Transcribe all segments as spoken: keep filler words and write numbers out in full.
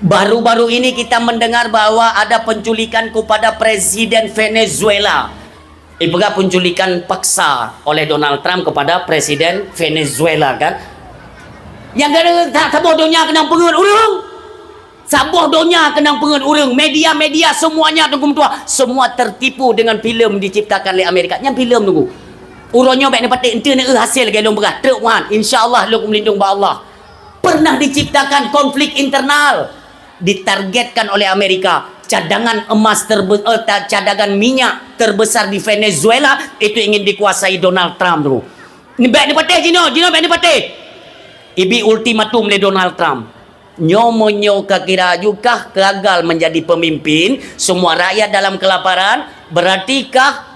Baru-baru ini kita mendengar bahwa ada penculikan kepada Presiden Venezuela. Ipeugah penculikan paksa oleh Donald Trump kepada Presiden Venezuela, kan? Nyang keuneuk saboh donya keunong peungeut ureuëng. Saboh donya keunong peungeut ureuëng. Media-media semuanya, Teungku meutuah, semua tertipu dengan filem diciptakan oleh Amerika. Nyan filem, Teungku. Uroe nyoe bék neupatéh, enteuk neueu hasil lagée lôn peugah. Treuk muat. Insya Allah lôn meulindong bak Allah. Pernah diciptakan konflik internal, ditargetkan oleh Amerika. Cadangan emas terbe-, eh, ta-, cadangan minyak terbesar di Venezuela itu ingin dikuasai Donald Trump tu. Bék neupatéh jinoe, jinoe bék neupatéh. Ibi ultimatum lé Donald Trump. Nyoe meunyoe ka kira aju kah gagal menjadi pemimpin, semua rakyat dalam kelaparan, berarti kah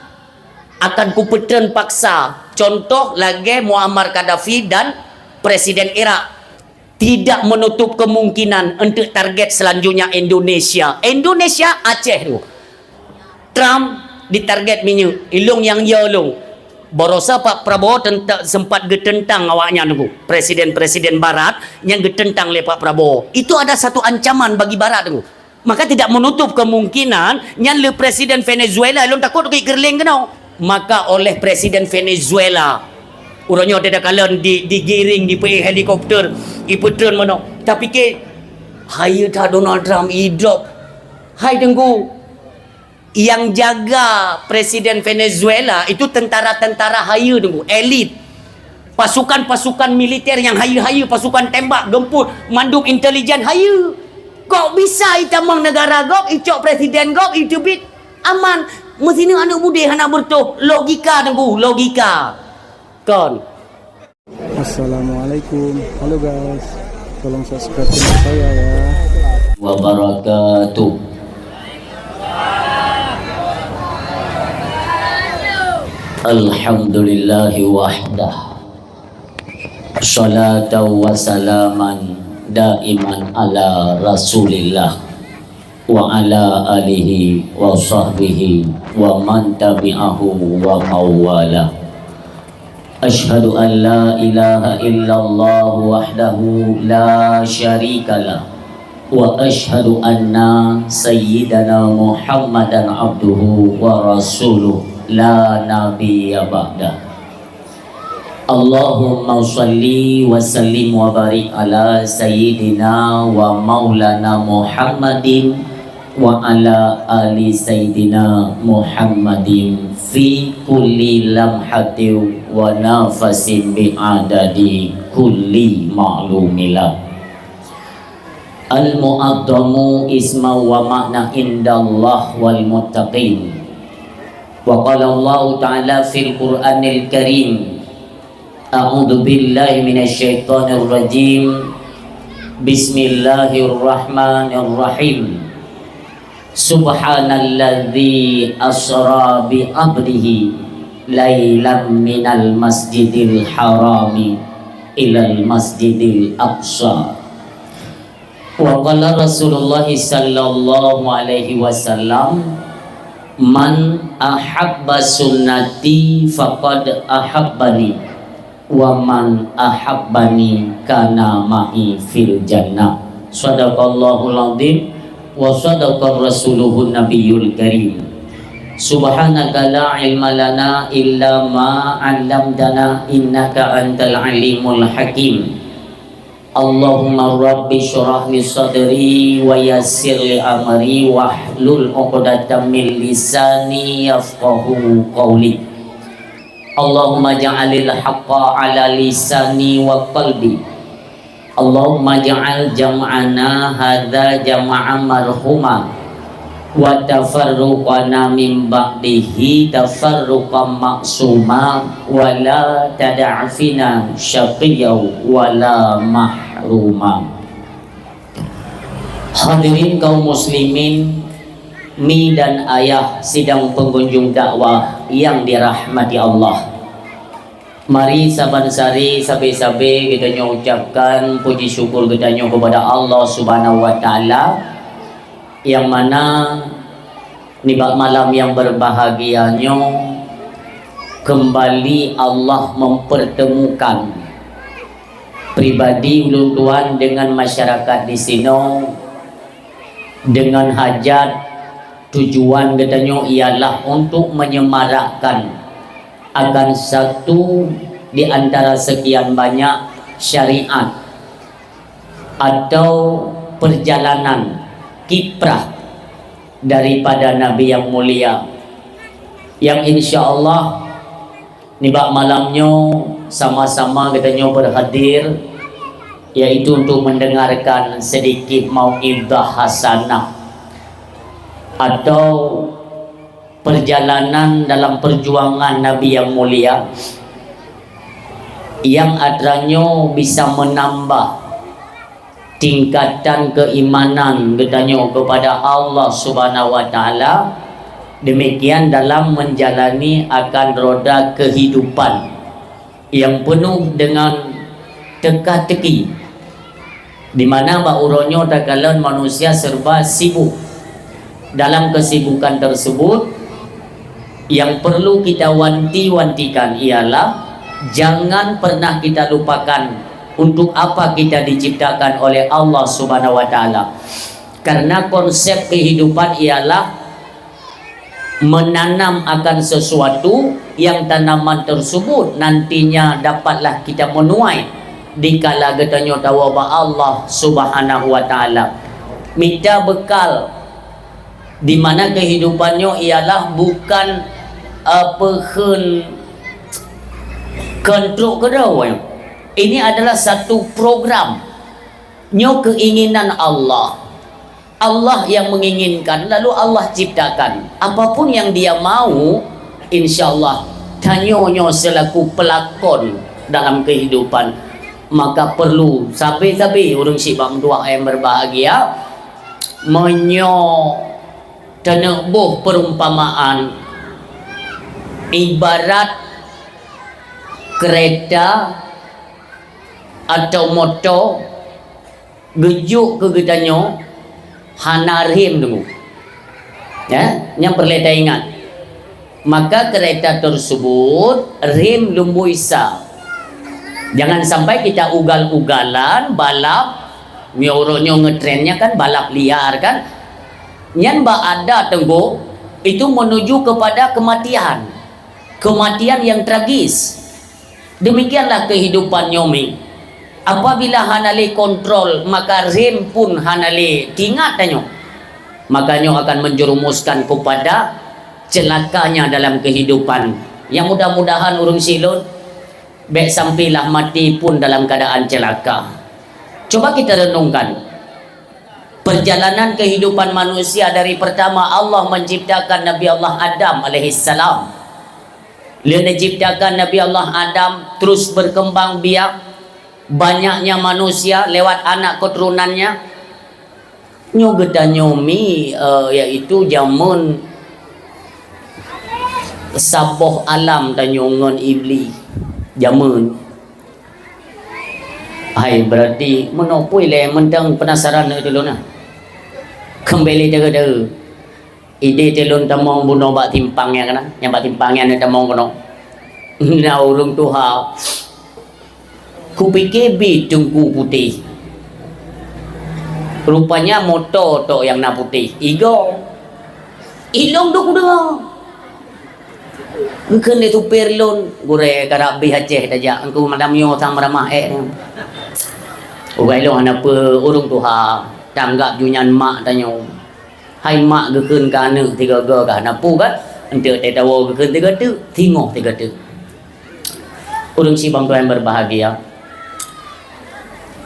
akan kupeutreun paksa, contoh lagée Muammar Gaddafi dan Presiden Irak. Tidak menutup kemungkinan untuk target selanjutnya Indonesia. Indonesia, Aceh tu. Trump ditarget minyeuk, ilong nyang yo long. Barosa Pak Prabowo tenta-, sempat geuteuntang awaknyan tu. Presiden-presiden barat nyang geuteuntang lé Pak Prabowo. Itu ada satu ancaman bagi barat tu. Maka tidak menutup kemungkinan nyan le Presiden Venezuela lôn takot keu keureuling keunoe. Maka oleh Presiden Venezuela, uroe nyoe teuka kalon di, digiring, dipeuék helikopter, ipeutreun meunoe. Tapi ke hayeue that Donald Trump idrop. Hai Teungku, yang jaga Presiden Venezuela itu tentara-tentara hayeue Teungku, elit. Pasukan-pasukan militer nyang hayeue-hayeue, pasukan tembak, geumpot, mandum intelijen hayeue. Kok bisa itamong negara gob, icok presiden gob, iteubiet aman? Meusineuk aneuk budé hana beureutoh. Logika Teungku, logika. Kon. Assalamualaikum. Halo guys. Tolong subscribe channel saya ya. Wabarakatuh. Alhamdulillahi wahdah. Salatan wa salaman daiman ala Rasulillah wa ala alihi wa sahbihi wa man tabi'ahu wa mawala. Asyhadu an la ilaha illallah wahdahu la syarikalah. Wa asyhadu anna sayyidana Muhammadan abduhu wa rasuluh la nabiyya ba'dah. Allahumma shalli wa sallim wa barik ala sayyidina wa maulana Muhammadin wa ala ali sayyidina Muhammadin fi kulli lamhatin wa nafasin bi adadi kulli ma'lumillah. Al-mu'azzamu isma wa ma'na indallah wal muttaqin. Wa qala Allahu ta'ala fil Qur'anil Karim, a'udzu billahi minasy syaithanir rajim. Bismillahirrahmanirrahim. Subhanalladzi asra bi abdihi lailam minal masjidil harami ilal masjidil aqsa. Wa qala Rasulullah sallallahu alaihi wasallam, "Man ahabba sunnati faqad ahabbani, wa man ahabbani kana ma'i fil jannah." Sadaqallahul azim wa sadaqa rasuluhun nabiyul karim. Subhanaka la ilma lana illa ma 'allamtana innaka antal alimul hakim. Allahumma rabbi syrah li sadri wa yassir li amri wahlul 'uqdatam min lisani yafqahu qawli. Allahumma ja'alil haqqa ala lisani wa qalbi. Allahumma ja'al jam'ana hadza jam'an marhuma wa tafarruqana min ba'dihi tafarruqan ma'suma wa la tada'fina syaqiyya wa la mahruma. Hadirin kaum muslimin, mi dan ayah sidang pengunjung dakwah yang dirahmati Allah. Mari saban sari sabe-sabe geutanyoe ucapkan puji syukur geutanyoe kepada Allah Subhanahu wa Taala, yang mana nibak malam yang berbahagia nyoe kembali Allah mempertemukan pribadi ulôn tuan dengan masyarakat di sinoe Dengan hajat, tujuan geutanyoe ialah untuk menyemarakkan akan satu di antara sekian banyak syariat atau perjalanan kiprah daripada Nabi yang mulia, yang insya Allah nibak malam nyoe sama-sama geutanyoe berhadir, yaitu untuk mendengarkan sedikit mau'izah hasanah atau perjalanan dalam perjuangan Nabi yang mulia, yang atra nyoe bisa menambah tingkatan keimanan geutanyoe kepada Allah Subhanahu wa Taala, demikian dalam menjalani akan roda kehidupan yang penuh dengan teka-teki, di mana bak uroe nyoe takalon manusia serba sibuk. Dalam kesibukan tersebut, yang perlu kita wanti-wantikan ialah jangan pernah kita lupakan untuk apa kita diciptakan oleh Allah Subhanahu wa Taala. Karena konsep kehidupan ialah menanam akan sesuatu yang tanaman tersebut nantinya dapatlah kita menuai dikala geutanyoe tawoe bak Allah Subhanahu wa Taala. Mita bekal di mana kehidupan nyoe ialah bukan, eh, peukheun kon trok keudroe. Ini adalah satu program. Nyoe keinginan Allah. Allah yang menginginkan, lalu Allah ciptakan. Apapun yang Dia mau, insya Allah, tanyoe nyoe selaku pelakon dalam kehidupan, maka perlu sabe-sabe ureuëng syiek bak meutuah nyang berbahagia, meunyoe taneuk boh perumpamaan ibarat kereta atau moto geujok keu geutanyoe hana rem teungku. Ya, nyang peureulée taingat. Maka kereta tersebut rem lumboi sa. Jangan sampai kita ugal-ugalan balap, nyoe uroe nyoe ngetren nyan kan balap liar kan. Nyan bak adat teungku, itu menuju kepada kematian. Kematian yang tragis. Demikianlah kehidupan nyoe mi. Apabila hana lé kontrol, maka rem pun hana lé tingat tanyoe. Maka nyoe akan menjerumuskan kepada celakanya dalam kehidupan. Yang mudah-mudahan ureuëng syiek lôn, bék sampailah mati pun dalam keadaan celaka. Coba kita renungkan. Perjalanan kehidupan manusia dari pertama Allah menciptakan Nabi Allah Adam alaihissalam. Lheueh diciptakan Nabi Allah Adam terus berkembang biak, banyaknya manusia lewat anak keturunannya. Nyoe geutanyoe mi, eh, yaitu jameun saboh alam tanyoe ngon Iblih. Jameun. Hai, berarti meunoe pui lé mantong penasaran lé tulôn nah. Keumbali teuga-teuga. Idéh tulôn tamong bunoe bak simpang nyan kana, nyang bak simpang nyan tamong keunoe. Na ureuëng tuha. Kupike bit teungku putéh. Rupanya moto tok nyang na putéh. Igo. Ilong duk kudeungoe. Geukheun lé supir lôn, gurée karab bih Aceh tajak, engku malam nyoe sang meuramah ék nyoe. Ugai lôn hana peue ureuëng tuha, tanggab ju nyan mak tanyoe. Hai mak geukheun keu aneuëk tiga-tiga ka hana peue kan? Enteuk teuh tawoe geukheun tiga teuk, singoh tiga teuk. Ureuëng sibang Tuhan berbahagia.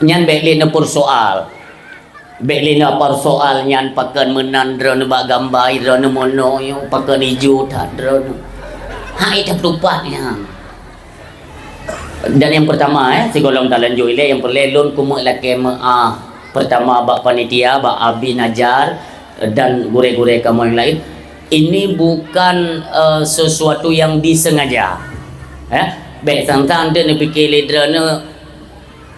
Nyan bék lé neupeusoal. Bék lé neupeusoal nyan pakon meunan droeneuh bak gamba droeneuh mono nyoe, pakon ijo that droeneuh. Hai teupeulupat nyan. Dan yang pertama, eh, sigohlom talanjut ilée, yang peureulée lôn keumeuk lakée meu'ah. Pertama bak panitia, bak Abi Najar, dan gurée-gurée kamoe yang lain. Ini bukan, eh, sesuatu yang disengaja. Eh, bék sang-sang teuh neupike lé droeneuh,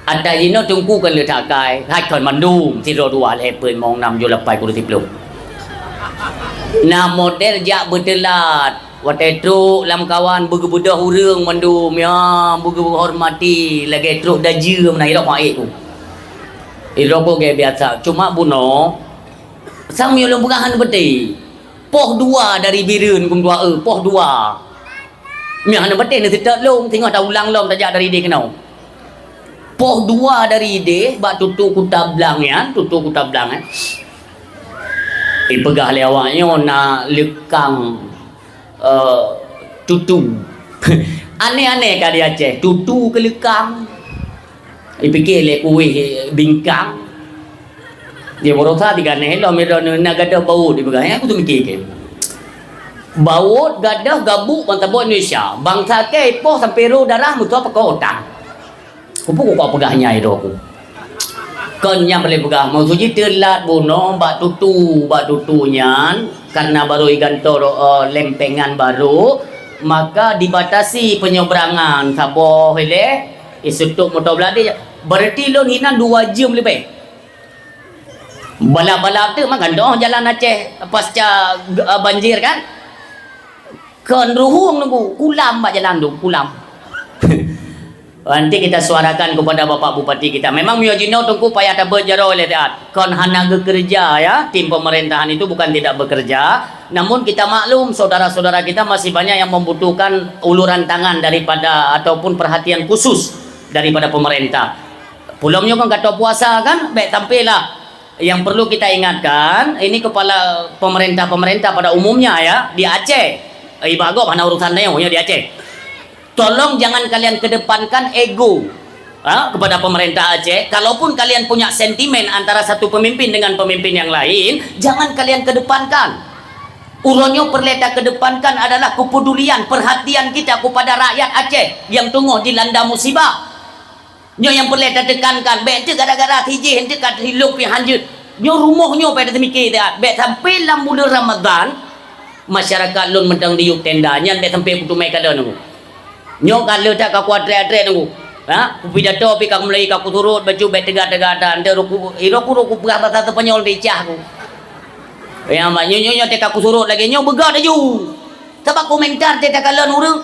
ata jinoe teungku kan le that akai, hai kon mandum, sidroe dua lhée peuet mong nam ju lapan kureueng siplôh. Na model jak beuteulat. Watée trok lamkawan beugeubeudôh ureuëng mandum, ya, beugeuhormati lagée trok dajeue meunan irok maék tu. Irok ko gée biasa, cuma bunoe Sang meunyoe lôn peugah hana beutôi. Poh dua dari Bireuen kum dua e, poh dua. Meunyoe hana beutôi neuseutôt lôn, singoh taulang lom tajak dari deh keunoe. Poh dua dari deh bak tutu Kuta Blang nyan, tutu Kuta Blang, eh. Ipeugah lé awak nyoe na leukang, eh, tutu. Aneh-aneh ka di Aceh, tutu keu leukang. Ipike lé kueh bingkang. Dia berusaha tiga neh lo mira na gadoh baut dipeugah. Aku tu mikir ke. Baut gadoh gabuk bansa Indonesia. Bangsa ke ipoh sampai roh darah musoh pekotang. Kupu kuku peugah nyai roh ku. Kon nyang boleh peugah maksud jih teulat bunoe bak tutu, bak tutu nyan karena baru iganto, eh, lempengan baru, maka dibatasi penyeberangan saboh ileh. Iseutôt moto beuladi, berarti lôn hinan dua jeuem leubeh. Balap-balap tu mah gantoh jalan Aceh pasca, eh, banjir kan. Kon ruhueng nunggu, kulam bak jalan tu, kulam. Nanti kita suarakan kepada Bapak Bupati kita. Memang miyueb jinoe Teungku payah tabeuet jaroe lé taat. Kon hana geukeureuja ya, tim pemerintahan itu bukan tidak bekerja. Namun kita maklum saudara-saudara kita masih banyak yang membutuhkan uluran tangan daripada ataupun perhatian khusus daripada pemerintah. Pulom nyoe kan ka toe puasa kan, bèk sampailah. Yang perlu kita ingatkan, ini kepala pemerintah-pemerintah pada umumnya ya, di Aceh. Eh, iba gob hana urusan tanyoe nyoe di Aceh. Tolong jangan kalian kedepankan ego, ha, kepada pemerintah Aceh. Kalaupun kalian punya sentimen antara satu pemimpin dengan pemimpin yang lain, jangan kalian kedepankan. Uroe nyoe peureulèe takedepankan adalah kepedulian, perhatian kita kepada rakyat Aceh yang teungoh dilanda musibah. Nyoe nyang peureulèe tatekankan, bèk teuk gara-gara sijih enteuk ka silop pih hanjeuet. Nyoe rumoh nyoe payah taseumiké that. Bèk sampai lam buleuen Ramadhan, masyarakat lôn mantong diyueb tenda, nyan bèk sampai kuteumèe kalon Teungku. Nyoe ka lheueh that ka kuatrek-atrek Teungku. Ha, kupidato pih ka kumulai ka kusurot bacut bèk teuga-teuga that. Enteuk ruku, iroku ruku peugah basa Sepanyol teuicah ku. Nyang bak nyoe, nyoe, nyoe teuka kusurot lagèe nyoe beugöt laju. Sabab komentar teuka kalon ureueng.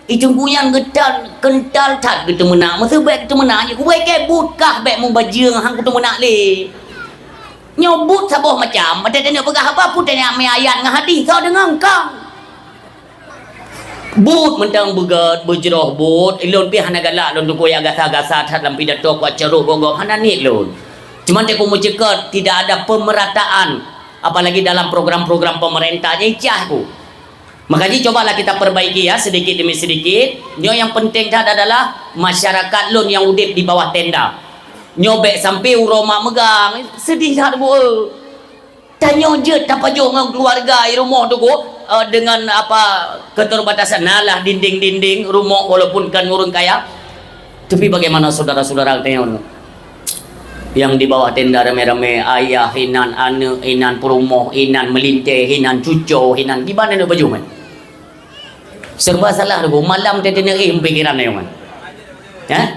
Ih, Teungku nyan geutan kental that geuteumeunak. Meuseubèk geuteumeunak jih, kuwèe kèe buet kah bèk mubajeueng han kuteumeunak lé. Nyoe buet saboh macam, watèe taneuk peugah haba pun taneuk mé ayat ngon hadih, soe deungoe kang. Buet mantong beugöt, beujroh buet, ulôn pih hana galak lôn Teungku jak gasa-gasa that lam pidato kuat carôk gob-gob, hana niet lôn. Cuma teuk kumeuceukeut tidak ada pemerataan, apalagi dalam program-program pemerintah, nyan cah ku. Maka jih, cobalah kita perbaiki, ya, sedikit demi sedikit. Nyoe nyang penting that adalah masyarakat lôn nyang udép di bawah tenda. Nyoe bèk sampai uroe mak meugang, seudih that bu, eh. Tanyoe jeuet tapajoh ngon keuluwarga i rumoh Teungku, eh, dengan apa, keterbatasan. Nah lah dinding-dinding rumoh walaupun kon ureueng kaya. Tapi bagaimana saudara-saudara geutanyoe nyang di bawah tenda ramé-ramé, ayah, inan, aneuk, inan peurumoh, inan meulintèe, inan cuco, inan, di mana nak baju man? Serba salah tu, malam teuteuneu éh pikiran nyoe man. Hah?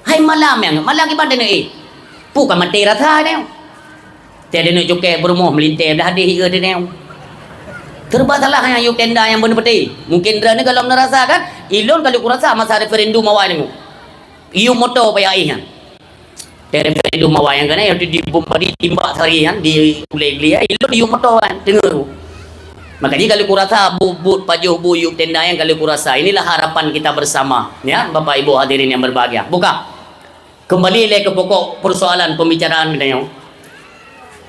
Hai malam nyang, malam kiban teuneuk éh. Pu ka maté rasa nyoe. Teuteuneu cukée peurumoh meulintèe blah deh ié teuneuk. Serba salah nyang yue tenda nyang beuneupeuteh. Mungkin droeneuh gohlom neurasa kan? Ilôn ka lheueh kurasa masa referendum awai nyoe. Iyup moto payah éh nyan. Referendum awai nyan keunan, yaitu di Bombardih, timbak sehari nyan, di ulèe glia, ilôn iyup moto kan, teungeut. Makajih ka lheueh kurasa buet-buet pajoh buet iyup tenda nyan ka lheueh kurasa. Inilah harapan kita bersama, ya, Bapak Ibu hadirin yang berbahagia. Buka. Kembali lé ke pokok persoalan pembicaraan kita nyoe.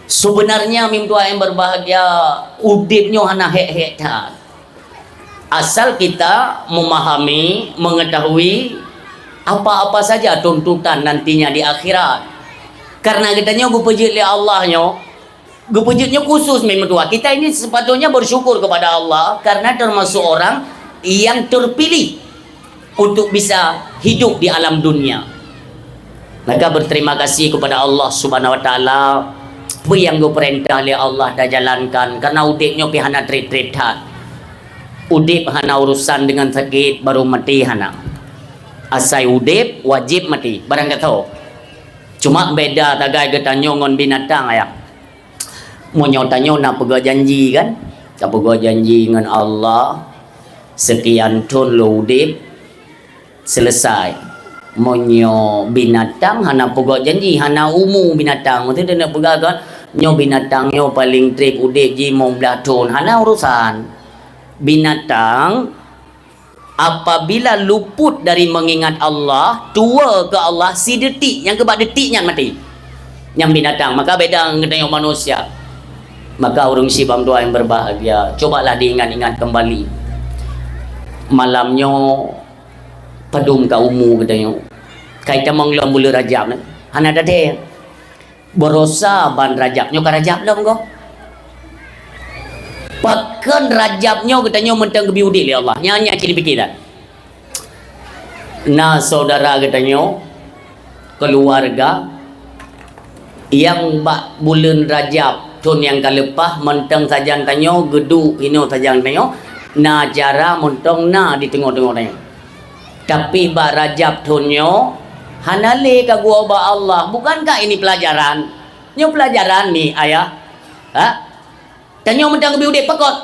Sebenarnya, meutuah yang berbahagia, udép nyoe hana hék-hék that. Asal kita memahami, mengetahui apa-apa saja tuntutan nantinya di akhirat. Karena geutanyoe geupeujeuet lé Allah nyoe, geupeujeuet nyoe khusus meutuah. Kita ini sepatutnya bersyukur kepada Allah karena termasuk orang yang terpilih untuk bisa hidup di alam dunia. Maka berterima kasih kepada Allah Subhanahu Wa Taala, peue nyang geupeurintah lé Allah tajalankan, karena udép nyoe pih hana trép-trép that. Udép hana urusan dengan sakét, baru maté hana. Asai udép, wajéb maté, barang gata. Cuma beda tagai geutanyoe ngon binatang, ayah. Meunyoe tanyoe na peugah janji kan, tapeugot janji ngon Allah, sekian thon lôn udép, selesai. Meunyoe binatang hana peugah janji, hana umu binatang, meusti taneuk peugah kan, Nyoe binatang nyoe paléng trép udép jih limong blaih thon, hana urosan. Binatang apabila luput dari mengingat Allah, tuwoe keu Allah sidetik, nyang keu bak detik nyan maté. Nyan binatang, maka beda ngon geutanyoe manusia. Maka ureuëng syiek bang dua nyang berbahagia, cobalah diingat-ingat kembali. Malam nyoe padum ka umu geutanyoe. Ka itamong lom buleuen Rajab nyoe. Hana tadeng. Barosa ban Rajab nyoe ka Rajab lom goh. Pakon Rajab nyoe geutanyoe mantong geubri udép lé Allah. Nyan, nyan cit dipike that. Na syedara geutanyoe, keuluwarga, nyang bak buleuen Rajab thon nyang ka leupah mantong sajan tanyoe geuduek inoe sajan tanyoe, na acara mantong na di teungoh-teungoh tanyoe. Tapi bak Rajab thon nyoe hana lé ka geuwoe bak Allah. Bukankah ini pelajaran? Nyoe pelajaran ni, ayah. Ha? Tanyoe mantong geubri udép pakon?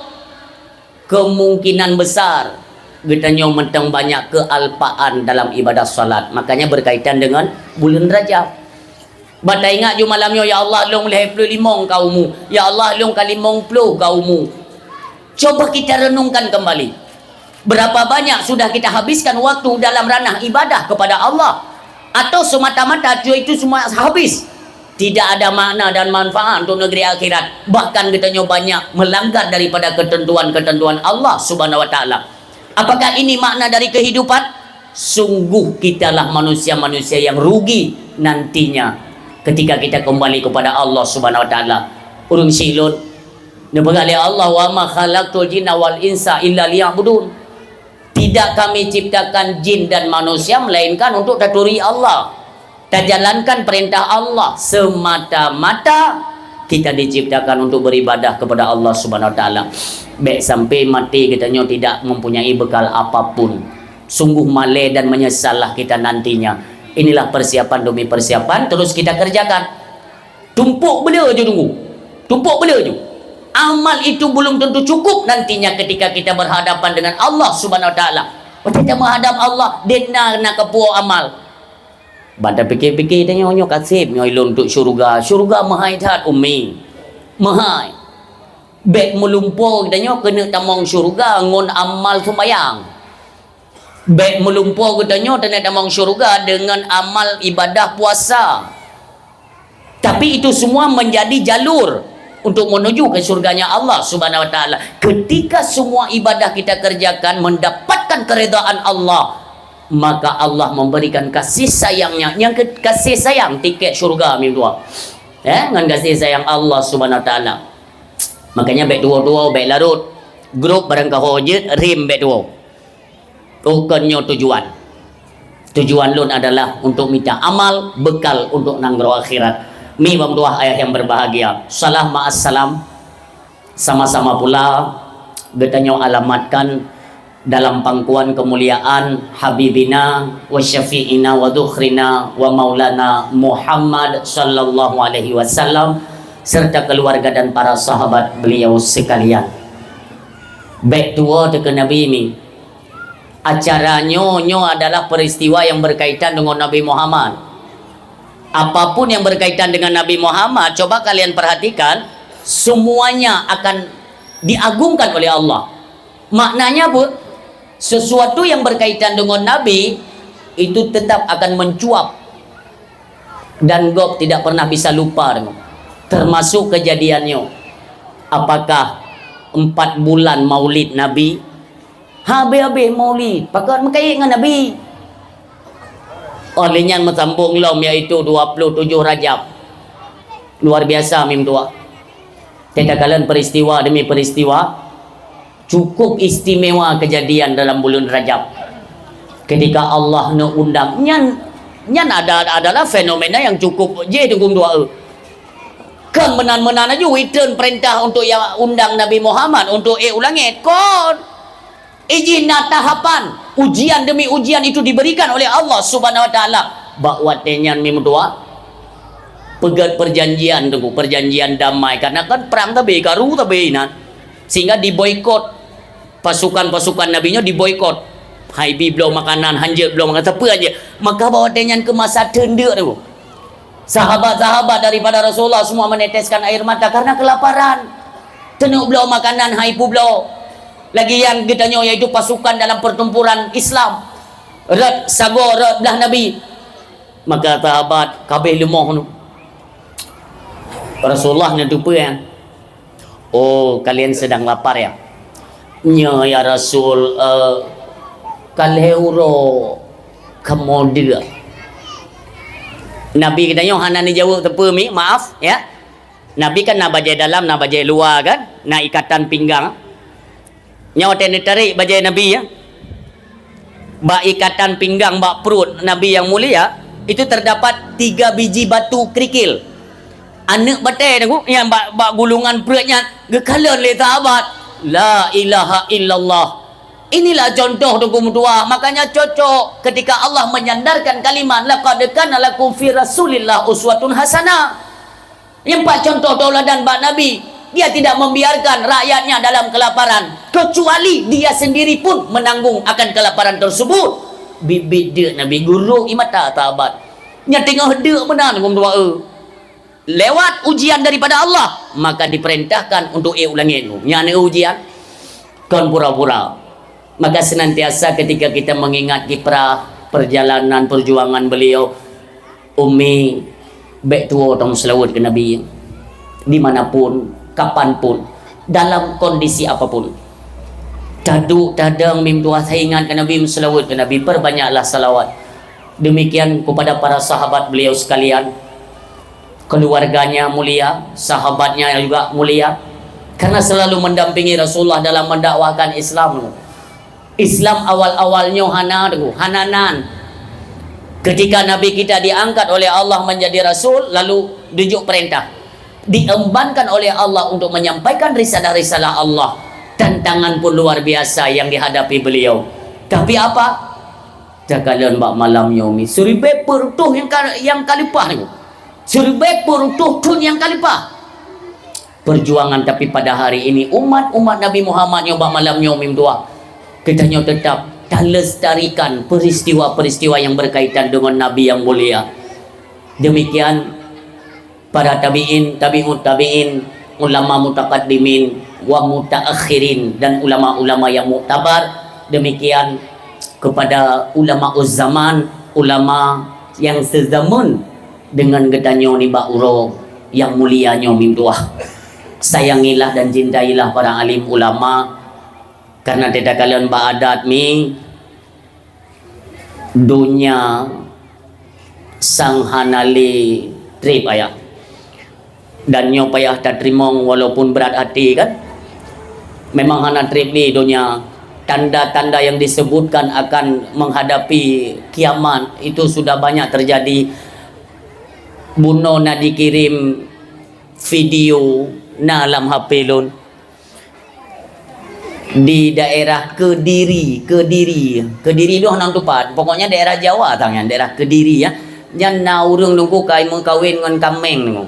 Kemungkinan besar geutanyoe mantong banyak kealpaan dalam ibadah salat. Makanya berkaitan dengan buleuen Rajab. Bak taingat ju malam nyoe, "Ya Allah, lôn lhèe ploh limong ka umu. Ya Allah, lôn ka limong ploh ka umu." Coba kita renungkan kembali. Berapa banyak sudah kita habiskan waktu dalam ranah ibadah kepada Allah? Atau semata-mata itu semua habis? Tidak ada makna dan manfaat untuk negeri akhirat. Bahkan geutanyoe banyak melanggar daripada ketentuan-ketentuan Allah Subhanahu wa Taala. Apakah ini makna dari kehidupan? Sungguh kitalah manusia-manusia yang rugi nantinya ketika kita kembali kepada Allah Subhanahu wa Taala. Ureuëng syiek lôn, neupeugah lé Allah, "Wa ma khalaqtul jinna wal insa illa liya'budun." Tidak Kami ciptakan jin dan manusia melainkan untuk taturi Allah, tajalankan perintah Allah semata-mata. Kita diciptakan untuk beribadah kepada Allah Subhanahu wa Taala. Bèk sampai maté geutanyoe tidak mempunyai bekal apapun. Sungguh malèe dan menyesallah kita nantinya. Inilah persiapan demi persiapan, terus kita kerjakan. Tumpôk beu le ju tunggu. Tumpôk beu le ju. Amal itu belum tentu cukup nantinya ketika kita berhadapan dengan Allah Subhanahu wa Taala. Watèe tameuhadap Allah, dena na keupeue amal. Ban tapike-pike tanyoe, "Nyoe ka sép nyoe lôn untuk syeuruga. Syeuruga meuhai that, Ummi. Meuhai." Bèk meulumpoe geutanyoe keuneuk tamong syeuruga ngon amal sumbayang. Bèk meulumpoe geutanyoe keuneuk tamong syeuruga deungon amal ibadah puasa. Tapi itu semua menjadi jalur untuk menuju ke surganya Allah Subhanahu wa Taala. Ketika semua ibadah kita kerjakan mendapatkan keridhaan Allah, maka Allah memberikan kasih sayang-Nya. Nyang keu-, kasih sayang tiket syeuruga, meutuah. Eh, ngon kasih sayang Allah Subhanahu wa Taala. Makanya bèk tuwo-tuwo, bèk larot. Grup barangkaho jeuet, rem bèk tuwo. Bukan nyoe tujuan. Tujuan lôn adalah untuk mita amal bekal untuk nanggroe akhirat. Mi bang tuah ayah yang berbahagia. Salam ma'as salam. Sama-sama pula geutanyoe alamatkan dalam pangkuan kemuliaan Habibina wa Syafi'ina wa Dzukhrina wa Maulana Muhammad sallallahu alaihi wasallam serta keluarga dan para sahabat beliau sekalian. Bèk tuwo teuh keu Nabi mi. Acara nyoe, nyoe adalah peristiwa yang berkaitan dengan Nabi Muhammad. Apapun yang berkaitan dengan Nabi Muhammad, coba kalian perhatikan, semuanya akan diagungkan oleh Allah. Maknanya apa? Sesuatu yang berkaitan dengan Nabi, itu tetap akan mencuap. Dan gob tidak pernah bisa lupa dengan. Termasuk kejadian nyoe. Apakah empat bulan maulid Nabi? Habéh-habéh maulid, pakon meukait ngon Nabi. Óh lheueh nyan meusambong lom, yaitu dua puluh tujuh Rajab. Luar biasa meutuah. Teuka kalon peristiwa demi peristiwa, cukup istimewa kejadian dalam bulan Rajab. Ketika Allah neuundang, nyan, nyan ada, adalah fenomena yang cukup jih dukung doa. Kon meunan-meunan laju itreun perintah untuk ya undang Nabi Muhammad untuk ék u langét. Kon. Ijih na tahapan, ujian demi ujian itu diberikan oleh Allah Subhanahu wa Taala. Bak watée nyan meutuah, peugét perjanjian teungku, perjanjian damai. Karena kan perang tabe, karu tabe inan. Sehingga diboikot pasukan-pasukan Nabi nyoe diboikot. Hai bi bloe makanan, hanjeuet bloe makanan, sapeue hanjeuet. Maka bak watée nyan keu masa teundeuk teungku. Sahabat-sahabat daripada Rasulullah semua meneteskan air mata karena kelaparan. Teunok bloe makanan hai peubloe. Lagi nyang geutanyoe yaitu pasukan dalam pertempuran Islam. Rot sagoe rot blah Nabi. Maka sahabat kabeh leumoh nu. Rasulullah neuteupeue, "Oh, kalian sedang lapar ya?" "Nyo ya Rasul, eh, ka lhèe uroe kamoe deuek." Nabi geutanyoe hana neujaweueb teupeu mi, maaf ya. Nabi kan na bajèe dalam, na bajèe luwa kan, na ikatan pinggang. Nyoe watèe neutarek bajèe Nabi ya. Bak ikatan pinggang bak pruet Nabi yang mulia, itu terdapat tiga biji batu kerikil. Aneuk batèe teungku nyang bak, bak gulungan pruet nyan geukalon lé sahabat. La ilaha illallah. Inilah contoh teungku meutuah. Makanya cocok ketika Allah menyandarkan kalimat, "Laqad kana lakum fi Rasulillah uswatun hasanah." Nyang pat contoh tauladan bak Nabi, dia tidak membiarkan rakyatnya dalam kelaparan, kecuali dia sendiri pun menanggung akan kelaparan tersebut. Biet-biet deuek Nabi, gurok ie mata sahabat. Nyang teungoh deuek meunan teungku meutuah. Lewat ujian daripada Allah, maka diperintahkan untuk ék u langét. Nyan ujian, kon pura-pura. Maka senantiasa ketika kita mengingat kiprah perjalanan perjuangan beliau, Umi, bèk tuwo tameuseulaweuet keu Nabi. Dimanapun, kapanpun, dalam kondisi apapun. Taduek tadong mim tuha ingat keu Nabi, meuseulaweuet keu Nabi, perbanyaklah salawat. Demikian kepada para sahabat beliau sekalian. Keluarganya mulia, sahabatnya juga mulia. Karena selalu mendampingi Rasulullah dalam mendakwahkan Islam. Islam awal-awal nyoe hana teungku, hana nan. Ketika Nabi kita diangkat oleh Allah menjadi Rasul, lalu dijok perintah. Diembankan oleh Allah untuk menyampaikan risalah-risalah Allah. Tantangan pun luar biasa yang dihadapi beliau. Tapi apa? Takalon bak malam nyoe mi. Siribèe peuet reutôh nyang ka, nyang ka leupah nyoe. Siribèe peuet reutôh thon nyang ka leupah. Perjuangan, tapi pada hari ini umat-umat Nabi Muhammad nyoe bak malam nyoe mim tuah. Kita nyoe tetap talestarikan peristiwa-peristiwa yang berkaitan dengan Nabi yang mulia. Demikian para tabi'in, tabi'ut tabi'in, ulama mutaqaddimin wa mutaakhirin, dan ulama-ulama yang muktabar. Demikian kepada ulama zaman, ulama yang sezaman dengan geutanyoe nibak uroe yang mulia nyoe mim tuah. Sayangilah dan cintailah para alim ulama, karena teuka kalon bak adat mi, donya sang hana lé treb ayah. Dan nyoe payah tateurimong walaupun berat hati kan. Memang hana treb lé donya. Tanda-tanda yang disebutkan akan menghadapi kiamat itu sudah banyak terjadi. Bunoe na dikirim video na lam H P lôn. Di daerah Kediri, Kediri. Kediri tu hana tupat. Pokoknya daerah Jawa tang nyan, daerah Kediri ya. Nyan na ureueng teungku ka meukawen ngon kameng teungku.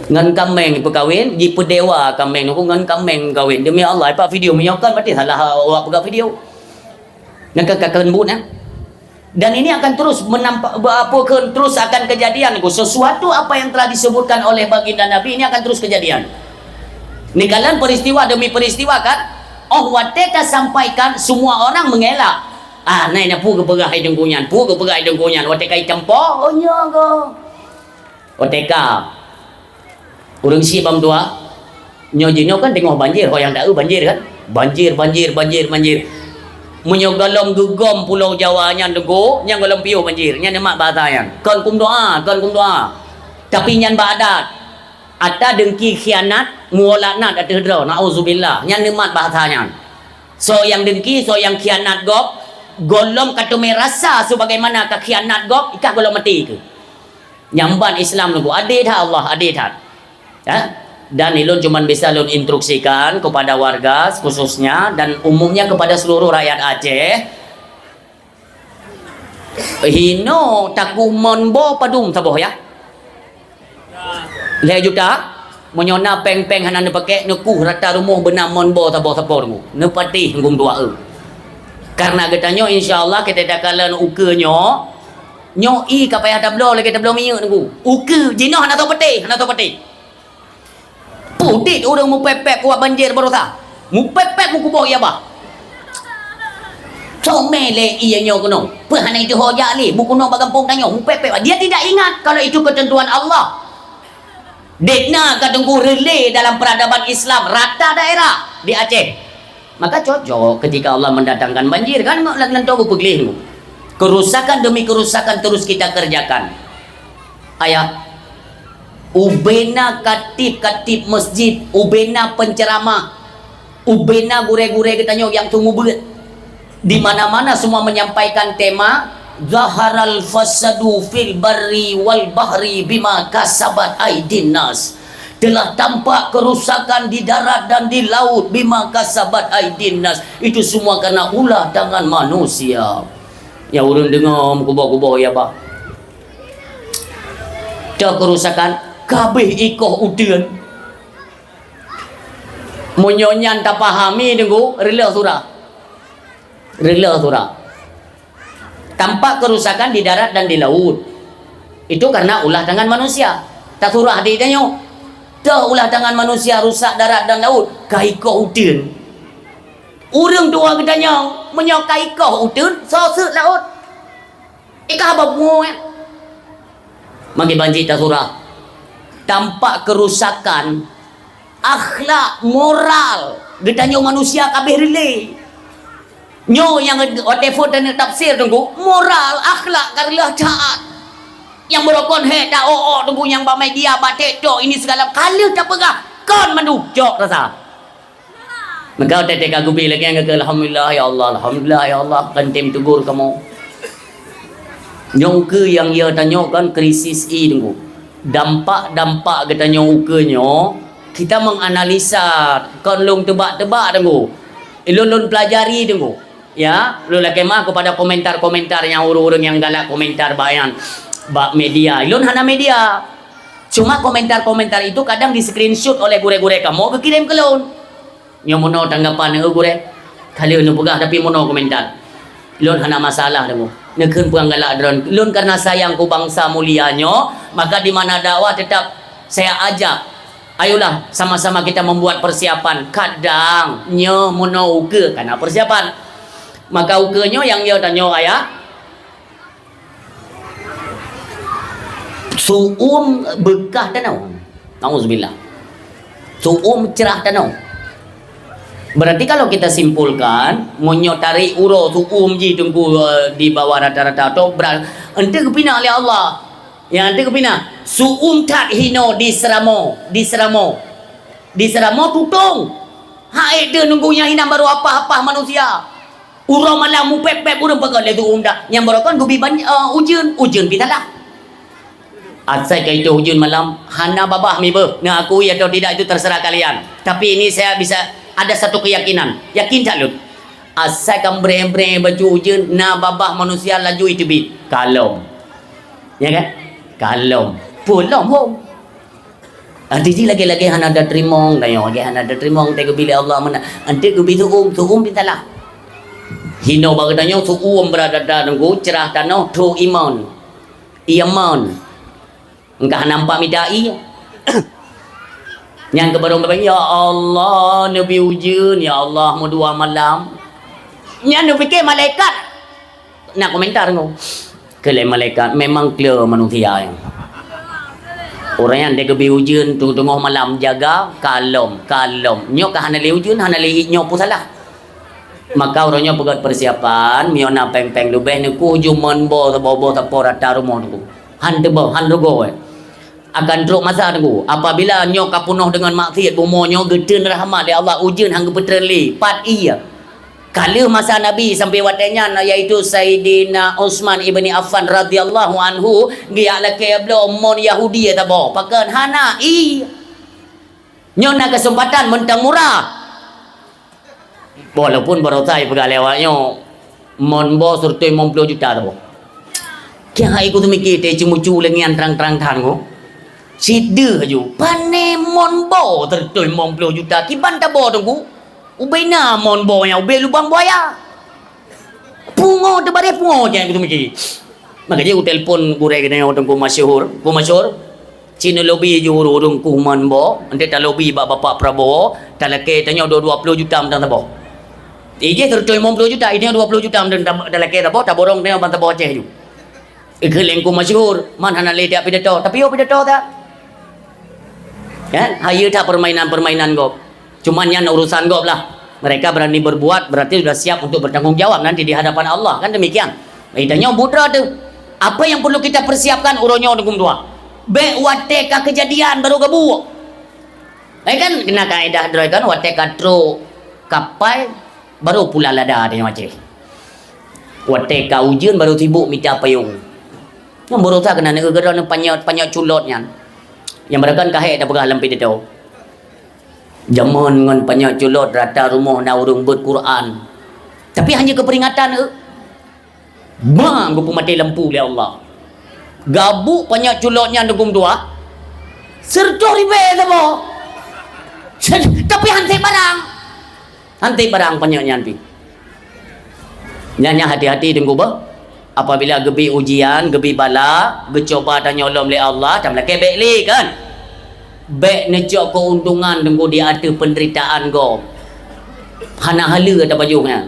Ngon kameng peukawen, jipeudewa kameng teungku ngon kameng kawin. Demi Allah, ipak video meunyoe kon berarti salah awak peugah video. Nyan ka, ka kheun buet, eh. Dan ini akan terus menampak, apa kheun, terus akan kejadian, ku. Sesuatu apa yang telah disebutkan oleh baginda Nabi ini akan terus kejadian. Ni kalon peristiwa demi peristiwa kan? Oh, watèe tasampaikan, semua orang mengelak. Ah, nai na peue geupeugah hai teungku nyan, peue geupeugah hai teungku nyan. Watèe ka itampo, oh nyoe go. Watèe ka ureueng syiek bak meutuah, nyoe jinoe kan teungoh banjir, ho nyang taeu banjir kan? Banjir, banjir, banjir, banjir. Meunyoe gohlom geugom Pulo Jawa nyan teungku, nyan gohlom piôh banjir. Nyan neumat bahasa nyan. Kon keu meudoa, kon keu meudoa. Tapi nyan bak adat. Ata deungki khianat, muwoe laknat ateueh droe. Nauzubillah. Nyan neumat bahasa nyan. Soe nyang deungki, soe nyang khianat gob, gohlom ka teumé rasa sebagaimana ka khianat gob, ikah gohlom maté keuh. Nyang ban Islam teungku, adé that Allah, adé that. Ya? Dan ilôn cuman bisa lôn instruksikan kepada warga khususnya dan umumnya kepada seluruh rakyat Aceh. Hinoe takue mon bo padum saboh ya? Lhèe juta. Meunyoe na péng-péng hana neupakék, neukueh rata rumoh beuna mon bo saboh-saboh teungku. Neupatéh teungku meutuah eu. Karena geutanyoe insya Allah kita takalon ukeue nyoe Nyoe ie ka payah tabloe lagèe tabloe minyeuk, Teungku. Ukeue jinoe hana soe patéh, hana soe patéh. Putéh ureueng mupèp-pèp kuat banjir baroesa. Mupèp-pèp meukuboh ie bah. Comè lé ie nyoe keunoe. Peue hana jiteuho jak lé, bukeunoe bak gampông tanyoe, mupèp-pèp. Dia tidak ingat kalau itu ketentuan Allah. Dek na ka Teungku relay dalam peradaban Islam rata daerah di Aceh. Maka cocok ketika Allah mendatangkan banjir, kan ngon lam, lam toh beupeugleh. Kerusakan demi kerusakan terus kita kerjakan. Ayah, ubena katib-katib masjid, ubena penceramah, ubena gurèe-gurèe geutanyoe nyang seumeubeuet. Di mana-mana semua menyampaikan tema, "Zaharal fasadu fil barri wal bahri bima kasabat aidin nas." Telah tampak kerusakan di darat dan di laut, bima kasabat aidin nas. Itu semua karena ulah tangan manusia. Ya, ureueng deungoe meukuboh-kuboh ie bah. Teuh kerusakan, ka abéh ikoh uteuen. Meunyoe nyan tapahami, Teungku, reuloh surah. Reuloh surah. Tampak kerusakan di darat dan di laut. Itu karena ulah tangan manusia. Tasurah di tanyoe. Teuh ulah tangan manusia rusak darat dan laut. Ka ikoh uteuen. Ureueng tuha geutanyoe, meunyoe ka ikoh uteuen, soe seuk laôt? Ikah haba pungo, eh? Magi banci tasurah. Tampak kerusakan akhlak, moral geutanyoe manusia ka abéh relay. Nyoe nyang watèe phon taneuk tafsir, Teungku, moral, akhlak ka reuloh that. Nyang beurokon hèk ta-ok-ok, Teungku, nyang bak media, bak TikTok, ini segala, ka lheueh tapeugah kon mandum, cok rasa. Maka watèe ka geubi lagèe nyan, alhamdulillah ya Allah, alhamdulillah ya Allah, kan tem tegur kamoe. Nyoe ukeue nyang ya tanyoe kan krisis ie, Teungku. Dampak-dampak geutanyoe ukeue nyoe, kita menganalisa, kon lôn teubak-teubak, Teungku. Ilôn lôn pelajari, Teungku. Ya, lôn lakèe maaf kepada komentar-komentar nyang ureueng-ureueng nyang galak komentar bak nyan, bak media. Ilôn hana media. Cuma komentar-komentar itu kadang di-screenshot oleh gurèe-gurèe kamoe geukirém keu lôn. Nyoe meunoe tanggapan, eh, gurèe. Ka lheueh neupeugah tapi meunoe komentar. Lôn hana masalah, Teungku. Neukheun peue nyang galak droen. Lôn karena sayang keu bansa mulia nyoe, maka di mana dakwah tetap saya ajak. Ayolah, sama-sama kita membuat persiapan. Kadang, nyoe meunoe ukeue ka na persiapan. Maka ukeue nyoe nyang yo tanyoe, ayah. Su'um beukah tanoh. Nauzubillah. Su'um cerah tanoh. Berarti kalau kita simpulkan, meunyoe tarek uroe su'um jih, Teungku, eh, di bawah rata-rata atau berat, eunteuk geupinah lé Allah. Nyang eunteuk geupinah, su'um that hinoe di Seuramoe, di Seuramoe. Di Seuramoe tutong. Hai deuh Teungku nyang hinan barô apah-apah manusia. Uroe malam mupép-pép ureueng peugah lé su'um dah. Nyang barokon geubi ban-, eh, ujeuen, ujeuen pih salah. Asai ka itu ujeuen malam, hana babah mi beuh. Neuakui atau tidak itu terserah kalian. Tapi ini saya bisa ada satu keyakinan. Yakin that lôn. Asai ka meubreh-breh baju ujeuen, na babah manusia laju iteubiet. Kalom. Ya kan? Kalom. Pulom hom. Até jih lagèe-lagèe hana tateurimong, tanyoe lagèe hana tateurimong, teuh geubi lé Allah meunan. Eunteuk geubi su'um, su'um pih salah. Hinoe bak geutanyoe su'um beurata Teungku, cerah tanoh, trok iman. Iman. Engkah nampak mita ie. Nyang keu barô, "Ya Allah, neubi ujeuen, ya Allah, meudua malam." Nyan neupiké malaikat. Na komentar nyoe. Keu lé malaikat, memang keu manusia nyan. Ureueng nyan deuh geubi ujeuen, teungoh-teungoh malam jaga, kalom, kalom. Nyoe ka hana lé ujeuen, hana lé ié, nyoe peue salah. Maka uroe nyoe peugöt peusiapan, meunyoe na péng-péng leubeh, neukoh ju mon bo, saboh boh sapo rata rumoh Teungku. Han teuboh, han rugoe. Akan trok masa Teungku, apabila nyoe ka peunoh deungon maksiat, bumoe nyoe geuteun rahmat lé Allah, ujeuen han geupeutreun lé, pat ie. Ka lheueh masa Nabi sampai watèe nyan, yaitu Saidina Utsman ibni Affan radhiyallahu anhu, geujak lakèe bloe mon Yahudi saboh, pakon hana ie. Nyoe na keuseumpatan mantong murah. Walaupun baroesa jipeugah lé awak nyoe, mon bo seureutôh limong ploh juta saboh. Kiban hai ku teumiki teuh ceumucu lé ngian trang-trang that Teungku. Cit deuh aju, pané mon bo seureutôh limong ploh juta, kiban taboh Teungku. Ubé na mon bo nyan, ubé lubang buaya. Pungo teubareh pungo, kiban hai ku teumiki. Maka jih kutelepon gurée geutanyoe Teungku Masyhur. Teungku Masyhur, ci neulobi ju ureuëng kuman boh, enteuk talobi bak Bapak Prabowo, talakée tanyoe dua, dua ploh juta mantong saboh. Ijih seratus lima puluh juta, ini dua puluh juta mantong ta-, talakée saboh, taborong tanyoe ban saboh Aceh ju. Ikheun lé Teungku Masyhur, man hana lé tiep pidato, tapi yo pidato tak? Kan? Hayeue that permainan-permainan gob. Cuman nyan urusan gob lah. Mereka berani berbuat, berarti sudah siap untuk bertanggung jawab nanti di hadapan Allah. Kan demikian. Jadi tanyoe buet droe teuh. Apa yang perlu kita persiapkan uroe nyoe Teungku meutuah? Bék watée ka keujadian baru geubuet. Eh kan kena kaedah droe kan watée ka trok kapai baru pula lada tanyoe Aceh. Watée ka ujeuen baru sibok mita payong. Nyang beureusa keunan neu keudroe panyöt-panyöt culot nyan. Nyang beureukan ka hék tapeugah lam pidato. Jameun ngon panyöt culot rata rumoh na ureuëng beuet Quran. Tapi hanya keuperingatan eu. Bang geupeumaté lampu lé Allah. Gabuk panyöt culot nyan Teungku meutuah. Siratoh ribée saboh. Tapi hanté barang. Hanté barang panyöt nyan pi. Nyan, nyan hati-hati Teungku bah. Apabila geubi ujian, geubi bala, geucoba tanyoe lom lé Allah, tameulakée bék lé kan. Bék neucok keuntungan Teungku di ateueh penderitaan gob. Hana haleue tapajoh nyan.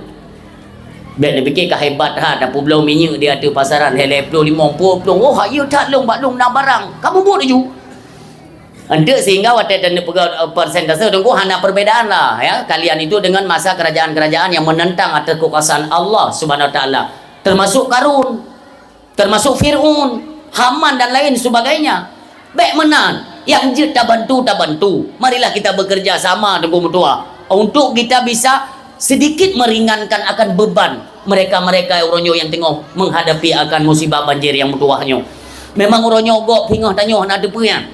Bék neupike ka hebat that, tapeubloe minyeuk di ateueh pasaran lhée lhée ploh limong ploh. Oh, hayeue that lôn bak lôn na barang. Ka mubuet laju. Enteuk sehingga watée dan peugah, eh, persentase Teungku hana perbedaan lah, ya. Kalian itu dengan masa kerajaan-kerajaan yang menentang atas kekuasaan Allah Subhanahu Wa Taala, termasuk Karun, termasuk Fir'aun, Haman dan lain sebagainya. Bék meunan, yang jeuet tabantu, tabantu. Marilah kita bekerja sama Teungku meutuah untuk kita bisa sedikit meringankan akan beban mereka-mereka uroe nyoe yang teungoh menghadapi akan musibah banjir yang meutuah nyoe. Memang uroe nyoe gob singoh tanyoe hana teupeue nyan.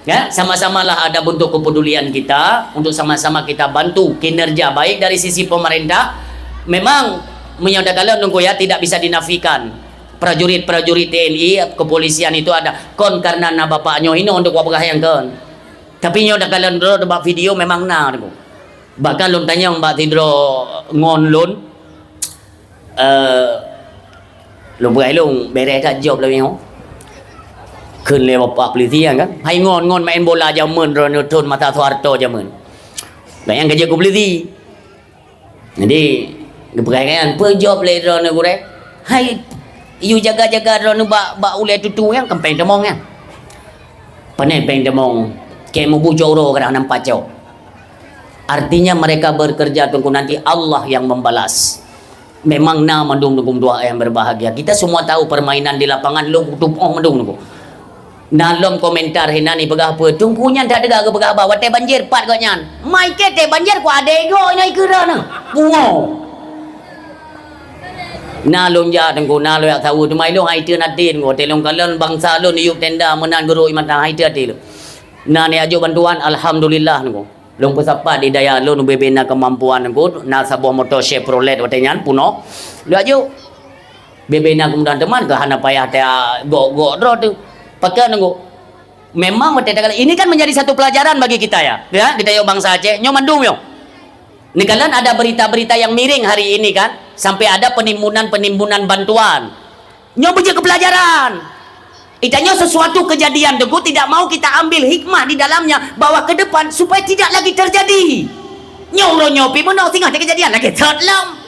Ya, sama-samalah ada bentuk kepedulian kita untuk sama-sama kita bantu kinerja baik dari sisi pemerintah. Memang meunyoe takalon Teungku ya tidak bisa dinafikan. Prajurit-prajurit T N I, kepolisian itu ada kon karena na bapak nyoe inoe untuk wak peugah nyang kon. Tapi nyoe takalon droe bak video memang na Teungku. Bahkan lôn tanyong bak sidroe ngon lôn, eh, lôn peugah lôn, bereh that job lawét nyoe. Kheun lé bapak polisi nyan kan, hai ngon, ngon main bola jameun droeneuh thon masa Soeharto jameun. Gobnyan ka jeuet keu polisi. Jadi, geupeugah nyan, peue job lé droeneuh gurée? Hai, yue jaga-jaga droeneuh bak, bak ulée tutu nyan, kan péng tamong nyan. Pane péng tamong, kée mubu cok uroe kadang nampak cok. Artinya mereka bekerja Teungku nanti Allah yang membalas. Memang na mandum Teungku meutuah yang berbahagia. Kita semua tahu permainan di lapangan lôn kutup oh mandum Teungku. Na lom komentar hinan ipeugah peue, Teungku nyan that teuga geupeugah haba watée banjir pat gobnyan. Mai kée tée banjir ku adé goe nyoe ikeu droeneuh. Pungo. Na lôn jak Teungku, na lôn jak saweue teuma ilôn hai teun até Teungku. Watée lôn kalon bansa lôn iyup tenda meunan geurok ié mata hai teun até lôn. Na neujak bantuan, alhamdulillah Teungku. Lôn peusapat di daya lôn ubé-bé na keumampuan Teungku, na saboh moto Chevrolet watée nyan punoh. Lôn jak. Bebe na keumudahan teuma keuh hana payah ta gok-gok droe teuh. Pakon Teungku? Memang watée takalon, ini kan menjadi satu pelajaran bagi kita ya. Ya, kita yuk bangsa Aceh, nyoe mandum nyoe. Neukalon ada berita-berita yang miring hari ini kan, sampai ada penimbunan-penimbunan bantuan. Nyoe beujeuet keu pelajaran. Itanyoe sesuatu kejadian Teungku tidak mau kita ambil hikmah di dalamnya bahwa ke depan supaya tidak lagi terjadi. Nyoe uroe nyoe pi meunoe singoh kejadian lagée thot lom.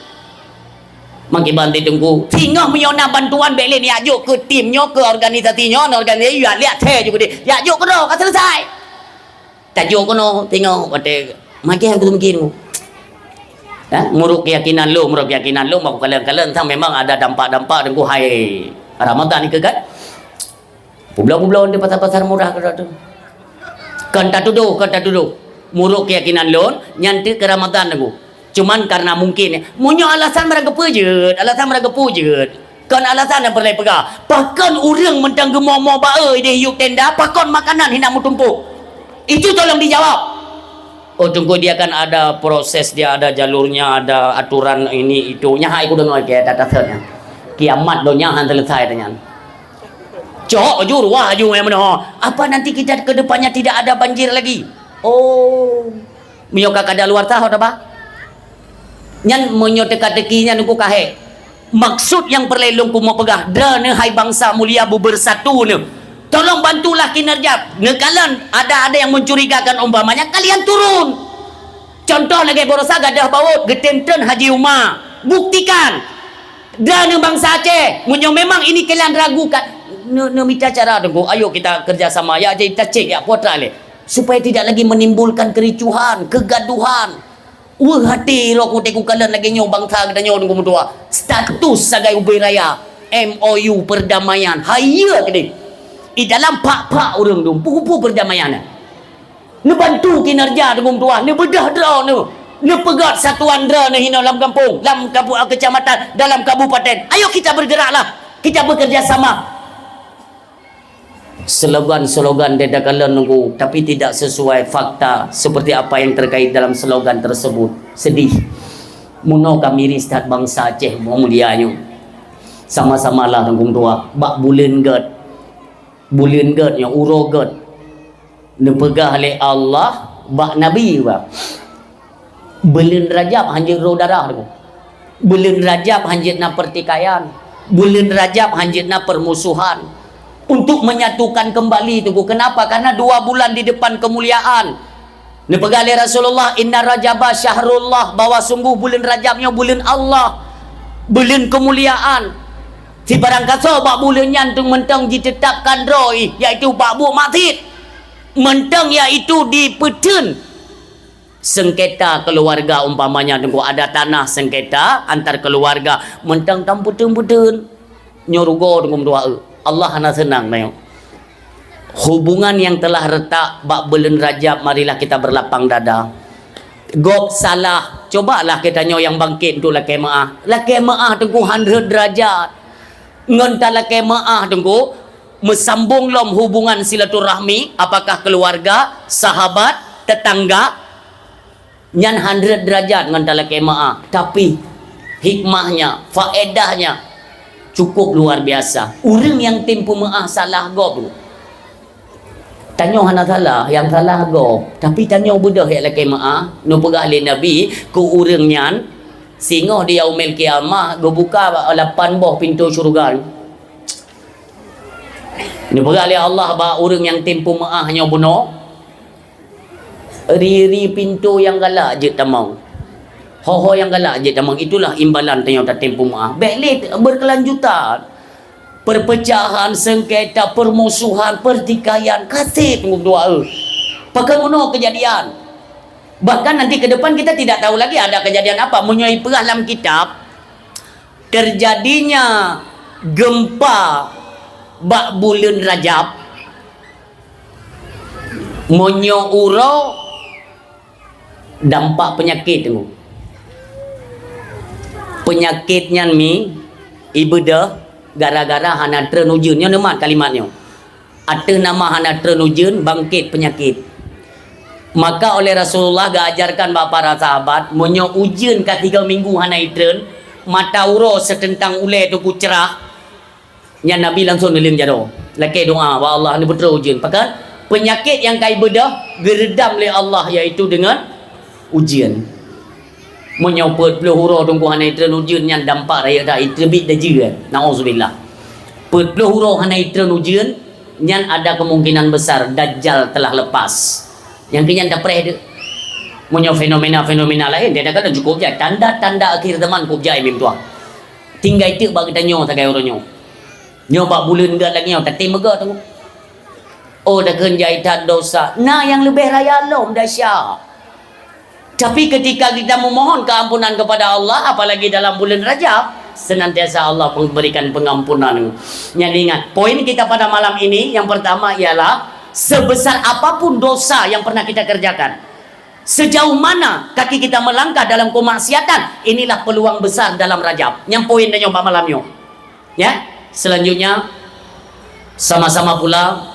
Meukiban di Teungku, singoh meunyoe na bantuan bék lé neujak jok keu tim nyoe, keu organisasi nyoe, organisasi nyoe, liak thée ju keudeh, jak jok keudroe ka selesai. Tajok keunoe, singoh watée magai aku mungkin. Ha, muruk keyakinan lôn, muruk keyakinan lôn, aku kalon-kalon sang memang ada dampak-dampak Teungku hai Ramadan ke kan. Publoe-publoe di pasar-pasar murah keudroe teuh. Kon tatudoh, kon tatudoh. Muruk keyakinan lôn, nyan teuk keu Ramadan Teungku. Cuman karena mungkin, meunyoe alasan barang geupeu jeuet, alasan barang geupeu jeuet. Kon alasan nyang peureulée peugah. Pakon ureuëng mantong geumoe-moe ba-e ideh yup tenda, pakon makanan hina meutumpôk? Itu tolong dijawab. Oh, Teungku, dia kan ada proses, dia ada jalurnya, ada aturan ini, itu. Nyan hai kudeungoe keu tatasot nyan. Kiamat donya han selesai teuh nyan. Cok aju ruah aju nyang meunoe. Apa nanti kita ke depannya tidak ada banjir lagi? Oh. Meunyoe ka kada luar sah, ho taba? Nyan meunyoe teuka-teuki nyan Teungku ka hék. Maksud nyang peureulée lôn keumeung peugah, droeneuh hai bansa mulia, beubersatu neuh. Tolong bantulah kinerja. Neukalon ada-ada yang mencurigakan, umpamanya kalian turun. Contoh lagée baroesa gadoh baôt, geutem treun Haji Uma. Buktikan. Droeneuh bansa Aceh, meunyoe memang ini kalian ragukan, neu-, neumita cara Teungku, ayo kita kerja sama, ya, jadi kita cek, ya, putra leh. Supaya tidak lagi menimbulkan kericuhan, kegaduhan. Weueh até lôn kutéh kukalon lagée nyoe bansa geutanyoe Teungku meutuah. Status sagai ubé raya, M O U perdamaian. Hai iya keudeh. Di dalam pak-pak ureuëng dum, peue-peue perdamaian. Neubantu kinerja Teungku meutuah, neubeudôh droeneuh, neupeugét satuan droeneuh hinoe lam gampông, lam kabu-, kecamatan, dalam kabupaten. Ayo kita bergeraklah, kita bekerja sama. Slogan-slogan dia dah kalon nunggu, tapi tidak sesuai fakta seperti apa yang terkait dalam slogan tersebut. Sedih. Munoe ka miris that bansa Aceh mulia nyoe. Sama-samalah Teungku meutuah, bak buleuen gét. Buleuen gét nyoe, uroe gét. Neupeugah lé Allah bak Nabi bah. Buleuen Rajab hanjeuet rô darah tu. Buleuen Rajab hanjeuet na pertikaian. Buleuen Rajab hanjeuet na permusuhan. Untuk menyatukan kembali Teungku. Kenapa? Karena dua bulan di depan kemuliaan. Neupeugah lé Rasulullah, "Inna Rajaba syahrullah," bahwa sungguh buleuen Rajab nyoe buleuen Allah. Buleuen kemuliaan. Sibarang kasoe bak buleuen nyan tu mantong jitetapkan droe, yaitu bak buet maksiet. Mantong yaitu dipeuteun sengketa keluarga, umpamanya Teungku ada tanah sengketa antar keluarga, mantong tampeuteun-peuteun. Nyoe rugoe Teungku meutuah, Allah hana seunang nyoe. Hubungan yang telah retak bak buleuen Rajab, marilah kita berlapang dada. Gob salah, cobalah geutanyoe nyang bangkét untuk lakée meuáh. Lakée meuáh Teungku hán rhot deurajat. Ngon talakée meuáh Teungku, meusambong lom hubungan silaturahmi, apakah keuluwarga, sahabat, teutangga, nyan hán rhot deurajat ngon talakée meuáh. Tapi, hikmahnya, faedahnya, cukup luar biasa. Ureuëng nyang tem peumeuáh salah gob, tanyoe hana salah, nyang salah gob. Tapi tanyoe beudôh jak lakée meuáh, neupeugah lé Nabi keu ureuëng nyan, singoh di Yaumil Qiyamah geubuka lapan boh pintoe syeuruga. Neupeugah lé Allah bak ureuëng nyang tem peumeuáh nyoe bunoe, ri-ri pintoe nyang galak jeuet tamong. Ho-ho nyang galak jeuet tamong, itulah imbalan tanyoe tatem peumeuáh. Bék lé berkelanjutan. Perpecahan, sengketa, permusuhan, pertikaian, ka sép Teungku meutuah. Pakon meunoe keujadian. Bahkan nanti ke depan kita tidak tahu lagi ada kejadian apa. Meunyoe ipeugah lam kitab, terjadinya gempa bak buleuen Rajab, meunyoe uroe dampak peunyakét tu. Peunyakét nyan mi ibeudôh gara-gara hana treun ujeuen. Nyoe neumat kalimat nyoe. Ateueh nama hana treun ujeuen, bangkét peunyakét. Maka oleh Rasulullah geuajarkan bak para sahabat, meunyoe ujeuen ka tiga minggu hana itreun, mata uroe seuteuntang ulée teungku cerah, nyan Nabi langsong neuleueng jaroe. Lakée doá bak Allah neubeutroe ujeuen. Pakon? Peunyakét nyang ka ibeudôh geureudam lé Allah, yaitu deungon ujeuen. Meunyoe peuet ploh uroe teungku hana itreun ujeuen, nyan dampak rayeuk that, iteubiet dajeu. Nauzubillah. Peuet ploh uroe hana itreun ujeuen, nyan ada kemungkinan besar Dajjal telah lepas. Nyang keu nyan tapreh deuh. Meunyoe fenomena-fenomena laén, dia kata cukup jai. Tanda-tanda akhir zaman cukup jai mim tuah. Tinggai teuk bak geutanyoe sagai uroe nyoe. Nyoe bak buleuen gét lagée nyoe, tatem meugoe tu. Oh, takheun jai that dosa. Na nyang leubeh raya lom dahsyat. Tapi ketika kita memohon keampunan kepada Allah, apalagi dalam bulan Rajab, senantiasa Allah peng-, berikan pengampunan. Yang diingat, poin kita pada malam ini yang pertama ialah sebesar apapun dosa yang pernah kita kerjakan, sejauh mana kaki kita melangkah dalam kemaksiatan, inilah peluang besar dalam Rajab. Nyang poin tanyoe bak malam nyoe. Ya, selanjutnya sama-sama pula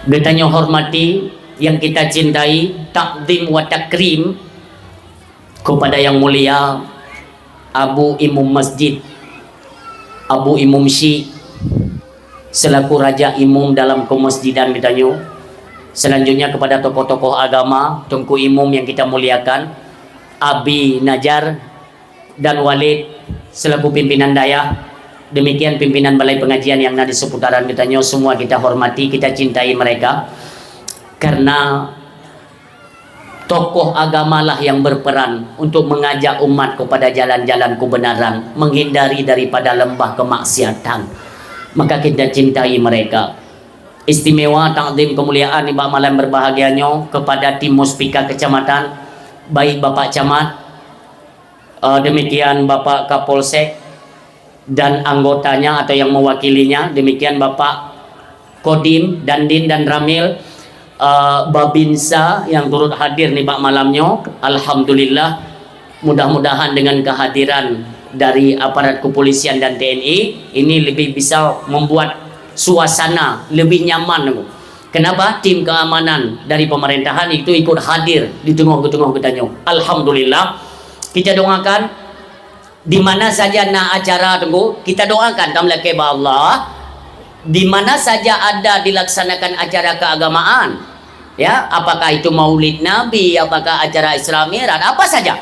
geutanyoe hormati, yang kita cintai, takzim wa takrim kepada yang mulia Abu Imum Masjid, Abu Imum Syik, selaku raja imum dalam kemasjidan geutanyoe. Selanjutnya kepada tokoh-tokoh agama, Teungku Imum yang kita muliakan, Abi Najar, dan Walid selaku pimpinan dayah, demikian pimpinan balai pengajian yang na di seputaran geutanyoe, semua kita hormati, kita cintai mereka, karena tokoh agamalah yang berperan untuk mengajak umat kepada jalan-jalan kebenaran, menghindari daripada lembah kemaksiatan. Maka kita cintai mereka. Istimewa takzim kemuliaan nibak malam berbahagia nyoe kepada tim Muspika Kecamatan, baik Bapak Camat, eh, demikian Bapak Kapolsek dan anggotanya atau yang mewakilinya, demikian Bapak Kodim, Dandin dan Ramil, eh, Babinsa yang turut hadir nibak malam nyoe. Alhamdulillah, mudah-mudahan dengan kehadiran dari aparat kepolisian dan T N I, ini lebih bisa membuat suasana lebih nyaman. Kenapa? Tim keamanan dari pemerintahan itu ikut hadir di tengah-tengah geutanyoe. Alhamdulillah, kita doakan di mana saja na acara, Teungku, kita doakan, tameulakée bak Allah. Di mana saja ada dilaksanakan acara keagamaan, ya, apakah itu Maulid Nabi, apakah acara Isra Mi'raj, apa saja,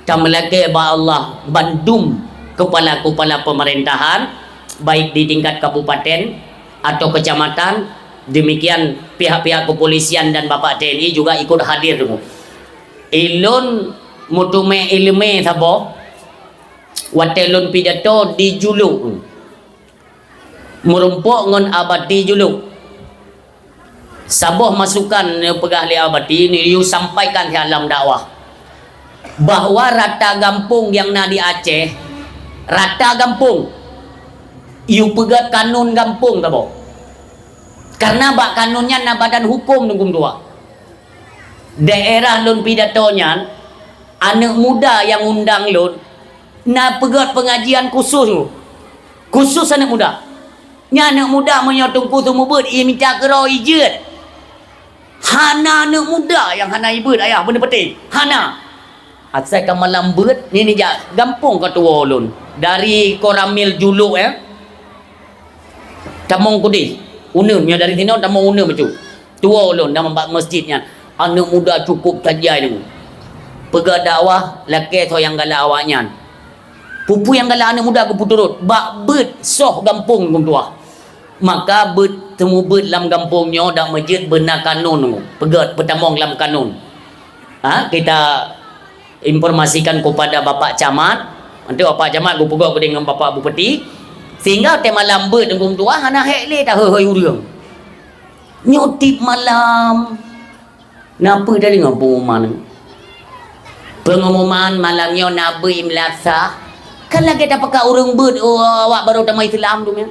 tameulakée bak Allah bandum kepala-kepala pemerintahan, baik di tingkat kabupaten atau kecamatan, demikian pihak-pihak kepolisian dan Bapak T N I juga ikut hadir, Teungku. Ilôn meuteumé iéleumé saboh, watée lôn pidato di Juluk, meurumpok ngon Abati Juluk. Saboh masukan neupeugah lé Abati, neuyue sampaikan siat lam dakwah, bahwa rata gampông nyang na di Aceh, rata gampông, yue peugét kanun gampông saboh. Karena bak kanun nyan na badan huköm, Teungku meutuah. Daerah lôn pidato nyan, aneuëk muda nyang undang lôn, na peugét pengajian khusus, khusus aneuëk muda. Nyan aneuëk muda meunyoe Teungku seumeubeuet, ie mita keudroe, ie jeuet. Hana aneuëk muda nyang hana ibeuet, ayah, beuneupeuteh. Hana. Asai ka malam beuet, ni nijak gampông ka tuwoe lôn. Dari Koramil Juluk, eh. Tamong keudeh. Uneuen, nyoe dari sinoe tamong uneuen bacut. Tuwoe lôn, dan bak masjid nyan. Aneuëk muda cukup tajai nyoe. Peugah dakwah, lakée soe nyang galak awaknyan. Peue-peue nyang galak aneuëk muda geupeuturot. Bak beuet soh gampông, Teungku meutuah. Maka beuet, seumeubeuet lam gampông nyoe dan meujeut beuna kanun, peugét peutamong lam kanun. Ha, kita informasikan kepada Bapak Camat, nanti Bapak Camat geupeugét keudeh ngon Bapak Bupati, sehingga watée malam beuet, Teungku meutuah, hana hék lé tahôi-hôi ureuëng. Nyoe tieb malam, na peue tadeungoe pengumuman? Pengumuman malam nyoe na beuet i meulasah. Kan lagée tapeugah ureuëng beuet, oh, awak barô tamong Islam tu nyan.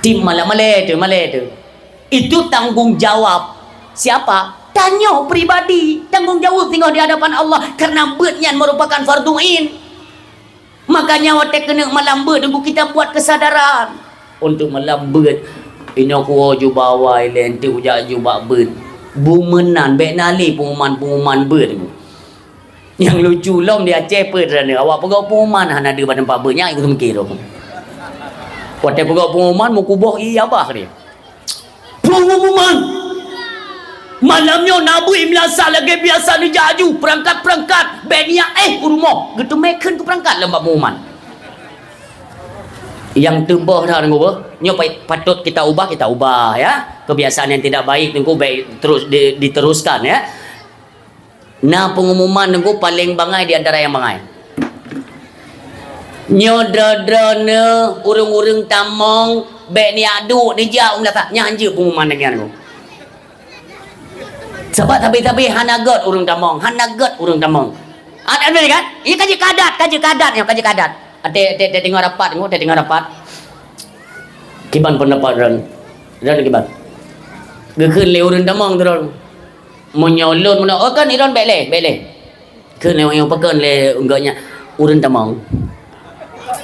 Tieb malam, malée teuh, malée teuh. Itu tanggung jawab siapa? Tanyoe pribadi, tanggung jawab singoh di hadapan Allah, karena beuet nyan merupakan fardu ain. Makanya watée keuneuk malam beuet, Teungku, kita buat kesadaran. Untuk malam beuet, inoe kuwoe ju bak awai lé, enteuk kujak ju bak beuet. Bumoe meunan, bék na lé pengumuman-pengumuman beuet, Teungku. Nyang lucu lom di Aceh peuet droeneuh, awak peugét pengumuman hana deuh bak teumpat beuet, nyan ikut mikir. Watée peugét pengumuman, meukuboh ie abah dia. Pengumuman! Malam nyoe na beuet i meulasah lagée biasa neujak aju, peurangkat-peurangkat, bék neujak éh u rumoh, geuteumé kheun keu peurangkat lom bak pengumuman. Nyang teuboh that, Teungku, nyoe pa-, patut kita ubah, kita ubah, ya. Kebiasaan yang tidak baik, Teungku, baik terus di-, diteruskan, ya. Na pengumuman, Teungku, paléng bangai di antara nyang bangai. Nyoe droe-droeneuh ureuëng-ureuëng tamong, bék neujak duek, neujak u meulasah. Nyan jeuet pengumuman lagée nyan, Teungku. Sabab sabe-sabe hana gét ureuëng tamong, hana gét ureuëng tamong. Ada, ada kan? Iya, ka jeuet keu adat, ka jeuet keu adat nyoe, ka jeuet keu adat. Até, até, até teungoh rapat, Teungku, até teungoh rapat. Kiban pendapat droen? Droen kiban? Geukheun lé ureuëng tamong tu droen. Meunyoe lôn meunan, oh, kan droen bék lé, bék lé. Kheun lé ureuëng pakon lé gobnyan ureuëng tamong.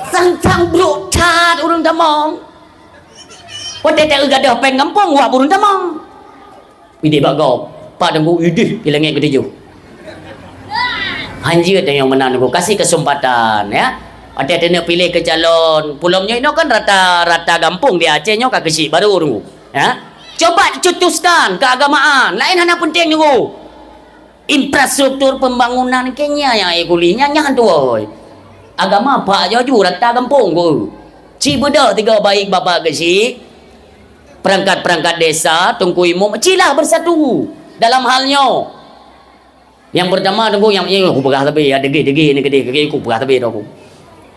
Sang-sang brok that ureuëng tamong. Watée taeu gadôh péng gampông, wak ureuëng tamong. Idéh bak gob, pat Teungku, idéh di langét keutujoh. Hanjeuet nyang meunan Teungku, kasih kesempatan, ya. Watée taneuk piléh keu calon, peulom nyoe inoe kan rata, rata gampông di Aceh nyoe ka keuchik barô Teungku, ya. Coba cetuskan keagamaan, laén hana peunteng Teungku. Infrastruktur pembangunan keu nyan nyang ék guli nyan, nyan tuwoe. Agama pak jaju rata gampông ku. Ci beudôh tiga baik bapak keuchik, perangkat-perangkat desa, teungku imum, cilah bersatu dalam hal nyoe. Nyang pertama teungku nyang, nyang kupeugah sabe, ya degeh-degeh ni keudeh, keudeh kupeugah sabe tu aku.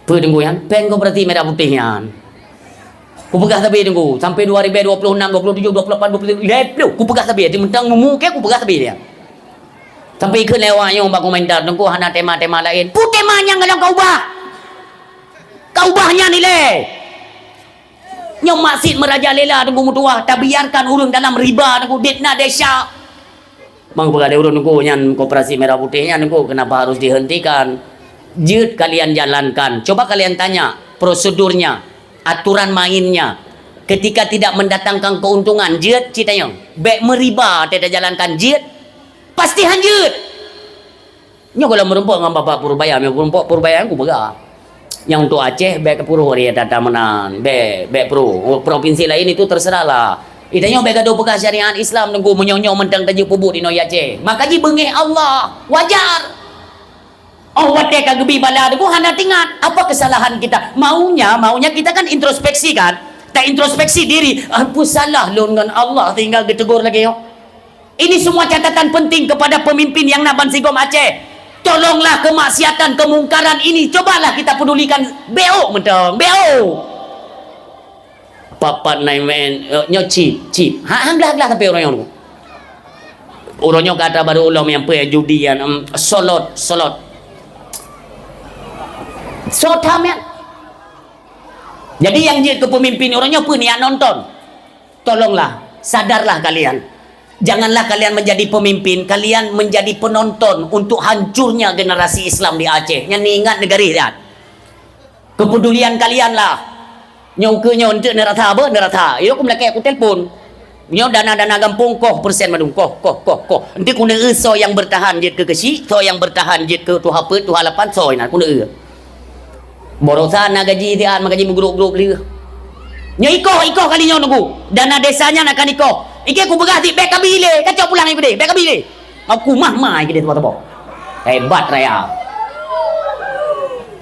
Peue teungku nyan? Pèng koperasi merah putih nyan. Kupeugah sabe teungku, sampai dua ribu dua puluh enam, dua puluh tujuh, dua puluh lapan, dua puluh tujuh, lhèe ploh, kupeugah sabe, di mentang mumu ke kupeugah sabe dia. Sampai ikheun lé awak nyoe bak komentar, teungku hana tema-tema laén. Peue tema nyang galom ka ubah? Ka ubah nyan ilèe. Nyoe maksiet meurajalela teungku meutuwah, tabiarkan ureueng dalam riba teungku, dit na desya. Mang peugah lé ureueng teungku nyan koperasi merah putih nyan teungku kenapa harus dihentikan? Jeuet kalian jalankan. Coba kalian tanya prosedurnya, aturan mainnya. Ketika tidak mendatangkan keuntungan, jeuet cit tanyong. Bèk meuriba teuka jalankan, jeuet. Pasti han jeuet. Nyoe kalau meureumpok ngon Bapak Purbaya, meureumpok Purbaya kupeugah. Nyang untuk Aceh bèk pruh ri data meunan, bèk, bèk pruh. Provinsi lain itu terserahlah. Ita nyoe bèk gadoh peugah syariat Islam teungku meunyoe-nyoe mantong tajeuet peubuet inoe Aceh. Maka jibeungéh Allah, wajar. Oh watèe ka geubi bala teungku hana teuingat. Apa kesalahan kita? Maunya, maunya kita kan introspeksi kan? Ta introspeksi diri. Apa salah lôn ngon Allah sehingga geutegur lagèe nyoe? Ini semua catatan penting kepada pemimpin yang na bansigom Aceh. Tolonglah kemaksiatan, kemungkaran ini, cobalah kita pedulikan. Bèk mantong, bèk. Papat nai main, eh, nyoe chip, chip. Ha, hang glah-glah sampai ureueng nyoe. Ureueng nyoe kata baru ulôn nyang peue judi nyan, em, slot, slot. Slot ham nyan. Jadi nyang jeuet keu pemimpin ureueng nyoe peue niat nonton. Tolonglah, sadarlah kalian. Janganlah kalian menjadi pemimpin, kalian menjadi penonton untuk hancurnya generasi Islam di Aceh. Nyan ingat neugaréh that. Kepedulian kalian lah. Nyoe keu nyoe enteuk neurasa, beuh neurasa. Yo ku meulakèe ku telpon. Nyoe dana-dana gampông koh persen mandum, koh, koh, koh, koh. Enteuk ku neueu soe nyang bertahan jeuet keu keuchik, soe nyang bertahan jeuet keu tuha peuet, tuha lapan, soe na ku neueu. Baroesa na gaji siat, meugaji meugrôp-grôp lé. Nyoe ikoh, ikoh kali nyoe teungku. Dana desa nyan akan ikoh. Ikeu kupeugah sit bèk kabi lé, kacok pulang i beudé, bèk kabi lé. Aku mah mai keudeh teuma-teuma. Hebat raya.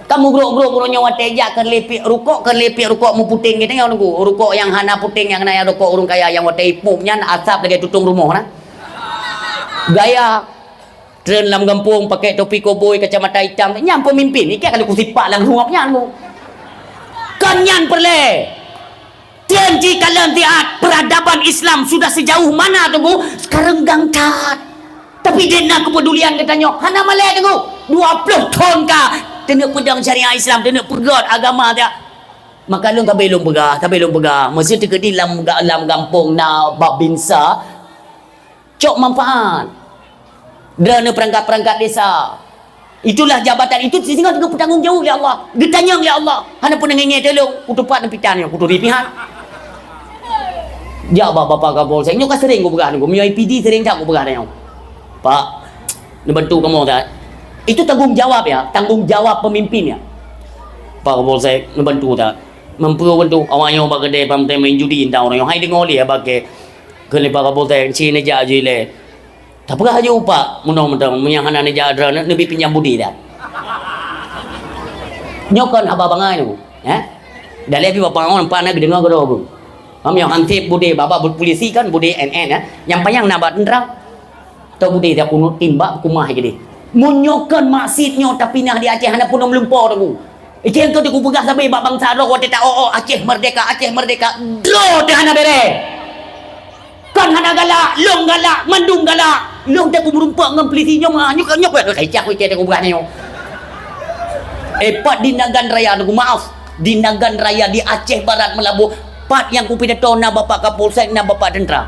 Kamu grôp-grôp uroe nyoe watèe jak keu lipik rukok, keu lipik rukok meuputéng gitu nyoe teungku. Rukok nyang hana puténg, nyang na rukok ureueng kaya nyang watèe ipop nyan asap lagèe tutong rumoh na. Gaya. Treun lam gampông, pakai topi koboi, kacamata itam, nyan pemimpin. Ikeu ka lheueh kusipak lam rumoh nyan ku. Kon nyan peureulèe. Treun jikalon siat, peradaban Islam sudah sejauh mana teungku? Sekarang gang that. Tapi dek na kepedulian geutanyoe, hana malèe teungku. Dua ploh thon ka, teuneuk peudong syariat Islam, teuneuk peugöt agama siat. Maka lôn sabe lôn peugah, sabe lôn peugah, meuseuti keudi lam, lam gampông na babinsa, cok manfaat. Droeneuh perangkat-perangkat desa. Itulah jabatan itu singoh teungoh peutanggung jaweueb lé Allah. Geutanyong lé Allah. Hana peureunah ngengei teuh lôn. Kutupat neupitan nyoe, kuturi pihan. Jak bak Bapak Kapolsek. Nyoe ka sering kupeugah nyoe. Meunyoe I P D sering that kupeugah nyoe. Pak, neubantu kamoe that. Itu tanggung jawab ya, tanggung jawab pemimpin ya. Pak Kapolsek, neubantu that. Meumpeue bantu awak nyoe bak keudè pam main judi entah ureueng nyoe. Hai deungoe lé bak keu Kheun lé Pak Kapolsek, "Ci neujak ju ilèe." Tapeugah laju Pak, "Meunoe mantong, meunyo hana neujak droeneuh, neubi pinjam budi dah." Nyoe kon haba bangai nyoe, eh? Daleh pih Bapak ngon Pak na geudeungoe keudroe bu. Meunyo hansép budi bak, bak pulisi kan budi N N, eh? Nyang panyang na bak teuntra. Atau budi dah kunut timbak kumah jadi. Meunyo kon maksud nyoe tapinah di Aceh hana peunoh meulumpo teuku. Ikeu keu kupeugah sabe bak bansa droe watèe ta-o-o Aceh merdeka, Aceh merdeka. Droe teuh hana bere. Kon hana galak, lôn galak, mandum galak. Lôn teuh kumeurumpok ngon pulisi nyoe mah. Nyoe nyoe kai cah kucet kupeugah nyoe. Eh, pat di Nagan Raya nyoe, maaf. Di Nagan Raya di Aceh Barat Meulaboh. Pat nyang kupidato na Bapak Kapolsek, na Bapak Teuntra.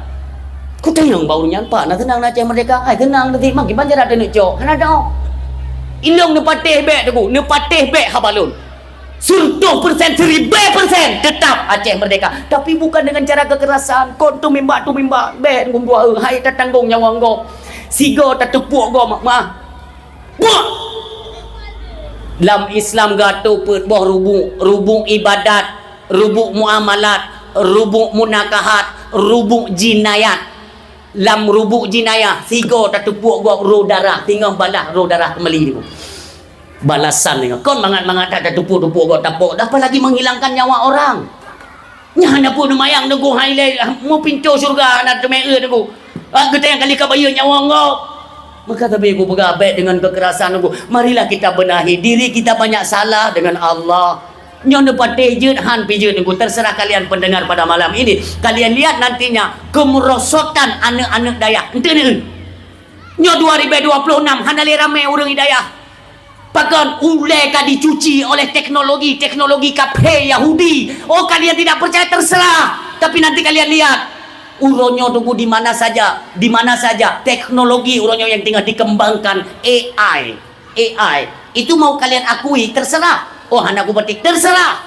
Kutanyong bak ureueng nyan, "Pak, na seunang na Aceh Merdeka?" "Hai, seunang teuh, mak kiban cara teuneuk cok." Hana dong. Ilong neupatéh bèk teuku, neupatéh bèk haba lôn. Seureutôh persen, seribu persen tetap Aceh Merdeka. Tapi bukan dengan cara kekerasan. Kon tumimbak-tumimbak, bèk ngum dua hai tatanggong nyawa gob. Sigoe tateupok gob mak mah. Buet! Lam Islam geuatoe peuet boh rubuk, rubuk ibadat, rubuk muamalat, rubuk munakahat, rubuk jinayat. Lam rubuk jinayah, sigoe tateupeuk gob roh darah, singoh balah roh darah keumbali tu. Balasan nyoe. Kon mangat-mangat that tateupeuk-teupeuk gob tapok, apalagi menghilangkan nyawa orang. Nyan hana peue neumayang Teungku, hai lé, meupintoe syeuruga hana teumé eu Teungku. Ah, geutanyoe kali ka bayeue nyawa gob. Maka tapi kupeugah bèk dengan kekerasan Teungku. Marilah kita benahi diri kita, banyak salah dengan Allah. Nyoe neupatéh jeuet han pi jeuet Teungku, terserah kalian pendengar pada malam ini. Kalian lihat nantinya kemerosotan aneuk-aneuk dayah. Enteuk neu. Nyoe dua ribèe dua ploh nam hana lé ramé ureueng di dayah. Pakon ulèe ka dicuci oleh teknologi, teknologi kaphé Yahudi. Oh, kalian tidak percaya, terserah. Tapi nanti kalian lihat, uroe nyoe Teungku di mana saja, di mana saja teknologi uroe nyoe yang tengah dikembangkan, A I, A I. Itu mau kalian akui, terserah. Oh, hana kupetik, terserah.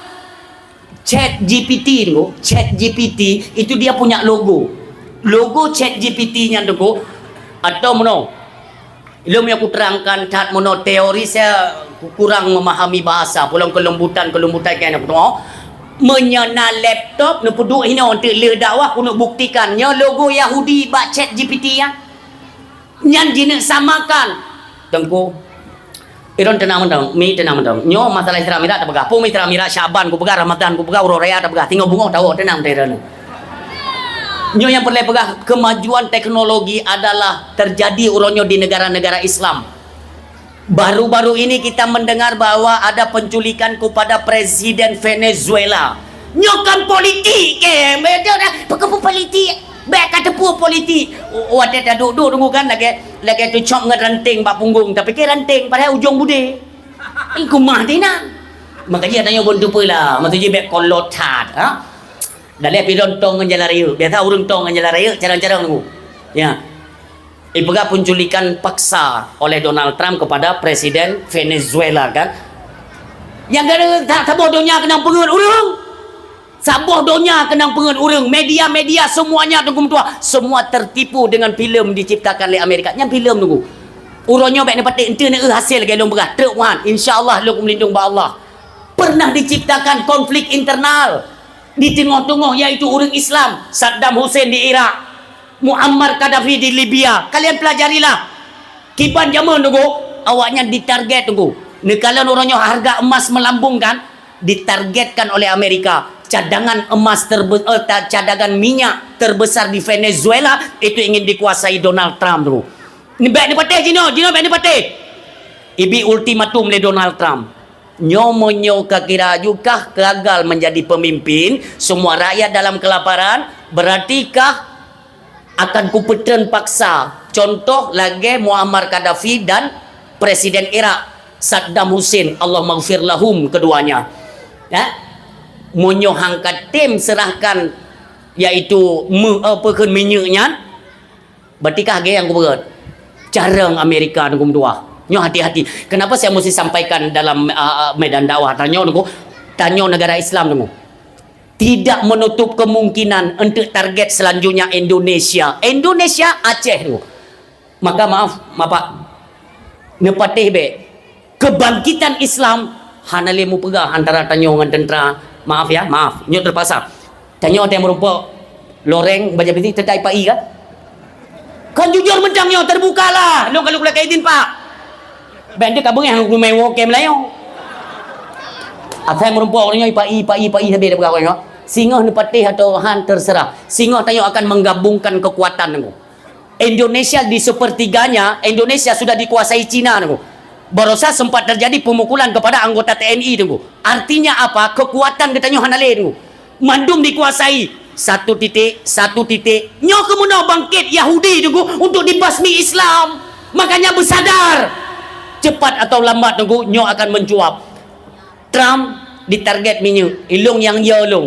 Chat G P T Teungku, Chat G P T itu dia punya logo. Logo Chat G P T nyan Teungku, atau meunoe, lôn meunyoe kuterangkan that meunoe teori, saya kurang memahami bahasa, pulang kelembutan-kelembutan kan aku tengok. Meunyoe na laptop neupeuduek hinoe untuk lheuh dakwah, keuneuk buktikan nyoe logo Yahudi bak Chat G P T nyan. Nyan jineuk samakan. Teungku, Iron teunang mantong, mi teunang mantong. Nyoe masalah Isra Mi'raj tapeugah. Peue Isra Mi'raj, Syaban kupeugah, Ramadan kupeugah, uroe raya tapeugah. Singoh bungöng tawoe teunang teuh Iron. Nyoe nyang peureulèe peugah, kemajuan teknologi adalah terjadi uroe nyoe di negara-negara Islam. Baru-baru ini kita mendengar bahwa ada penculikan kepada Presiden Venezuela. Nyoe kan politik, eh? Betul dah. Pakon politik? Bèk ka teupeue politik. Watèe taduek-duek Teungku kan lagèe, lagèe teucok ngon ranting bak punggong, tapike ranting padahai ujong budé. Ih, kumat inan. Maka jih tanyoe bon teupeue lah, maksud jih bèk kolot that, ha? Daleh pih lôn tong ngon jalan raya. Biasa ureueng tong ngon jalan raya, carông-carông Teungku. Ya. Ipeugah penculikan paksa oleh Donald Trump kepada Presiden Venezuela kan. Nyang kena sa-, saboh donya keunong peungeuet ureueng. Saboh donya keunong peungeuet ureueng, media-media semuanya Teungku meutuah, semua tertipu dengan filem diciptakan lé Amerika. Nyan filem Teungku. Uroe nyoe bèk neupatéh, enteuk neu hasé lagèe lôn peugah, treuk wan. Insya Allah lôn meulindong bak Allah. Pernah diciptakan konflik internal di teungoh-teungoh, yaitu ureueng Islam, Saddam Hussein di Irak, Muammar Gaddafi di Libya. Kalian pelajarilah. Kiban jameun Teungku, awaknyan ditarget Teungku. Neukalon uroe nyoe harga emas melambung kan? Ditargetkan oleh Amerika. Cadangan emas terbe-, eh, ta-, cadangan minyak terbesar di Venezuela itu ingin dikuasai Donald Trump Teungku. Ni bèk neupatéh jinoe, jinoe bèk neupatéh. Ibi ultimatum lé Donald Trump. Nyoe meunyoe kakira aju kah gagal menjadi pemimpin, semua rakyat dalam kelaparan, berarti kah akan kupeutreun paksa, contoh lagèe Muammar Gaddafi dan Presiden Irak Saddam Hussein, Allahummaghfir lahum keduanya. Ya? Meunyoe han ka tem serahkan, yaitu me-, apa kheun minyeuk nyan, berarti kah lagèe nyang kupeugah. Carông Amerika Teungku meutuah. Nyoe hati-hati. Kenapa saya mesti sampaikan dalam, uh, uh, medan dakwah? Tanyoe Teungku, tanyoe negara Islam Teungku. Tidak menutup kemungkinan untuk target selanjutnya Indonesia. Indonesia, Aceh Teungku. Maka maaf, Bapak. Neupatéh bèk. Kebangkitan Islam hana lé mupeugah antara tanyoe ngon tentara. Maaf ya, maaf. Nyoe terpaksa. Tanyoe watèe meurumpok loreng bajèe piti teutai pai kan? Kan jujur mantong nyoe, terbuka lah. Lôn ka lôn kulak ka izin, Pak. Bèk nanti ka beungèh ureueng meuwoe kèe meulayeue. Asai meurumpok ureueng nyoe, pai, pai, pai, sabe tapeugah ureueng nyoe. Singoh neupatéh atau han, terserah. Singoh tanyoe akan menggabungkan kekuatan Teungku. Indonesia di sepertiganya, Indonesia sudah dikuasai Cina Teungku. Barosa sempat terjadi pemukulan kepada anggota T N I Teungku. Artinya apa? Kekuatan geutanyoe hana lé Teungku. Mandum dikuasai. Satu titik, satu titik. Nyoe keuh meunoe bangkit Yahudi Teungku untuk dibasmi Islam. Makanya bersadar. Cepat atau lambat Teungku, nyoe akan mencuap. Trump ditarget minyeuk, ilong nyang yo lôn.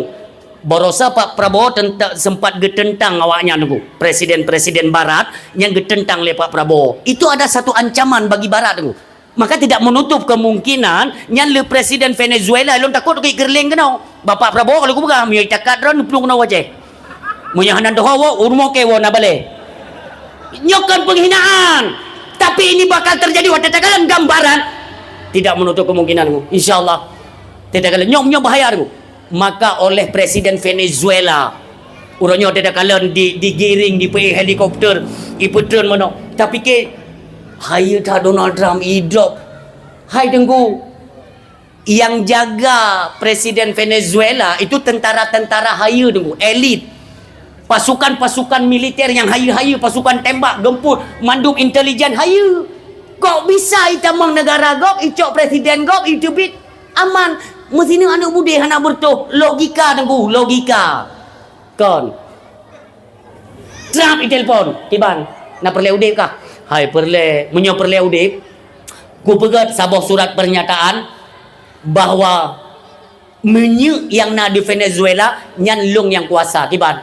Barosa Pak Prabowo tenta-, sempat geutentang awaknyan Teungku. Presiden-presiden barat nyang geutentang lé Pak Prabowo. Itu ada satu ancaman bagi barat Teungku. Maka tidak menutup kemungkinan nyan le presiden Venezuela, lôn takot keu geureuléng keunoe. Bapak Prabowo kalau kupeugah, meunyoe takat droe neuplueng keunoe wajéh. Meunyoe hana doho woe, u rumoh kèe woe na balèe. Nyoe kon penghinaan. Tapi ini bakal terjadi watèe takalon gambaran. Tidak menutup kemungkinan, insya Allah. Tidak kala nyoe, nyoe bahaya tu. Maka oleh Presiden Venezuela, Uroe nyoe teuka kalon di, digiring, dipeuék helikopter, ipeutreun meunoe. Tapike, hayeue that Donald Trump idrop. Hai Teungku, yang jaga Presiden Venezuela itu tentara-tentara hayeue Teungku, elit. Pasukan-pasukan militer yang hayeue-hayeue, pasukan tembak, geumpot, mandum intelijen hayeue. Kok bisa itamong negara gob, icok presiden gob, iteubiet aman? Meusineuk aneuk budé hana beureutoh. Logika Teungku, logika. Kon. Trump itelepon, "Kiban, na peureulée udeb kah?" "Hai, peureulée, meunyoe peureulée udeb, kupeugét saboh surat pernyataan bahwa minyeuk nyang na di Venezuela nyan lôn nyang kuasa." Kiban.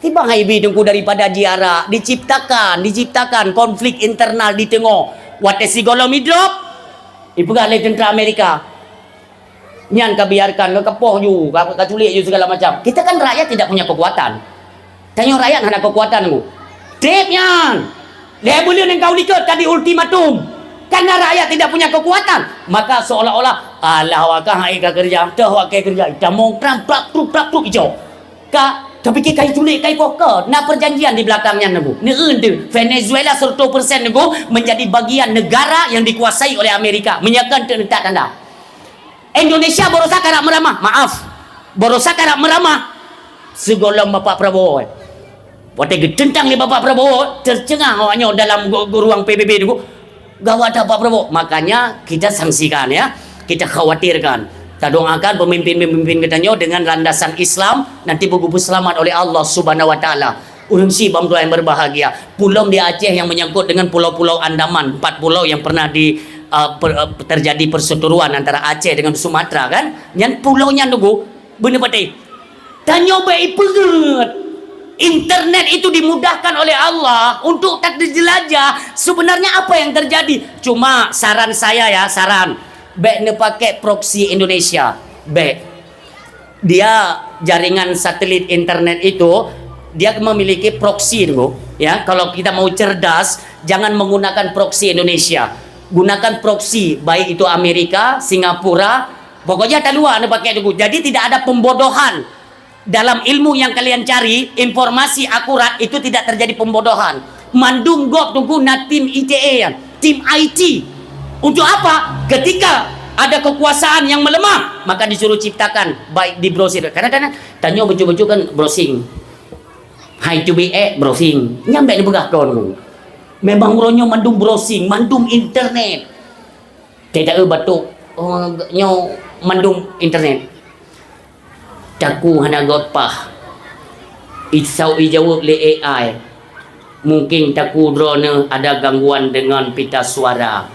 Tiba hai bi Teungku daripada jiarak, diciptakan, diciptakan konflik internal di teungoh. Watée sigohlom idrop, ipeugah lé teuntra Amerika, "Nyan ka biarkan, ka poh ju, ka, ka culik ju segala macam." Kita kan rakyat tidak punya kekuatan. Tanyoe rakyat hana kekuatan Teungku. Treb nyan. Lhée buleuen nyang ka u likot ka di ultimatum. Karena rakyat tidak punya kekuatan, maka seolah-olah, "Alah, awak ka hai ka keureuja, toh awak ka keureuja." Itamong Trump, prap trup, prap trup icok. Ka, tapike kai culik, kai poh ka. Na perjanjian di belakang nyan Teungku. Neueu teuh, Venezuela seratus persen Teungku menjadi bagian negara yang dikuasai oleh Amerika. Meunyoe kon teuk neutak tanda. Indonesia barosa karap meuramah, maaf, barosa karap meuramah sigohlom Bapak Prabowo. Watée geuteuntang lé Bapak Prabowo, tercengah awak nyoe dalam gu-, gu-, ruang P B B Teungku. Gawat that Pak Prabowo. Makanya kita sangsikan ya, kita khawatirkan. Tadoakan pemimpin-pemimpin geutanyoe dengan landasan Islam, nanti beugeupeue seulamat oleh Allah Subhanahu Wa Taala. Ureuëng syiek ban droe nyang berbahagia, peue lom di Aceh yang menyangkut dengan pulau-pulau Andaman, empat pulau yang pernah di, uh, per, uh, terjadi perseteruan antara Aceh dengan Sumatera kan? Nyan pulau nyan Teungku, beuna patéh. Tanyoe bèk ipeugét. Internet itu dimudahkan oleh Allah untuk tak dijelajah. Sebenarnya apa yang terjadi? Cuma saran saya ya, saran. Bèk neupaké proksi Indonesia. Bèk. Dia jaringan satelit internet itu, dia memiliki proksi Teungku. Ya, kalau kita mau cerdas, jangan menggunakan proksi Indonesia. Gunakan proksi, baik itu Amerika, Singapura, pokoknya tak luar neupaké Teungku. Jadi tidak ada pembodohan. Dalam ilmu yang kalian cari, informasi akurat itu tidak terjadi pembodohan. Mandum gob Teungku na tim I T A, tim I T. Untuk apa? Ketika ada kekuasaan yang melemah, maka disuruh ciptakan, baik di browsing. Kadang-kadang tanyoe bacut-bacut kan browsing. Hai tu bi eh browsing. Nyan bèk neupeugah kon. Memang uroe nyoe mandum browsing, mandum internet. Teuh taeu batuk, oh, nyoe mandum internet. Taku hana got paih. Isau ijaweueb lé A I. Mungkin taku droeneuh ada gangguan dengan pita suara.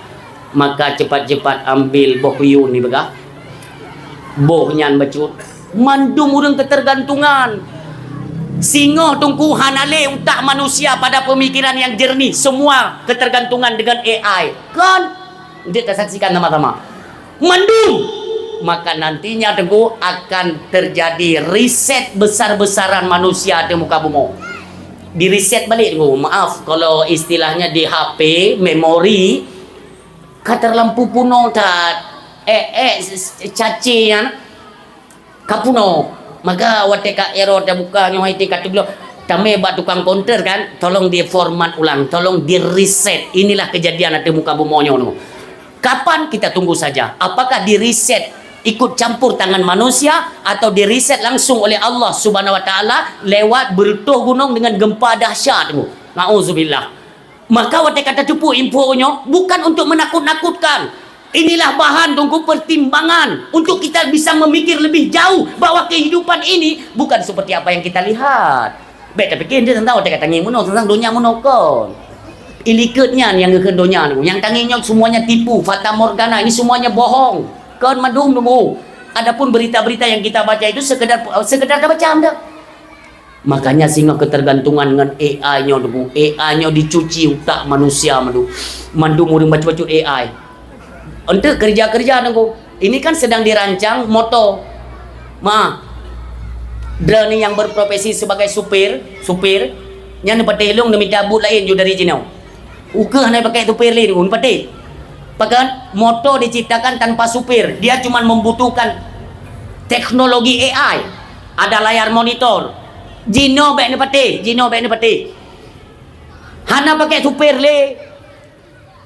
Maka cepat-cepat ambil boh kuyun ni peugah. Boh nyan bacut. Mandum ureuëng ketergantungan. Singoh Teungku hana lé utak manusia pada pemikiran yang jernih. Semua ketergantungan dengan A I. Kan? Ndeuk tasaksikan sama-sama. Mandum. Maka nantinya Teungku akan terjadi riset besar-besaran manusia di muka bumoe. Di riset balik Teungku. Maaf kalau istilahnya di H P, memori, ka terlampau punoh that. Eh, eh, caci nyan. Ka punoh. Maka watée ka error tabuka nyoe hai teuka teuglok, tamé bak tukang konter kan, tolong diformat ulang, tolong di-reset. Inilah kejadian ateueh muka bumoe nyoe. Kapan? Kita tunggu saja. Apakah di-reset ikut campur tangan manusia atau di-reset langsung oleh Allah Subhanahu Wa Taala lewat bertuh gunung dengan gempa dahsyat tu? Nauzubillah. Maka watée ka tateupeue info nyoe bukan untuk menakut-nakutkan. Inilah bahan Teungku pertimbangan untuk kita bisa memikir lebih jauh bahwa kehidupan ini bukan seperti apa yang kita lihat. Bèk tapikir dia tentang watée ka tangieng meunoe, tentang donya meunoe kon. Ilikot nyan yang geukheun donya tu. Yang tangieng nyoe semuanya tipu, fata morgana. Ini semuanya bohong. Kon mandum Teungku. Adapun berita-berita yang kita baca itu sekedar sekedar tabaca anda. Makanya singoh ketergantungan ngon A I nyoe Teungku. A I nyoe dicuci utak manusia mandum. Mandum ureuëng bacut-bacut A I. Untuk kerja-kerja Teungku. Ini kan sedang dirancang motor. Ma. Droeneuh yang berprofesi sebagai supir, supir, nyan neupatéh lôn neumita buet laén ju dari jinoe. Ukeue hana pakai supir lé Teungku, neupatéh. Pakon motor diciptakan tanpa supir, dia cuma membutuhkan teknologi A I. Ada layar monitor. Jinoe bèk neupatéh, jinoe bèk neupatéh. Hana pakai supir lé.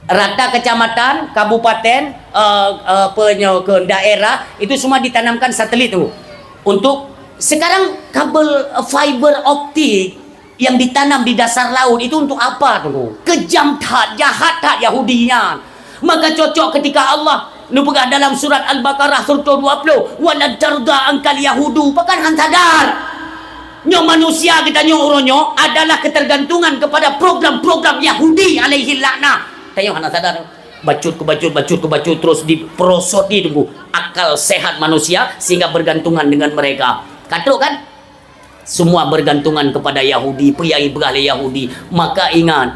Rata kecamatan, kabupaten, eh, eh, apa nyoe ke daerah, itu semua ditanamkan satelit tu. Untuk sekarang kabel, eh, fiber optik yang ditanam di dasar laut itu untuk apa tu? Kejam that, jahat that Yahudi nyan. Maka cocok ketika Allah neupeugah dalam surat Al-Baqarah seratus dua puluh, "Walan tarda angkal yahudu." Pakon han sadar. Nyoe manusia geutanyoe uroe nyoe adalah ketergantungan kepada program-program Yahudi alaihi laknah. Tanyoe hana sadar. Bacut ke bacut, bacut ke bacut, terus diperosot di tunggu. Akal sehat manusia sehingga bergantungan dengan mereka. Ka trok kan? Semua bergantungan kepada Yahudi, peue nyang ipeugah lé Yahudi. Maka ingat,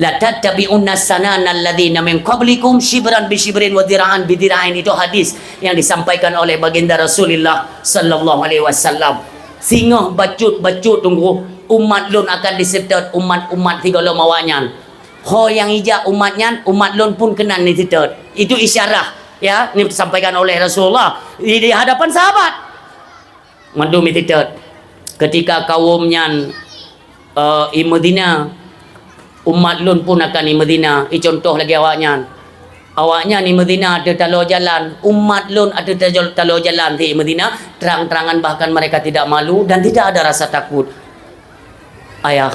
"La tattabi'unna sananal ladzina min qablikum shibran bi shibrin wa dzira'an bi dzira'in." Itu hadis yang disampaikan oleh baginda Rasulullah sallallahu alaihi wasallam. Singoh bacut-bacut tunggu, umat lôn akan diseutôt umat-umat sigohlom awaknyan. Ho nyang ijak umat nyan, umat lôn pun keunan diseutôt. Itu isyarah, ya, ini disampaikan oleh Rasulullah di, di hadapan sahabat. Mandum iseutôt. Ketika kaum nyan, eh, imeuzina, umat lôn pun akan imeuzina. Icontoh lagèe awaknyan. Awaknyan imeuzina ateueh taloe jalan, umat lôn ateueh taloe, taloe jalan si imeuzina, terang-terangan bahkan mereka tidak malu dan tidak ada rasa takut. Ayah,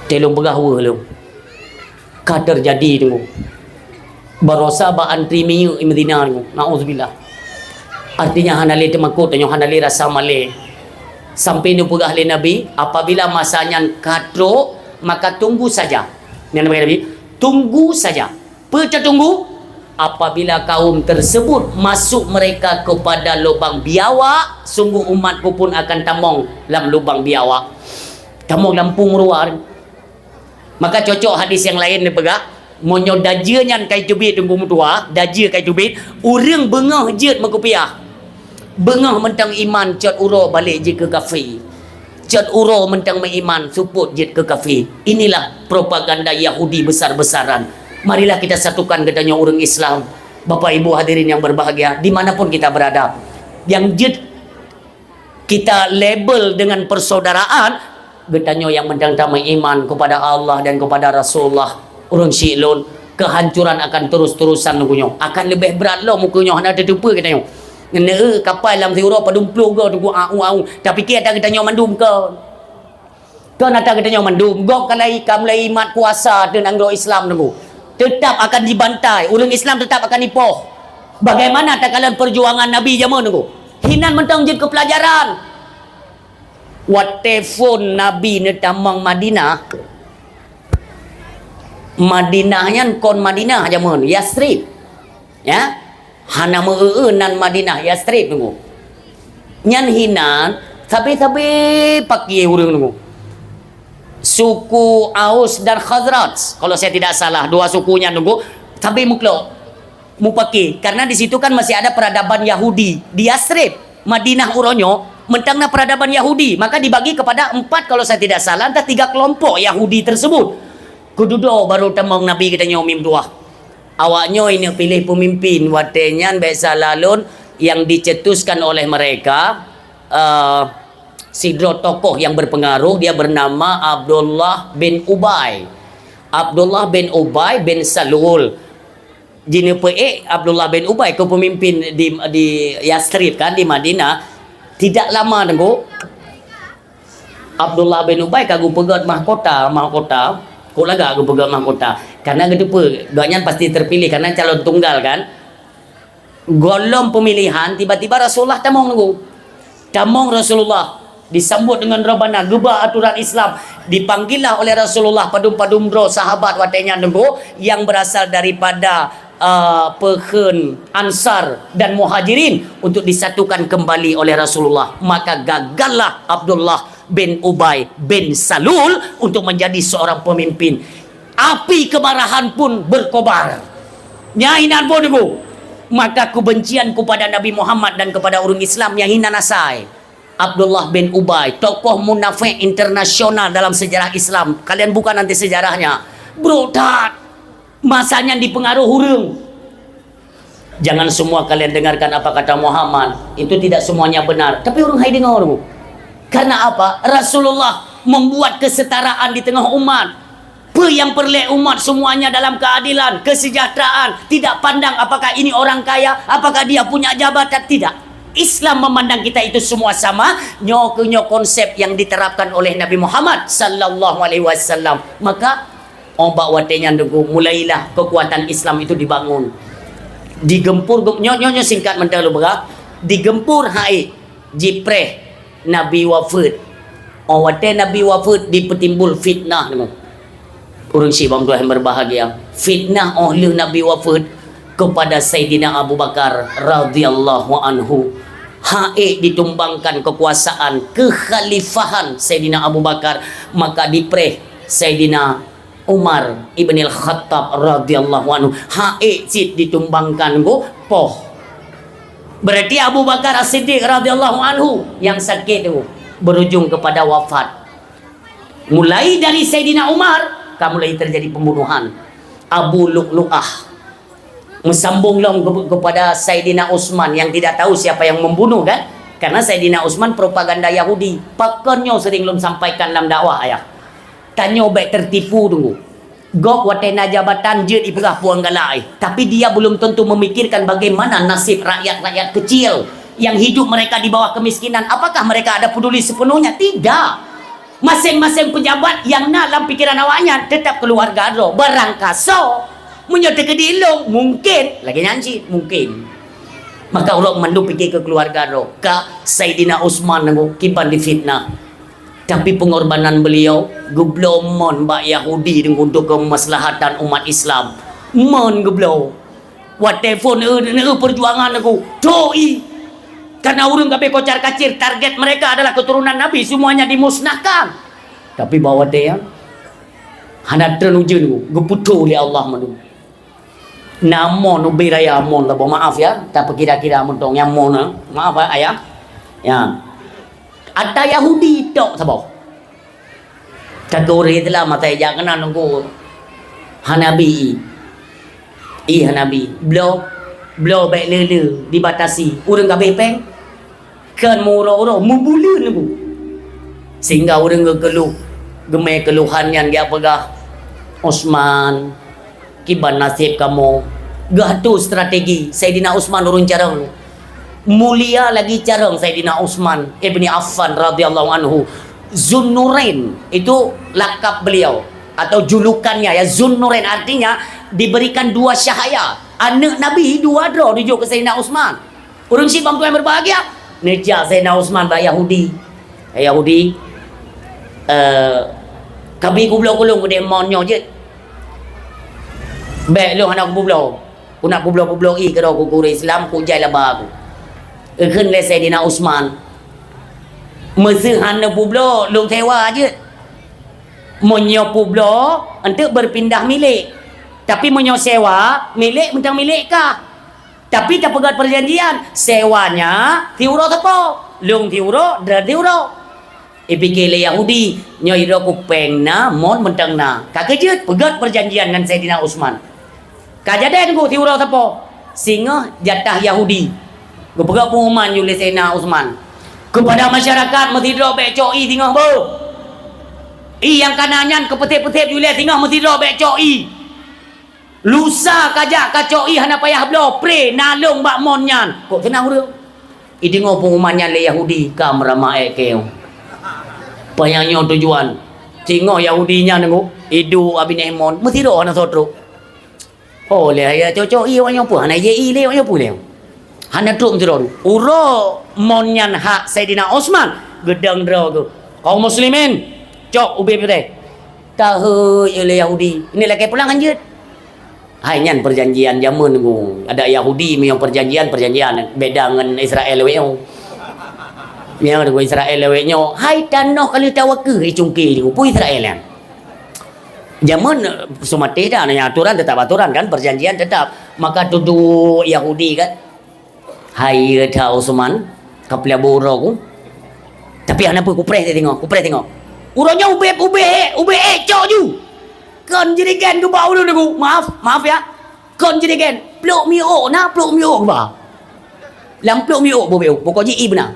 teuh lôn peugah weueh lôn. Ka teujadi teungku. Barosa bak antri minyeuk imeuzina teungku. Nauzubillah. Artinya hana lé teumakot, tanyoe hana lé rasa malèe. Sampai neupeugah lé Nabi, apabila masa nyan ka trok, maka tunggu saja. Nyan peugah Nabi, tunggu saja. Peue tatunggu? Apabila kaum tersebut masuk mereka kepada lubang biawak, sungguh umatku pun akan tamong lam lubang biawak. Tamong lam pung ruwa. Maka cocok hadis nyang laén neupeugah, meunyoe dajeu nyan ka iteubiet teungku meutuah, dajeu ka iteubiet, ureueng beungoh jeuet meukupiah. Beungoh mantong iman cot uroe balek jeuet keu kafé. Cot uroe mantong meuiman seupôt jeuet keu kafé. Inilah propaganda Yahudi besar-besaran. Marilah kita satukan geutanyoe ureueng Islam. Bapak Ibu hadirin yang berbahagia, di mana pun kita berada. Nyang jeuet kita label dengan persaudaraan, geutanyoe nyang mantong tameuiman kepada Allah dan kepada Rasulullah, ureueng syiek lôn, kehancuran akan terus-terusan teungku nyoe. Akan leubeh brat lom teungku nyoe, hana tateupeue geutanyoe. Ngeuneu kapai lam siuroe padum ploh goe teungku, au, au. Tapiké ata geutanyoe mandum kon. Kon ata geutanyoe mandum, gob ka mulai, ka mulai imat kuasa ateueh nanggroe Islam teungku. Tetap akan dibantai, ureueng Islam tetap akan ipoh. Bagaimana takalon perjuangan Nabi jameun teungku? Hinan mantong jeuet keu pelajaran. Watèe phon Nabi neutamong Madinah, Madinah nyan kon Madinah jameun, Yasrib. Ya? Hana meu-eu nan Madinah, Yasrib teungku. Nyan hinan, sabe-sabe paké ureueng teungku. Suku Aus dan Khazraj, kalau saya tidak salah, dua suku nyan teungku, sabe meuklok. Mupaké, karena di situ kan masih ada peradaban Yahudi. Di Yasrib, Madinah uroe nyoe, mantong na peradaban Yahudi. Maka dibagi kepada empat, kalau saya tidak salah, entah tiga kelompok Yahudi tersebut. Keududoe baru tamong Nabi geutanyoe mim tuah. Awaknyoe neuk piléh peumimpin, watèe nyan bèk salah lôn, yang dicetuskan oleh mereka, eh, sidroe tokoh yang berpengaruh, dia bernama Abdullah bin Ubay. Abdullah bin Ubay bin Salul. Jineupeuék Abdullah bin Ubay keu peumimpin di, di Yasrib kan, di Madinah. Tidak lama teungku, Abdullah bin Ubay ka geupeugöt mahkota, mahkota, kok lagak geupeugöt mahkota. Karena geuteupeue, gobnyan pasti terpilih karena calon tunggal kan. Gohlom pemilihan, tiba-tiba Rasulullah tamong teungku. Tamong Rasulullah, disambut dengan Rabbana, geuba aturan Islam. Dipanggillah oleh Rasulullah padum-padum droe sahabat watèe nyan teungku, yang berasal daripada, eh, peukheun Ansar dan Muhajirin untuk disatukan kembali oleh Rasulullah. Maka gagallah Abdullah bin Ubay bin Salul untuk menjadi seorang pemimpin. Api kemarahan pun berkobar. Nyan hinan pun teungku. Maka kebencian kepada Nabi Muhammad dan kepada ureueng Islam nyan hinan asai. Abdullah bin Ubay, tokoh munafik internasional dalam sejarah Islam. Kalian buka nanti sejarahnya. Brok that. Masa nyan dipengaruh ureueng. Jangan semua kalian dengarkan apa kata Muhammad. Itu tidak semuanya benar. Tapi ureueng hai deungoe teungku. Karena apa? Rasulullah membuat kesetaraan di tengah umat. Peue nyang peureulée umat semuanya dalam keadilan, kesejahteraan, tidak pandang apakah ini orang kaya, apakah dia punya jabatan, tidak. Islam memandang kita itu semua sama, nyoe keuh nyoe konsep yang diterapkan oleh Nabi Muhammad sallallahu alaihi wasallam. Maka, oh, bak watée nyan Teungku, mulailah kekuatan Islam itu dibangun. Digempur, nyoe, nyoe, nyoe singkat mantong lôn peugah, digempur hai jipreh Nabi wafeuet. Oh, watée Nabi wafeuet dipeutimbul fitnah nyoe. Ureuëng syiek bang tuan yang berbahagia. Fitnah oh lheueh Nabi wafeuet kepada Saidina Abu Bakar radhiyallahu anhu. Haék ditumbangkan kekuasaan kekhalifahan Saidina Abu Bakar, maka dipreh Saidina Umar ibnil Khattab radhiyallahu anhu. Haék cit ditumbangkan go poh. Berarti Abu Bakar As-Siddiq radhiyallahu anhu yang sakét tu berujung kepada wafat. Mulai dari Saidina Umar, ka mulai terjadi pembunuhan. Abu Lu'lu'ah meusambung lom ke-, kepada Saidina Utsman yang tidak tahu siapa yang membunuh, kan? Karena Saidina Utsman propaganda Yahudi. Pakon nyoe sering lôn sampaikan lam dakwah, ayah. Tanyoe bék tertipu Teungku. Gob watée na jabatan jeuet ipeugah puang galak, eh. Tapi dia belum tentu memikirkan bagaimana nasib rakyat-rakyat kecil yang hidup mereka di bawah kemiskinan. Apakah mereka ada peduli sepenuhnya? Tidak. Maséng-maséng pejabat nyang na lam pikeran awaknyan teutap keuluwarga droe. Barangkasoe, meunyoe teukeudi lôn, mungken, lagée nyan cit, mungken. Maka ureuëng mandum pike keu keuluwarga droe. Ka Saidina Utsman nangku kiban difitnah. Tapi pengorbanan beliau, geubloe mon bak Yahudi deungon untuk kemaslahatan umat Islam. Mon geubloe. Watée phon, eh, eh, perjuangan aku, doi. Karena ureuëng kabeh kocar-kacir, target mereka adalah keturunan Nabi, semuanya dimusnahkan. Tapi bak watée nyan, hana treun ujeuen ku, geupeutrok lé Allah mandum. Na mon ubé raya mon, laba maaf ya, tapeugira-gira mantong nyang mon, eh. Maaf ya, ayah. Ya. Ata Yahudi tok saboh. Ka keu ureuëng Islam masa ijak keunan Teungku. Hana bi i. I hana bi. Bloe, bloe bék le-le dibatasi. Ureuëng kabeh péng. Kon meuuroe-uroe, meubuleuen Teungku. Sehingga ureuëng geukeuluh, geumé keuluhan nyan geujak peugah, Utsman, kiban naseb kamoe. Geuh tu strategi Saidina Utsman ureuëng carông. Mulia lagi carông Saidina Utsman ibni Affan radhiyallahu anhu. Zunnurain itu lakab beliau atau julukannya ya, Zunnurain, artinya diberikan dua cahaya. Aneuk Nabi dua droe dijok keu Saidina Utsman. Ureuëng syiek bang tuan berbahagia, neujak Saidina Utsman bak Yahudi. Yahudi, eh, kabi kubloe keu lôn keudeh mon nyoe jeuet. Bék lôn hana kupeubloe. Ku nak peubloe-peubloe i keudroe keu ureuëng Islam, ku jai laba ku. Geukheun lé Saidina Utsman, meuseu hana peubloe, lôn sewa jeuet. Meunyoe peubloe, eunteuk berpindah milék. Tapi meunyoe sewa, milék mantong milék kah. Tapi tapeugét perjanjian, sewanya siuroe sapo, lôn siuroe, droe siuroe. Ipike lé Yahudi, nyoe idroe ku péng na, mon mantong na. Ka keujeuet peugét perjanjian ngon Saidina Utsman. Ka jadi Teungku siuroe sapo, singoh jatah Yahudi. Geupeugét pengumuman uleh Saidina Utsman. Kepada masyarakat meusidroe bék cok i singoh beuh. I nyang kana nyan keupeuseb-peuseb uleh singoh meusidroe bék cok i. Lusa kajak kacok i hana payah bloe, pre na lôn bak mon nyan. Kok seunang ureuëng? Ideungoe pengumuman nyan lé Yahudi, ka meuramah ék keu. Panyang nyoe tujuan. Singoh Yahudi nyan nangku, iduek abineh mon, meusidroe hana soe trok. Oh, lé ya cocok i awak nyoe peue, hana jai i lé awak nyoe peue lé. Hana trok meusidroe. Uroe mon nyan hak Saidina Utsman, geudong droe geuh. Kaum muslimin, cok ubé putih. Taheuet lé Yahudi. Ini lakée pulang hanjeuet. Hai nyan perjanjian jameun ku. Ada Yahudi meunyoe perjanjian, perjanjian beda ngon Israel wék nyoe. Nyan ngon Israel wék nyoe. Hai tanoh ka lheueh tawakeu icungke ku. Peue Israel nyan? Jameun, eh, seumatéh dah, nyan aturan tetap aturan kan, perjanjian tetap. Maka tuduek Yahudi kan. Hai, ya that Utsman, ka peulabô uroe ku. Tapi hana peue, kupreh singoh, kupreh singoh. Uroe nyoe ubé, ubé, ubé ék cok ju. Kon jirigen geuba ulôn Teungku. Maaf, maaf ya. Kon jirigen. Plôk miôk na, plôk miôk geuba. Lam plôk miôk bubé, pokok jih i beuna.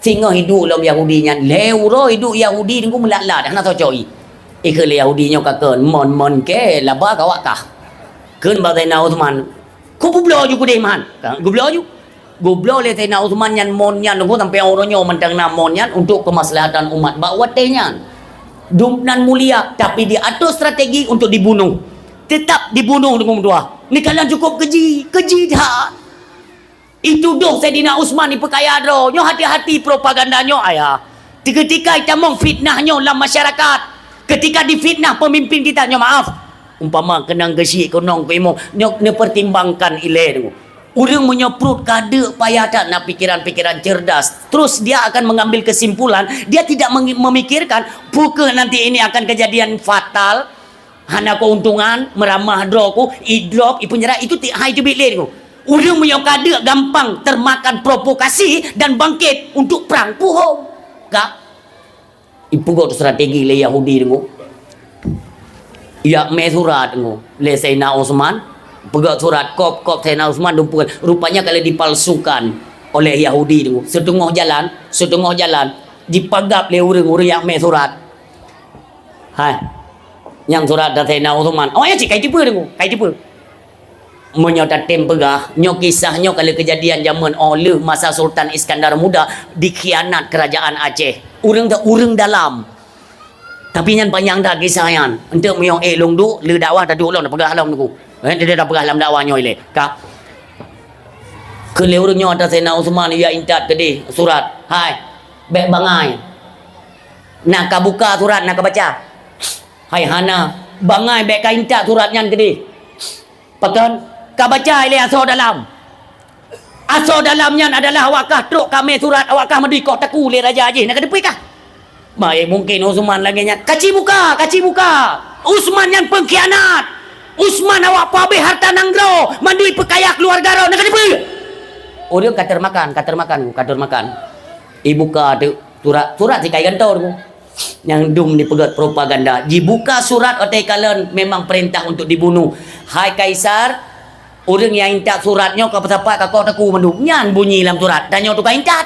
Singoh iduek lom Yahudi nyan, lhèe uroe iduek Yahudi teungku meulat-lat, hana soe cok ie. Ikheun lé Yahudi nyoe ka kheun, "Mon, mon kèe, laba ka awak kah." Kheun bak Saidina Utsman, "Ku peubloe ju keudeh man." Ka, geubloe ju. Geubloe lé Saidina Utsman nyan mon nyan teungku sampai uroe nyoe mantong na mon nyan untuk kemaslahatan umat bak watèe nyan. Dum nan mulia, tapi diatur strategi untuk dibunuh. Tetap dibunuh teungku meutuah. Neukalon cukup keji, keji that. Itudoh Saidina Utsman ipeukaya droe. Nyoe hati-hati propaganda nyoe, ayah. Ketika itamong fitnah nyoe lam masyarakat, ketika difitnah pemimpin kita, nyoe maaf, umpama keunong geusyik, keunong keuimong, nyoe neupertimbangkan ilèe teungku. Ureueng meunyoe pruet ka deuk payah that na pikiran-pikiran cerdas, terus dia akan mengambil kesimpulan, dia tidak mengi-, memikirkan, peu kheueh nanti ini akan kejadian fatal, hana keuntungan, meuramah droe ku, idrop, ipeunyerat, itu ti-, hai teubiet lé teungku. Ureueng meunyoe ka deuk gampang termakan provokasi dan bangkit untuk prang, puhom. Ka. Ipeugöt strategi lé Yahudi teungku. Ijak mè surat teungku lé Saidina Utsman. Peugöt surat kop-kop Saidina Utsman dumpeue. Rupanya ka lheueh dipalsukan oleh Yahudi teungku. Siteungoh jalan, siteungoh jalan jipagab lé ureueng-ureueng ijak mè surat. Hai. Nyang surat dan Saidina Utsman. Oh, ya cit kai tipeue teungku, kai tipeue. Meunyoe tatem peugah, nyoe kisah nyoe ka lheueh keujadian jameun óh lheueh masa Sultan Iskandar Muda dikhianat kerajaan Aceh. Ureueng ta-, ureueng dalam. Tapi nyan panyang that kisah nyan. Enteuk meunyoe ék lôn duek, lé dakwah taduek lom, tapeugah lom teungku. Eh, tapeugah lam dakwah nyoe ilèe. Ka. Kheun lé ureueng nyoe ata Saidina Utsman, ijak intat keudeh surat. Hai, bèk bangai. Na ka buka surat, na ka baca. Hai hana, bangai bèk ka intat surat nyan keudeh. Pakon? Ka baca ilèe asoe dalam. Asoe dalam nyan adalah awak kah trok ka mè surat, awak kah mandum ikoh takue lé raja jih, na ka teupeue kah? Baik, mungkin Utsman lagèe nyan. Kaci buka, kaci buka. Utsman nyan pengkhianat. Utsman awak peuhabéh hareuta nanggroe, mandum ipeukaya keuluwarga droe, na ka teupeue? Ureueng ka teumakan, ka teumakan, ka teumakan. Ibuka teuk surat, surat sikai gantoe teungku. Nyang dum jipeugöt propaganda. Jibuka surat watèe kalon memang peurintah untuk dibunuh. Hai Kaisar, ureueng nyang intat surat nyoe ka peusapat ka koh takue mandum. Nyan bunyi lam surat. Tanyoe teuka intat.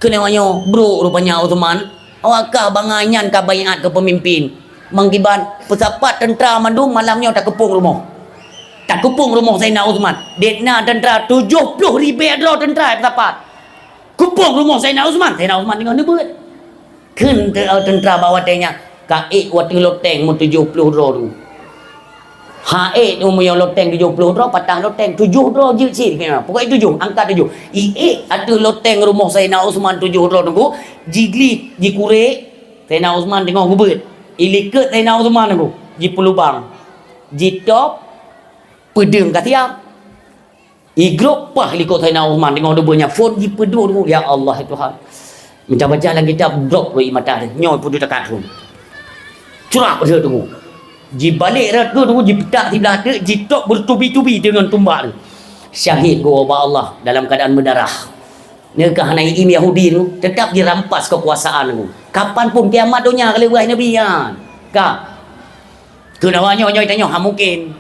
Keuneuk nyoe brok rupanya Utsman. Awak kah bangai nyan ka baiat keu peumimpin. Meukiban peusapat teuntra mandum malam nyoe takeupông rumoh. Takeupông rumoh Saidina Utsman. Dek na teuntra tujoh ploh ribèe droe teuntra peusapat. Keupông rumoh Saidina Utsman, Saidina Utsman teungoh neubeuet. Kheun te-, teuntra bak watèe nyan, ka ék watèe loteng meutujoh ploh droe tu. Ha ék tu meunyoe loteng tujoh ploh droe, patah loteng tujoh droe jeuet cit, pokok tujoh, angka tujoh. I ék ateueh loteng rumoh Saidina Utsman tujoh droe tu, jiglih, jikurek, Saidina Utsman teungoh geubeuet. I likot Saidina Utsman tu, jipeulubang, jitop, peudeueng ka siap. Igrop pah likot Saidina Utsman teungoh deubeuet nyan phon jipeuduek teungku. Ya Allah, ya Tuhan. Mita baca lam kitab, drop lom ié mata teuh. Nyoe peuduek takat phon. Curak peuduek teungku. Jibalek rot teungku, jipeutak siblah teuk, jitop beutubi-tubi deungon tumbak teuh. Syahid geuwoe bak Allah dalam keuadaan meudarah. Nyoe ka hana ié Yahudi teungku, teutap jirampas keukuasaan teungku. Kapan phon kiamat donya ka lheueh beubaih Nabi nyan. Ka. Keunawa nyoe, nyoe tanyoe, ha mungkin.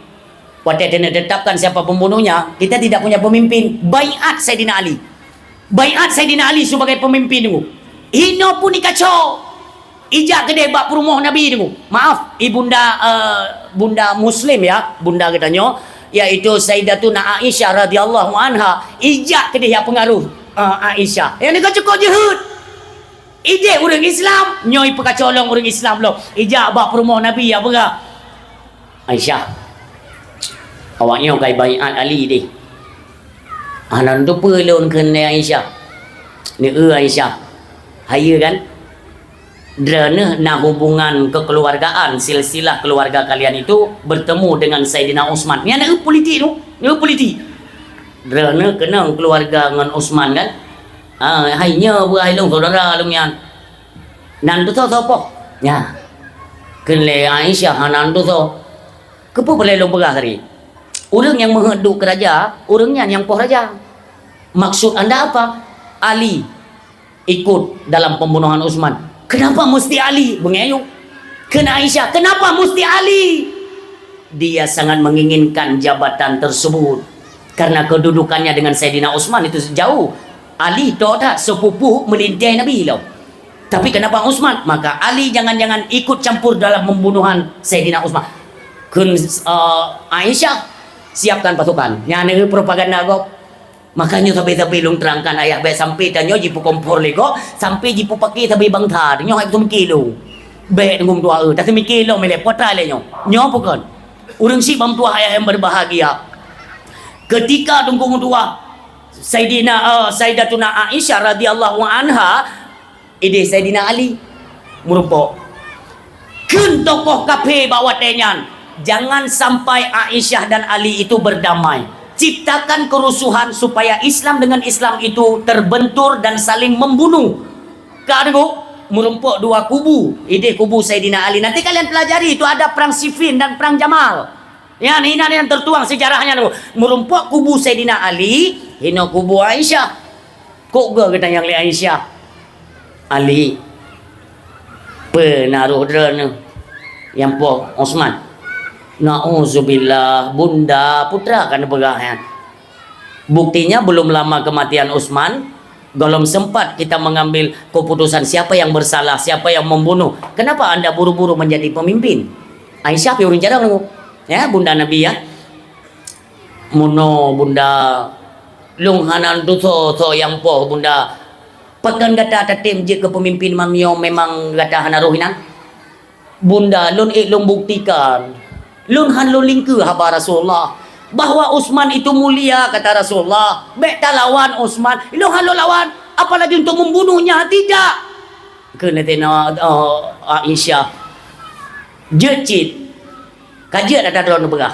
Watèe teuneuk tetapkan siapa pembunuhnya, kita tidak punya pemimpin. Baiat Saidina Ali. Baiat Saidina Ali sebagai pemimpin teungku. Inoe pun ikaco. Ijak keudeh bak peurumoh Nabi teungku. Maaf, ibunda, eh, bunda Muslim ya, bunda geutanyoe, yaitu Sayyidatuna Aisyah radhiyallahu anha. Ijak keudeh nyang peungaruh, eh, Aisyah. Nyang nyoe ka cukop jeuhet. Ideh ureueng Islam, nyoe ipeukacolong ureueng Islam lom. Ijak bak peurumoh Nabi, ya peugah, "Aisyah, awak nyoe ka ibaiat Ali deh." "Hana teupeue lôn," kheun lé Aisyah. "Neu-eu Aisyah, hayeue kan? Droeneuh na hubungan kekeluargaan, silsilah keluarga kalian itu bertemu dengan Saidina Utsman." Nyan neu-eu politik tu, neu-eu politik. "Droeneuh keunong keluarga ngon Utsman kan?" "Ah, hai nyoe beuai lôn saudara lôn nyan." "Nan tusoe soe poh?" "Nya." Kheun lé Aisyah, "Hana tusoe." "Keupeue peureulèe lôn peugah tadi? Ureueng nyang meuheuet duek keu raja, ureueng nyan nyang poh raja." "Maksud anda apa?" "Ali ikut dalam pembunuhan Utsman." "Kenapa mesti Ali?" Beungèh ayue. Kheun Aisyah, "Kenapa mesti Ali?" Dia sangat menginginkan jabatan tersebut. Karena kedudukannya dengan Saidina Utsman itu jauh. Ali toh that sepupu meulintèe Nabi lom. Tapi kenapa Utsman? Maka Ali jangan-jangan ikut campur dalam pembunuhan Saidina Utsman. Kheun, eh, Aisyah, "Siapkan pasukan." Nyan propaganda gob. Makanya sabe-sabe lôn terangkan ayah, bèk sampai tanyoe jipeukompor lé gob, sampai jipeupaké sabe bangsa. Nyoe hai beutôi kilo. Bèk Teungku meutuah, eh, taseumiké lom lé, potra lé nyoe. Nyoe bukan. Ureueng syiek meutuah ayah yang berbahagia. Ketika Teungku meutuah, Saidina, eh, Saidatuna Aisyah radhiyallahu anha, idéh Saidina Ali meurumpok. Kheun tokoh kafé bak watèe nyan, "Jangan sampai Aisyah dan Ali itu berdamai. Ciptakan kerusuhan supaya Islam dengan Islam itu terbentur dan saling membunuh." Ka deungoe, meurumpok dua kubu, idéh kubu Saidina Ali. Nanti kalian pelajari itu ada perang Siffin dan perang Jamal. Nyan, inan nyang tertuang sejarahnya tu. Meurumpok kubu Saidina Ali, hino kubu Aisyah. Kok geuh geutanyong lé Aisyah, "Ali, peue na roh droeneuh nyang poh Utsman?" "Nauzubillah, Bunda, peue teuma ka neupeugah nyan?" Buktinya, belum lama kematian Utsman, belum sempat kita mengambil keputusan siapa yang bersalah, siapa yang membunuh. Kenapa anda buru-buru menjadi pemimpin? Aisyah pi ureueng carông tu. Ya, Bunda Nabi, ya. "Meunoe, Bunda, lôn hana tusoe-soe nyang poh, Bunda. Pakon gata tatém jeuet keu peumimpin meunyoe memang gata hana roh inan?" "Bunda, lôn ék lôn buktikan. Lôn han lôn lingkeue haba Rasulullah, bahwa Utsman itu mulia," kata Rasulullah. "Bèk talawan Utsman." "Lôn han lôn lawan, apalagi untuk membunuhnya, tidak." Kheun lé Saidina, eh, Aisyah, "Jeuet cit, ka jeuet ata droeneuh peugah.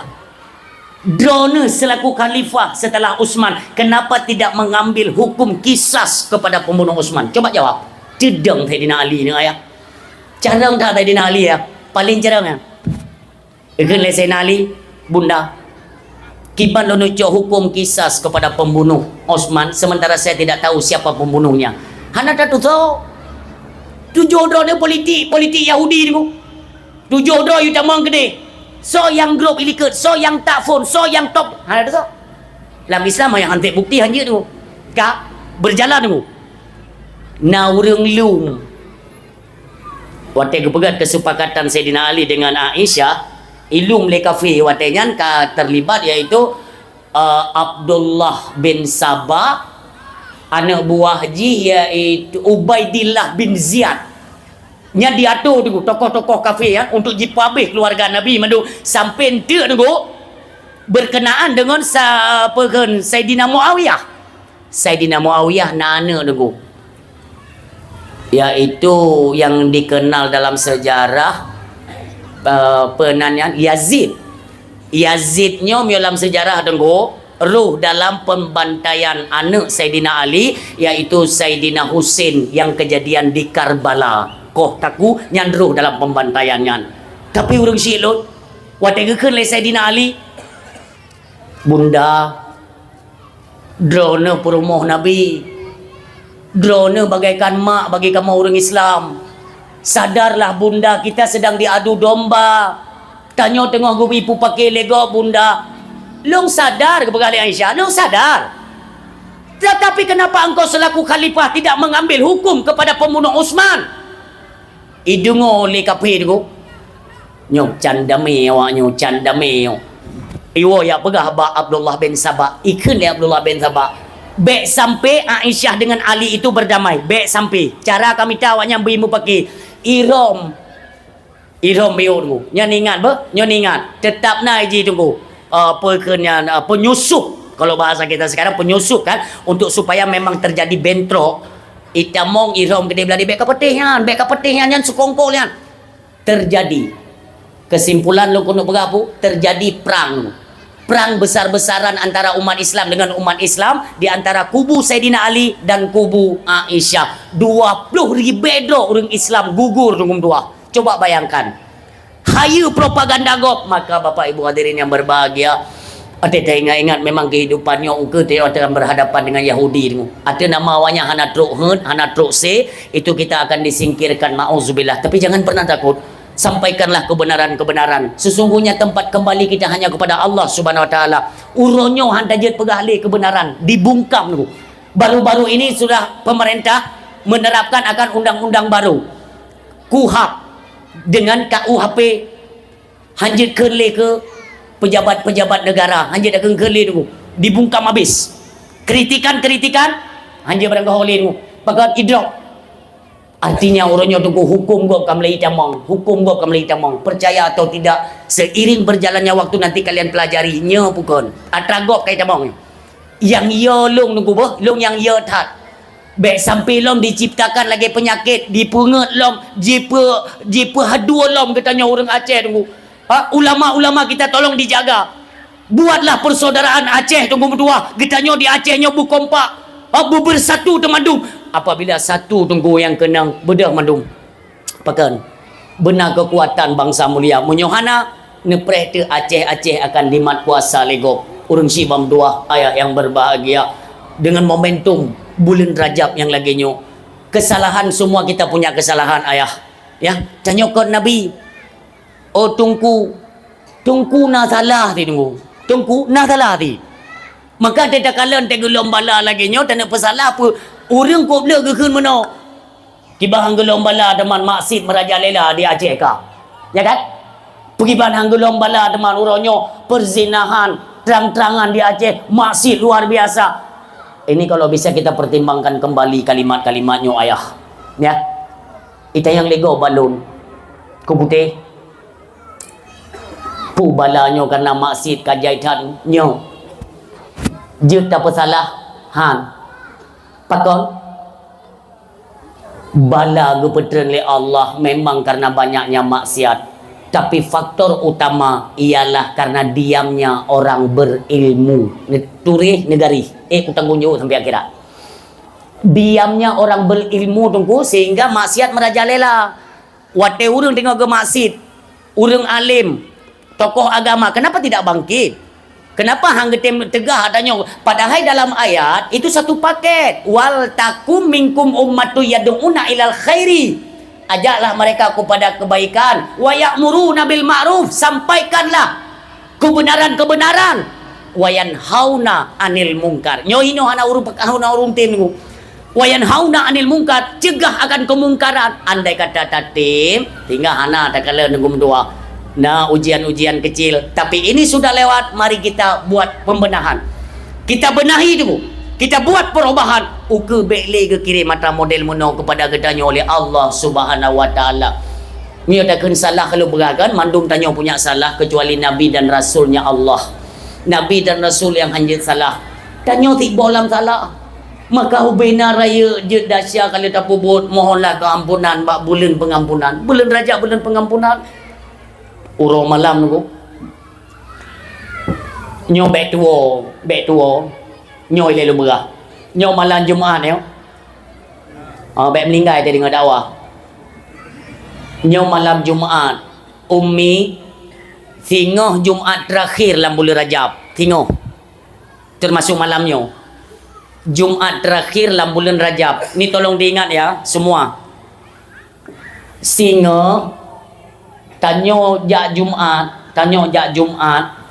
Droeneuh selaku khalifah setelah Utsman, kenapa tidak mengambil hukum kisas kepada pembunuh Utsman?" Coba jawab. Teudong Saidina Ali nyoe, ayah. Carông that Saidina Ali, ya. Paléng carông, ya. Geukheun lé Saidina Ali, "Bunda, kiban lôn neucok hukum kisas kepada pembunuh Utsman, sementara saya tidak tahu siapa pembunuhnya?" Hana tatusoe. Tujoh droeneuh politik, politik Yahudi tu. Tujoh droe yue tamong keudeh. Soe nyang grob ilikot, soe nyang tak phon, soe nyang top. Hana tatusoe. Lam Islam nyang han trép bukti hanjeuet tu. Ka berjalan tu. Na ureueng lom. Watèe geupeugah kesepakatan Saidina Ali dengan Aisyah, ilom lé kafé watèe nyan ka terlibat, yaitu, eh, Abdullah bin Saba, aneuk buah jih yaitu Ubaidillah bin Ziyad. Nyan diatur tu tokoh-tokoh kafé, ya, untuk jipeuhabéh keuluwarga Nabi mandum sampai enteuk tu berkenaan dengan sa-, apa kheun, Saidina Muawiyah. Saidina Muawiyah na aneuk Teungku, yaitu yang dikenal dalam sejarah, eh, apa nan nyan, Yazid. Yazid nyoe meunyoe lam sejarah Teungku, roh dalam pembantaian aneuk Saidina Ali, yaitu Saidina Husein yang kejadian di Karbala. Koh taku nyan roh dalam pembantaian nyan. Tapi ureueng syiek lôn, watèe geukheun lé Saidina Ali, "Bunda, droeneuh peurumoh Nabi. Droeneuh bagaikan mak bagi kamoe ureueng Islam. Sadarlah, Bunda, kita sedang diadu domba. Tanyoe teungoh geupeupaké lé gob, Bunda." "Lôn sadar," geupeugah lé Aisyah, "lôn sadar. Tetapi kenapa engkau selaku khalifah tidak mengambil hukum kepada pembunuh Utsman?" Ideungoe lé kafé Teungku. Nyoe can damé awak nyoe, can damé nyoe. Iwoe jak peugah bak Abdullah bin Saba, ikheun lé Abdullah bin Saba, "Bèk sampai Aisyah dengan Ali itu berdamai, bèk sampai. Cara ka mita awak nyan bri meupaké." Irom. Irom biôh Teungku. Nyoe ingat beuh, nyoe ingat. Teutap na jih Teungku. Eh, apa kheun nyan, eh, penyusup. Kalau bahasa kita sekarang, penyusup kan, untuk supaya memang terjadi bentrok. Itamong irom keudéh beuladi, bèk ka peutéh nyan, bèk ka peutéh nyan, nyan sukongkol nyan. Terjadi. Kesimpulan lôn keuneuk peugah peue? Terjadi prang. Prang besar-besaran antara umat Islam dengan umat Islam, di antara kubu Saidina Ali dan kubu Aisyah. Dua ploh ribèe droe ureueng Islam gugur deungon dua. Coba bayangkan. Hayeue propaganda gob, maka Bapak Ibu hadirin yang berbahagia, watèe taingat-ingat memang kehidupan nyoe ukeue teuh watèe berhadapan dengan Yahudi tu. Ateueh nama awaknyan hana trok heuet, hana trok se, itu kita akan disingkirkan, na'udzubillah. Tapi jangan pernah takut. Sampaikanlah kebenaran-kebenaran. Sesungguhnya tempat kembali kita hanya kepada Allah Subhanahu Wa Taala. Uroe nyoe han tajeuet peugah lé kebenaran, dibungkam tu. Baru-baru ini sudah pemerintah menerapkan akan undang-undang baru, KUHAP, dengan K U H P. Hanjeuet kheun lé keu pejabat-pejabat negara, hanjeuet takheun kheun lé Teungku. Dibungkam habis. Kritikan-kritikan, hanjeuet barangkaho lé Teungku. Pakon idrop. Artinya, uroe nyoe Teungku, huköm gob ka mulai itamong, huköm gob ka mulai itamong. Percaya atau tidak, seiring berjalannya waktu nanti kalian pelajari, nyoe bukon. Atra gob ka itamong. Nyang yo lôn Teungku beuh, lôn nyang yo that. Bék sampai lom diciptakan lagée peunyakét, dipeungeut lom, jipeu-, jipeuhadue lom geutanyoe ureuëng Aceh Teungku. Ha, ulama-ulama kita tolong dijaga. Buatlah persaudaraan Aceh Teungku meutuah. Geutanyoe di Aceh nyoe beukompak. Ha, beubersatu teumandum. Apabila satu Teungku nyang keunong, beudôh mandum. Pakon? Beuna keukuatan bansa mulia. Meunyoe hana, neupreh teuh Aceh-Aceh akan dimat kuasa lé gob. Ureuëng syiek bang dua ayah yang berbahagia, dengan momentum buleuen Rajab nyang lagée nyoe. Kesalahan, semua kita punya kesalahan, ayah. Ya, tanyoe kon Nabi. Oh, Teungku. Teungku na salah ti Teungku. Teungku na salah ti. Maka teuh takalon teuh geulom bala lagée nyoe, taneuk peusalah peue? Ureuëng kok bleuet geukheun meunoe. Kiban han geulom bala teuma maksiet meurajalela di Aceh ka. Ya kan? Peukiban han geulom bala teuma uroe nyoe perzinahan terang-terangan di Aceh, maksiet luar biasa. Ini kalau bisa kita pertimbangkan kembali kalimat-kalimat nyoe, ayah. Ya. Itanyong lé gob bak lôn. Keu putéh. Peue bala nyoe kareuna maksiet ka jai that nyoe. Jeuet tapeusalah? Han. Pakon? Bala geupeutreun lé Allah memang karena banyaknya maksiat, tapi faktor utama ialah karena diamnya orang berilmu. Neuturéh, neugaréh, ék u tanggong jaweueb sampai akhirat. Diamnya orang berilmu Teungku, sehingga maksiat meurajalela. Watée ureuëng teungoh geumaksiet, ureuëng além, tokoh agama, kenapa tidak bangkit? Kenapa han geutem teugah tanyoe? Padahai dalam ayat itu satu paket, "Wal takum minkum ummatun yad'una ilal khairi." Ajaklah mereka kepada kebaikan, "wa ya'muruna bil ma'ruf," sampaikanlah kebenaran-kebenaran, "wa yanhauna 'anil munkar." Nyoe inoe hana ureuëng pek-, hana ureuëng tem Teungku. "Wa yanhauna 'anil munkar," cegah akan kemungkaran. Andai kata tatem, tinggai hana takalon Teungku meutuah. Na ujian-ujian kecil, tapi ini sudah lewat, mari kita buat pembenahan. Kita benahi Teungku. Kita buat perubahan. Ukeue bék lé geukirém atra model meunoe kepada geutanyoe oleh Allah Subhanahu wa Taala. Meunyoe takheun salah, kalau beurah kan, mandum tanyoe punya salah kecuali Nabi dan Rasulnya Allah. Nabi dan Rasul nyang han jeuet salah. Tanyoe tieb boh lam salah. Maka ubena rayeuk jeuet dasya ka lheueh tapeubuet, mohonlah keuampunan bak buleuen peungampunan. Buleuen Rajab buleuen peungampunan. Uroe malam Teungku. Nyoe bék tuwoe, bék tuwoe. Nyoe ilée lôn beurah. Nyoe malam Jumat nyoe. Ah, bék meuninggai teudeungoe dakwah. Nyoe malam Jumat, Ummi, singoh Jumat terakhir lam buleuen Rajab. Singoh. Termasuk malam nyoe. Jumat terakhir lam buleuen Rajab. Ni tolong diingat ya, semua. Singoh, tanyoe jak Jumat, tanyoe jak Jumat,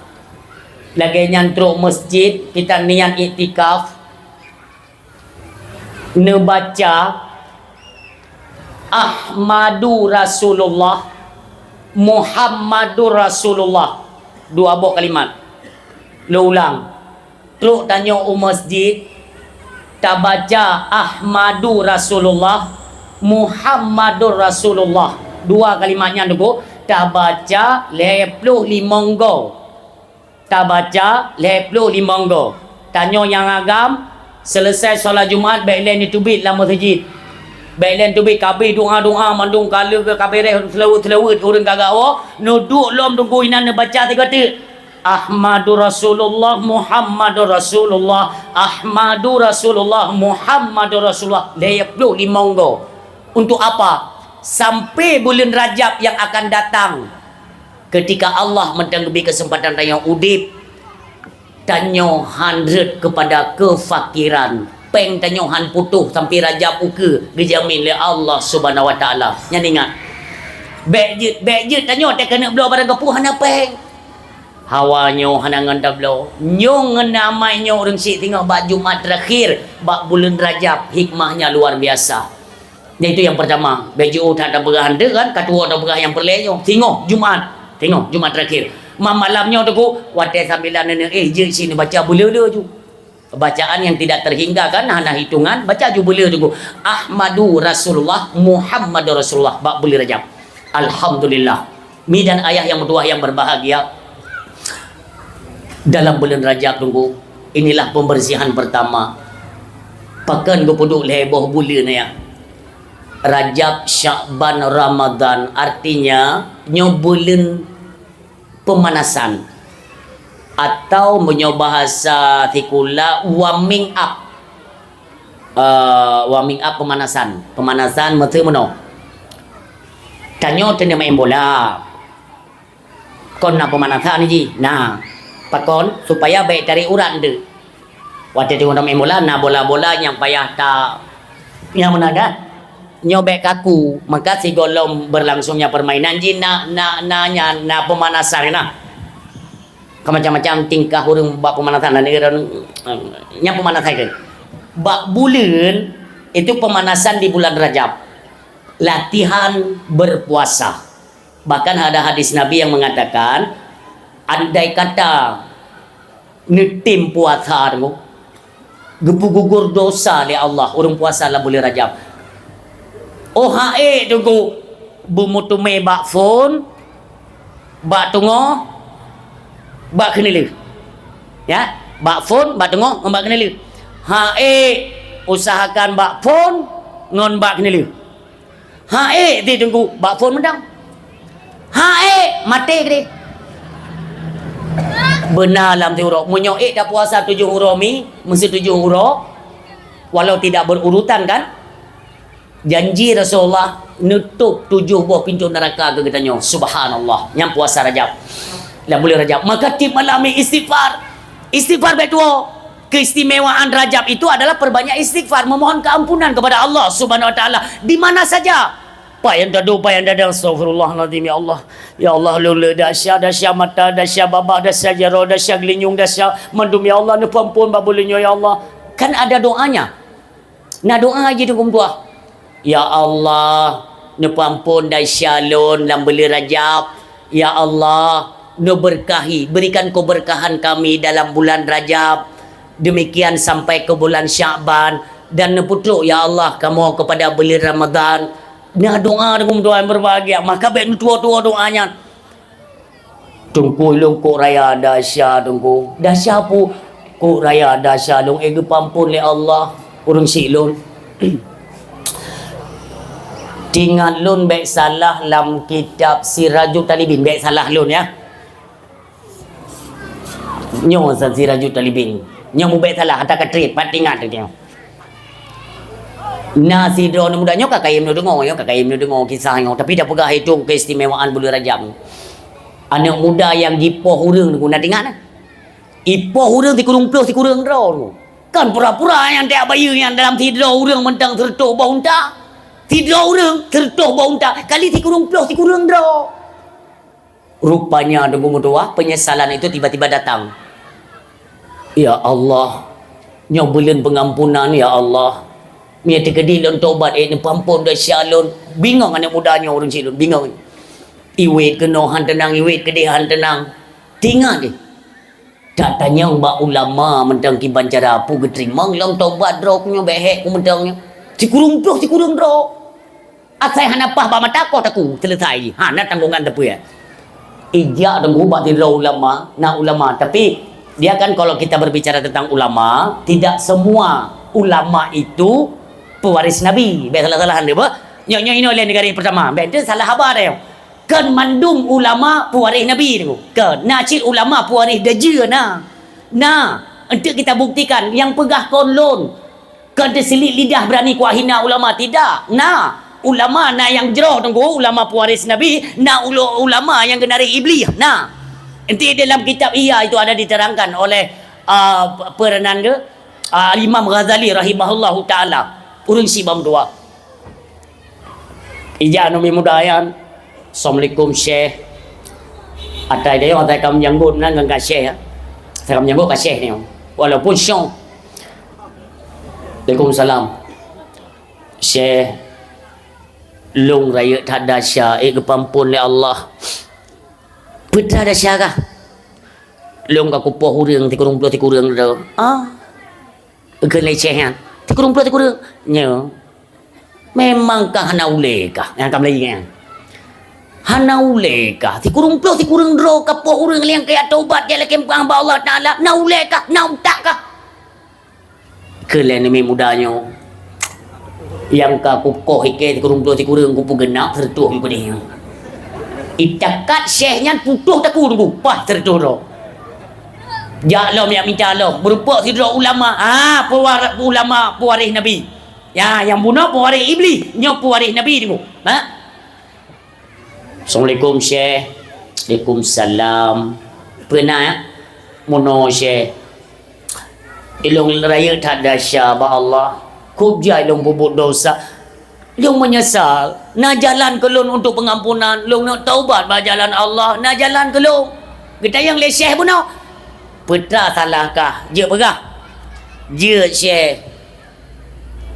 lagée nyan trok masjid, kita niat iktikaf, neubaca, "Ahmadu Rasulullah, Muhammadu Rasulullah." Dua boh kalimat. Lôn ulang. Trok tanyoe u masjid, tabaca, "Ahmadu Rasulullah, Muhammadur Rasulullah." Dua kalimat nyan Teungku, tabaca lhée ploh limong goe. Tabaca lhée ploh limong goe. Tanyoe nyang agam, seuleusai salat Jumat, bék lé neuteubiet lam meuseujid. Bék lé neuteubiet, ka abéh doá-doá mandum, ka lheueh ka beureh seulaweuet-seulaweuet ureuëng ka gawoe, neuduek lom Teungku inan neubaca sigoe teuk. "Ahmadu Rasulullah, Muhammadu Rasulullah, Ahmadu Rasulullah, Muhammadu Rasulullah," lhée ploh limong goe. Untuk apa? Sampai buleuen Rajab nyang akan datang. Ketika Allah mantong geubri keuseumpatan tanyoe udeb, tanyoe han rhot keupada keufakiran. Péng tanyoe han putôh sampai Rajab ukeue geujamin lé Allah Subhanahu wa Taala. Nyan ingat. Bék jeuet, bék jeuet tanyoe teuh keuneuk bloe barang keupeue hana péng. Hawa nyoe hana ngon tabloe. Nyoe ngon amai nyoe ureuëng syiek teungoh bak Jumat terakhir bak buleuen Rajab, hikmahnya luar biasa. Yaitu yang pertama, baju that tapeugah hante kan, katuo tapeugah yang peureulée nyoe. Teungoh Jumat, teungoh Jumat terakhir. Mam malam nyoe teungku, watée sambilan neuneuek, eh, jeuet sinoe baca buleue-leue ju. Bacaan yang tidak terhingga kan, hana hitungan, baca ju buleue teungku. Ahmadu Rasulullah, Muhammadur Rasulullah, bak buleuen Rajab. Alhamdulillah. Mi dan ayah yang meutuwah yang berbahagia, dalam buleuen Rajab teungku, inilah pembersihan pertama. Pakon geupeuduek lhée boh buleuen ya. Rajab, Syakban, Ramadan, artinya nyoe buleuen pemanasan. Atau meunyoe bahasa sikula, warming up. Eh, warming up, pemanasan. Pemanasan meusti meunoe. Tanyoe teuneuh main bola. Kon na pemanasan jih. Nah, pakon supaya bék tarék urat deuek. Watée teungoh main bola, na bola-bola nyang payah ta-, nyang meunan kan? Nyoe bék kaku, maka sigohlom berlangsungnya permainan jih na, na, na, na, na pemanasan na. Ka macam-macam tingkah ureuëng bak pemanasan dan nyang pemanasan kan. Bak buleuen itu pemanasan di bulan Rajab. Latihan berpuasa. Bahkan ada hadis Nabi yang mengatakan, andai kata neutem puasa tu, geupeugugur dosa lé Allah ureuëng puasa lam buleuen Rajab. Oh, haék teungku, beumeuteumé bak phon, bak teungoh, bak keuneulheueh. Ya, bak phon, bak teungoh, ngon bak keuneulheueh. Haék usahakan bak phon ngon bak keuneulheueh. Haék di teungku bak phon mantong. Haék maté keudeh. Beuna lam siuroe. Meunyoe ék tapuasa tujoh uroe mi, meusti tujoh uroe, walau tidak berurutan kan? Janji Rasulullah neutob tujoh boh pintoe neuraka keu geutanyoe. Subhanallah. Nyang puasa Rajab. Lam buleuen Rajab. Maka tiep malam mi istighfar. Istighfar bék tuwoe. Keistimewaan Rajab itu adalah perbanyak istighfar, memohon keampunan kepada Allah Subhanahu Wa Taala di mana saja. Payah tadu, payah dada, astagfirullahalazim, ya Allah. Ya Allah, lôn le desya, desya mata, desya babah, desya jaroe, desya geulinyueng, desya mandum, ya Allah, neupeuampon bak buleuen nyoe, ya Allah. Kan ada doanya. Na doa jih teungku meutuah. Ya Allah, neupeuampon desya lôn lam buleuen Rajab. Ya Allah, neuberkahi, berikan keberkahan kami dalam bulan Rajab. Demikian sampai ke bulan Syakban dan neupeutrok ya Allah kamoe kepada buleuen Ramadan. Na doa teungku meutuah nyang berbahagia, maka bék neutuwoe-tuwoe doa nyan. Teungku, ilôn kok raya desya teungku. Desya peue? Kok raya desya lôn, eh, geupeuampon lé Allah ureuëng syiek lôn. Tingat lôn bék salah lam kitab Sirajut Talibin, bék salah lôn ya. Nyoe sa Sirajut Talibin. Nyoe mubék salah, ata ka treb, pat tingat lagée nyoe. Na sidroe aneuk muda nyoe ka kayém neudeungoe, nyoe ka kayém neudeungoe kisah nyoe, tapi tapeugah itu keistimewaan buleuen Rajab. Aneuk muda nyang jipoh ureuëng guna tingat na. Ipoh ureuëng sikureueng ploh sikureueng droe. Kan pura-pura nyang tajak bayeue nyang dalam sidroe ureuëng mantong sireutôh boh unta. Sidroe ureuëng sireutôh boh unta kali sikureueng ploh sikureueng droe. Rupanya teungku meutuah, penyesalan itu tiba-tiba datang. Ya Allah, nyoe buleuen pengampunan, ya Allah. Meunyoe teukeudi lôn tobat, eh, neupeuampon desya lôn. Bingong aneuk muda nyoe ureuëng syiek lôn, bingong. Iwet keunoe han teunang, iwet keudeh han teunang. Tingat deh. Tatanyong bak ulama mantong kiban cara peue geuteurimong lom tobat droe nyoe bék hék ku mantong nyoe. Sikureueng ploh sikureueng droe. Asai hana paih bak mata koh taku, selesai jih. Ha, na tanggongan teupeu. Ijak teungku bak sidroe ulama, na ulama. Tapi, dia kan kalau kita berbicara tentang ulama, tidak semua ulama itu pewaris Nabi. Bék salah-salah anda, bah. Nyoe, nyoe inoe lé negara pertama. Bék tu salah haba dah. Kan mandum ulama pewaris Nabi tu. Kan, na cit ulama pewaris dajjal na. Na, untuk kita buktikan, yang peugah kon lôn. Kon teuseulit lidah beurani kuhina ulama, tidak. Na, ulama na nyang jroh teungku, ulama pewaris Nabi, na ulo-, ulama nyang geunaréh Iblih. Na. Enti dalam kitab Ihya itu ada diterangkan oleh, ah, pe-, peue nan geuh, ah, Imam Ghazali rahimahullahu taala. Ureuëng syiek bak meutuah. Ijak aneuk muda nyan, "Assalamualaikum, Syekh." Atai dayong, atai kam nyanggut nan ngon ka syeh, ya. Atai kam nyanggut ka syeh ni. Walaupun syong. Waalaikumsalam. Syeh, lôn rayeuk that dasya, ék geupeuampôn lé Allah. Peue that dasya kah? Lôn ka kupoh ureuëng sikureueng ploh sikureueng droe. Ah. Keu lé syeh nyan. Sikureueng ploh sikureueng. Nyo. Memang ka hana ulée kah, nyang ka meulayeue nyan. Hana ulée kah, sikureueng ploh sikureueng droe ka poh ureuëng nyang kaya taubat, jak lakée meupeugah bak Allah Taala, na ulée kah, na utak kah? Keu lé aneuk muda nyoe, nyang ka kukoh ikée sikureueng ploh sikureueng, kupeugeunap sireutôh keudeh nyoe. Itakat syeh nyan putôh takue teungku, paih sireutôh droe. Jak lom, jak mita lom, meurumpok sidroe ulama, ah, peuwar-, ulama pewaréh Nabi. Ya, nyang bunoe pewaréh Iblih, nyoe pewaréh Nabi teungku. Ha? Assalamualaikum, Syekh. Waalaikumsalam. Peue na, ya? Meunoe, Syekh. Ilôn rayeuk that dasya bak Allah. Kujak ilôn peubuet dosa. Lôn meunyeusal. Na jalan keu lôn untuk peungampunan. Lôn neuk taubat bak jalan Allah. Na jalan keu lôn. Geutanyong lé Syekh bunoe. Peue that salah kah? Jeuet peugah. Jeuet, Syekh.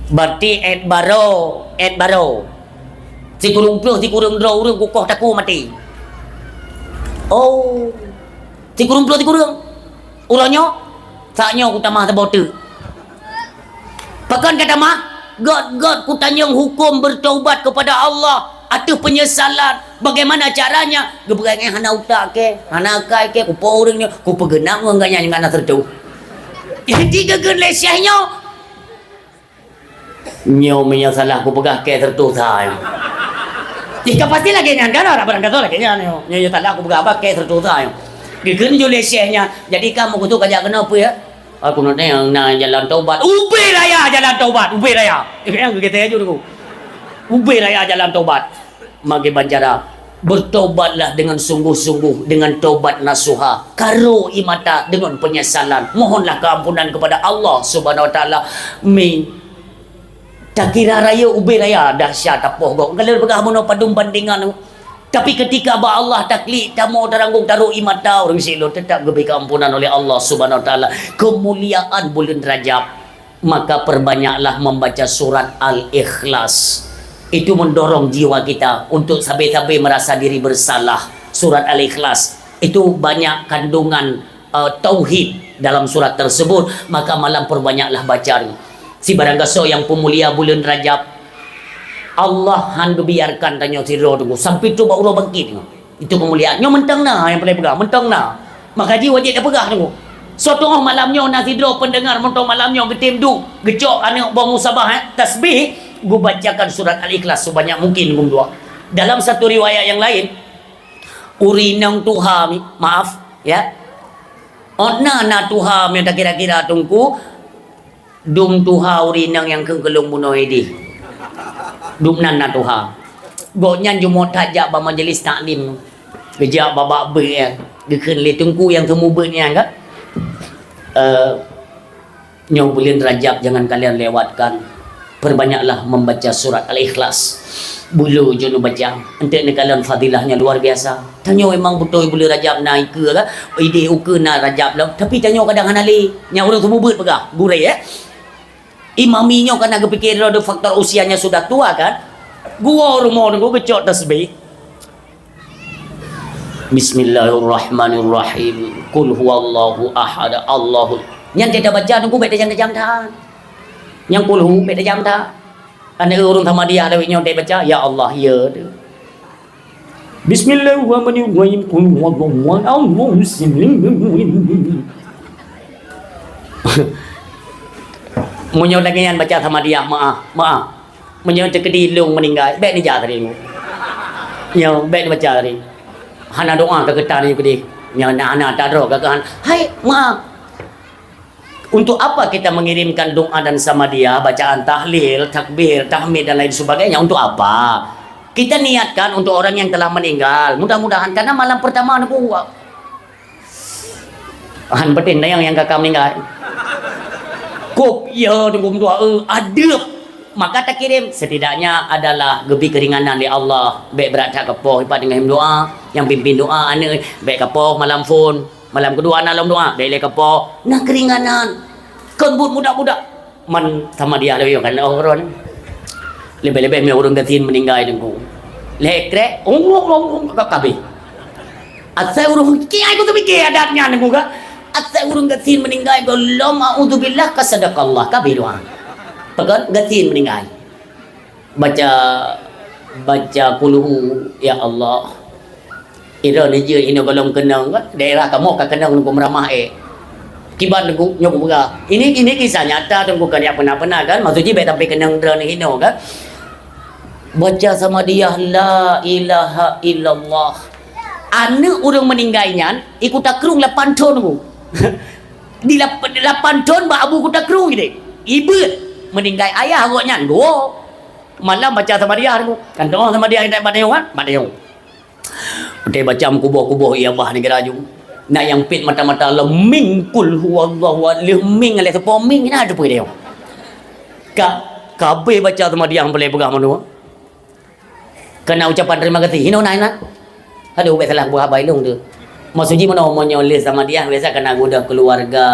Berarti ét baroe, ét baroe. Sikureueng ploh sikureueng droe ureuëng kukoh takue maté. Oh. Sikureueng ploh sikureueng. Uroe nyoe, saat nyoe kutamah saboh teuk. Pakon ka tamah? Göt-göt kutanyong huköm bertaubat kepada Allah ateueh penyesalan. Bagaimana caranya? Geupeugah nyan hana utak kée, hana akai kée, kupoh ureuëng nyoe, kupeugeunap ngon gobnyan nyang hana seureutoh. Jadi geukheun lé Syekh nyoe, Nyoe meunyoe salah kupeugah kée seureutoh sa nyoe. Ih, ka pasti lagée nyan kan, orang barang kata lagée nyan nyoe. Nyoe, nyoe salah kupeugah apa kée seureutoh sa nyoe. Geukheun ju lé Syekh nyan, jadi kamoe kutô kajak keunoe peue ya? Aku nak tanyong na jalan taubat. Ubé raya jalan taubat, ubé raya. Eh, yang geukheun ju deungoe. Ubé raya jalan taubat. Maka ban cara, bertobatlah dengan sungguh-sungguh, dengan tobat nasuha, karo ie mata dengan penyesalan, mohonlah keampunan kepada Allah Subhanahu Wa Taala. Mi takira raya ubé raya dahsyat tapoh gob. Kalau peugah meunoe padum bandingan. Tapi ketika bak Allah taklik, tamu taranggung taruh ie mata, ureuëng silo tetap geubri keampunan oleh Allah Subhanahu Wa Taala. Kemuliaan bulan Rajab. Maka perbanyaklah membaca surat Al-Ikhlas. Itu mendorong jiwa kita untuk sabe-sabe merasa diri bersalah. Surat Al-Ikhlas itu banyak kandungan, eh, tauhid dalam surat tersebut, maka malam perbanyaklah baca. Si barang gasoe yang peumulia bulan Rajab, Allah han geubiarkan tanyoe sidroe teungku sampai tu bak uroe bangkit. Itu keumuliaan. Nyoe mantong na nyang paleng peugah, mantong na. Maka jih wajéb tapeugah teungku. Soe teungoh malam nyoe na sidroe pendengar mantong malam nyoe geutem duek, geucok aneuk boh musabah, eh, tasbih, geubacakan surat Al-Ikhlas sebanyak mungkin geuduek. Dalam satu riwayat yang lain, ureuëng inong tuha mi-, maaf, ya. Ôt na, na tuha mi takira-kira teungku, Dum tuha ureuëng inong nyang kheun keu lôn bunoe ideh. Dum nan na tuha. Gobnyan jumôt that jak bak majlis taklim. Geujak bak bak beuet, eh. Geukheun lé teungku nyang seumeubeuet nyan kan. Eh, nyoe buleuen Rajab jangan kalian lewatkan. Perbanyaklah membaca surat Al-Ikhlas. Bulu jeuet neubaca. Enteuk neukalon fadilahnya luar biasa. Tanyoe memang beutôi buleuen Rajab na ikeue ka, ideh ukeue na Rajab lom, tapi tanyoe kadang hana lé. Nyang ureuëng seumeubeuet peugah, gurée, eh. Imami nyoe kana geupike droe faktor usianya sudah tua kan. Geuwoe rumoh nunggu geucok tasbih. Bismillahirrahmanirrahim. Qul huwallahu ahad. Allahu. Nyan teuka baca nunggu bék tajam-tajam that. Nyang qul hu bék tajam that. Aneuk ureuëng Samadiyah lawét nyoe teuka baca, ya Allah, ya tu. Bismillahirrahmanirrahim. Qul huwallahu ahad. Allahus samad. Meunyoe lagée nyan baca Samadiyah, maaf, maaf. Meunyoe teukeudi lôn meuninggai, bék neujak tadi. Nyoe bék neubaca tadi. Hana doa ka geutan nyoe keudeh. Nyoe na hana tadroe ka keuhan. Hai, maaf. Untuk apa kita mengirimkan doa dan samadiyah, bacaan tahlil, takbir, tahmid dan lain sebagainya? Untuk apa? Kita niatkan untuk orang yang telah meninggal. Mudah-mudahan karena malam pertama nubuat. Han beutôi nyang nyang ka ka meuninggai. Kop ya dukung doa, eh, adeup. Maka takirém, setidaknya adalah geubri keuringanan lé Allah. Bèk brat that kapoh, ipat teungoh doa, nyang pimpin doa aneuk, bèk kapoh malam phon. Malam keudua na lom doa, bèk lé kapoh. Na keuringanan. Kon buet mudah-mudah. Man sama dia lé kan, oh, ron. Leubeh-leubeh meu ureueng gasien meuninggai teungku. Lhèe krek, ong, ong, ong, ong, ka, kabeh. Asai ureueng, kiai ku teupike adat nyan teungku ka. Asai ureueng gasien meuninggai gohlom, "A'udzubillah," ka sadaqallah, kabeh doa. Pakon gasien meuninggai. Baca, baca kulhu, ya Allah. Ira neujeuet inoe gohlom keunong, daerah kamoe ka keunong nunggu meuramah, eh. Kiban teungku, nyoe kupeugah. Ini, ini kisah nyata teungku, kan jak peuna-peuna kan. Maksud jih bèk sampai keunong droeneuh inoe kan. Baca samadiyah la ilaha illallah. Aneuk ureueng meuninggai nyan, i Kuta Krueng lapan thon teungku. Di lap-, lapan thon bak Abu Kuta Krueng jih. Ibeuet meuninggai ayah awaknyan, dua. Malam baca samadiyah teungku. Kan doa samadiyah kita baca kan? Baca. Utai baca meukuboh-kuboh, iya bah neugara ju. Na nyang pet mata-mata lom ming kul huwallahu ahad, lheueh ming lé seupôt ming na teupeu dia. Ka, ka habéh baca samadiyah, peureulèe peugah meunoe. Kana ucapan terima kasih. Hinoe na, na. Aduh, bèk salah buah bai lôn tu. Maksud jih meunoe, meunyoe lheueh samadiyah, biasa kana geudah keluarga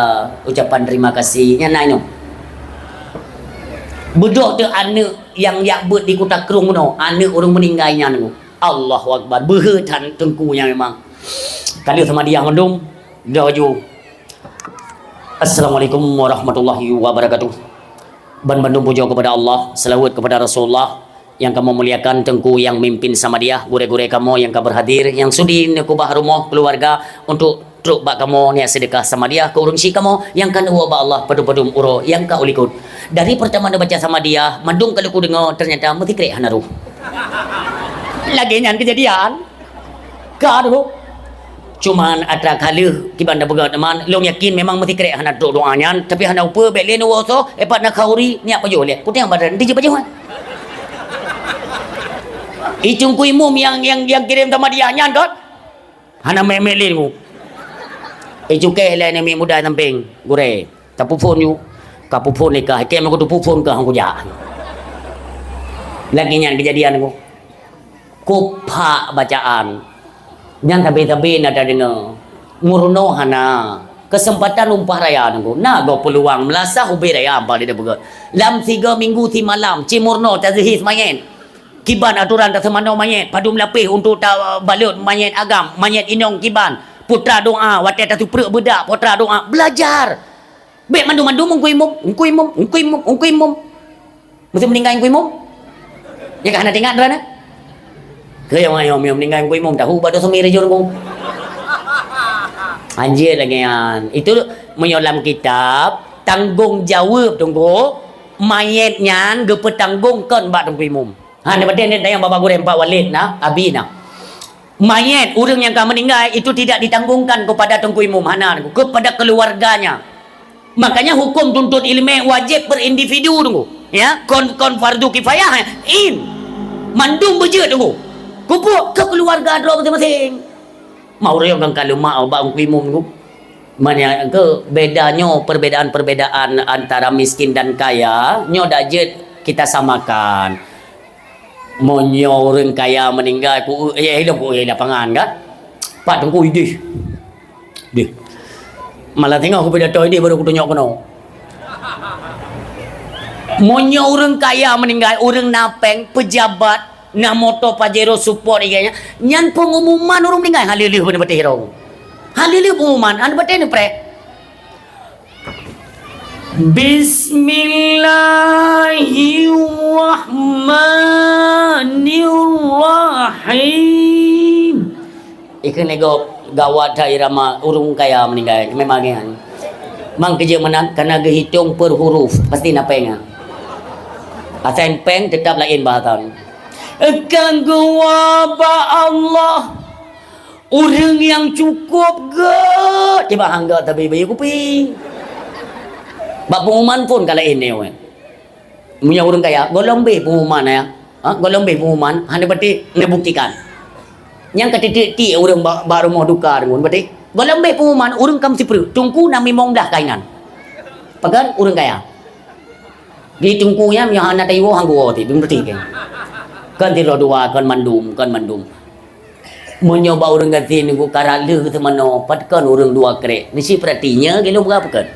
ucapan terima kasih. Nyan na inoe. Beudôh teuh aneuk nyang jak beuet di Kuta Krueng meunoe, aneuk ureueng meuninggai nyan. Allahu Akbar. Beuhe that teungku nyan memang. Ka lheueh samadiyah mandum, dah ju. Assalamualaikum warahmatullahi wabarakatuh. Ban bandum pujoe kepada Allah, selawat kepada Rasulullah, nyang kamoe muliakan teungku nyang mimpin samadiyah, gurèe-gurèe kamoe nyang ka berhadir, nyang sudi neukeubah rumoh keuluwarga untuk trok bak kamoe niat seudeukah samadiyah keu ureueng syik kamoe nyang ka neuwoe bak Allah padum-padum uroe nyang ka u likot. Dari peurtama neubaca samadiyah, mandum ka lheueh kudeungoe, ternyata meusikrek hana roh. Lagèe nyan keujadian. Ka dulu. Cuman atra ka lheueh kiban tapeugah teuma, lôn yakin memang meusikrek hana trok doa nyan, tapi hana upeue, bèk lé neuwoe soe, eh, pat na khauri, nyak pajoh lé. Putéh badan, dijeuet pajoh, eh. I teungku imum nyang, nyang, nyang kirém samadiyah nyan kon. Hana mèk-mèk lé nyoe. Eh, cukéh lé aneuk miet muda sampéng, gurèe. Tapeuphôn ju. Kapeuphôn lé kah, kém aku teupeuphôn kah, aku jak. Lagèe nyan keujadian aku. Kuphak bacaan. Nyan sabe-sabe na tadeungoe. Meurunoe hana. Keuseumpatan lumpah raya nunggu. Na goh peuluang meulasah ubé raya ampang di peugöt. Lam sigoe minggu simalam, ci meurunoe tazhis manyét. Kiban atoran taseumanoe manyét, padum lapéh untuk tabalot manyét agam, manyét inong kiban. Putra doa, watèe taseupreuk beudak, putra doa. Belajar. Bèk mandum-mandum ungkui mum, ungkui mum, ungkui mum, ungkui mum. Meusti meuninggai ungkui mum? Nyang ka hana teuingat droeneuh? Keu nyang, nyang, nyang meuninggai ungkui mum, tahu bak dosa mirajur mum. Anjir lagèe nyan. Itu meunyoe lam kitab, tanggong jaweueb teungku, manyét nyan geupeutanggong kon bak teungku imum. Ha, neupatéh ni dayang babah gurèe empat Walid na, Abi na. Manyét ureueng nyang ka meuninggai itu tidak ditanggongkan kepada teungku imum, hana, kepada keluarganya. Makanya hukum tuntut ileumèe wajéb per individu teungku. Ya, kon, kon fardu kifayah, eh. In. Mandum beujeuet teungku. Kupuek keu keluarga droe maséng-maséng. Mau rayong kan ka leumak bak teungku imum teungku. Manyét keu beda nyoe perbedaan-perbedaan antara miskin dan kaya, nyoe dak jeuet kita samakan. Meunyoe ureueng kaya meuninggai, ku, eh, hidup, ku, eh, lapangan kan? Pat teungku idih. Dih. Malah tengok ku pidato idih baru ku tunyok keunoe. Meunyoe ureueng kaya meuninggai, ureueng na pèng, pejabat, na moto Pajero support iganya, nyan pengumuman ureueng meuninggai, haleuleuh beuna bateh rong. Haleuleuh pengumuman, hana bateh neupreh. Bismillahirrahmanirrahim. Ikheun lé gob gawat that irama ureueng kaya meuninggai, memang nyan. Mang keujeuet meunan, kana geuhitong per huruf, pasti na pèng nyan. Asai pèng tetap laén bahasa. Ka geuwoe bak Allah. Ureueng nyang cukup gèt, tiba hangga tabi bayeue kupi. Bak pengumuman pun ka laén nyoe. Meunyoe ureueng kaya, gohlom beh pengumuman ya. Ha, gohlom beh pengumuman, hana pati neubuktikan. Nyang ka titik-titik ureueng ba-, bak rumoh duka deungon pati. Gohlom beh pengumuman, ureueng kam sipreuk, teungku na limong blah kainan. Pakon ureueng kaya. Di teungku nyan, nyoe hana tayue hang geuwoe ti, beumeuteuti kan. Kan sidroe dua, kan mandum, kan mandum. Meunyoe bak ureuëng gasien nyoe ka raleuh seumanoe, pat kon ureuëng dua krek. Nisi peurati nyoe, gelo beurapa kon.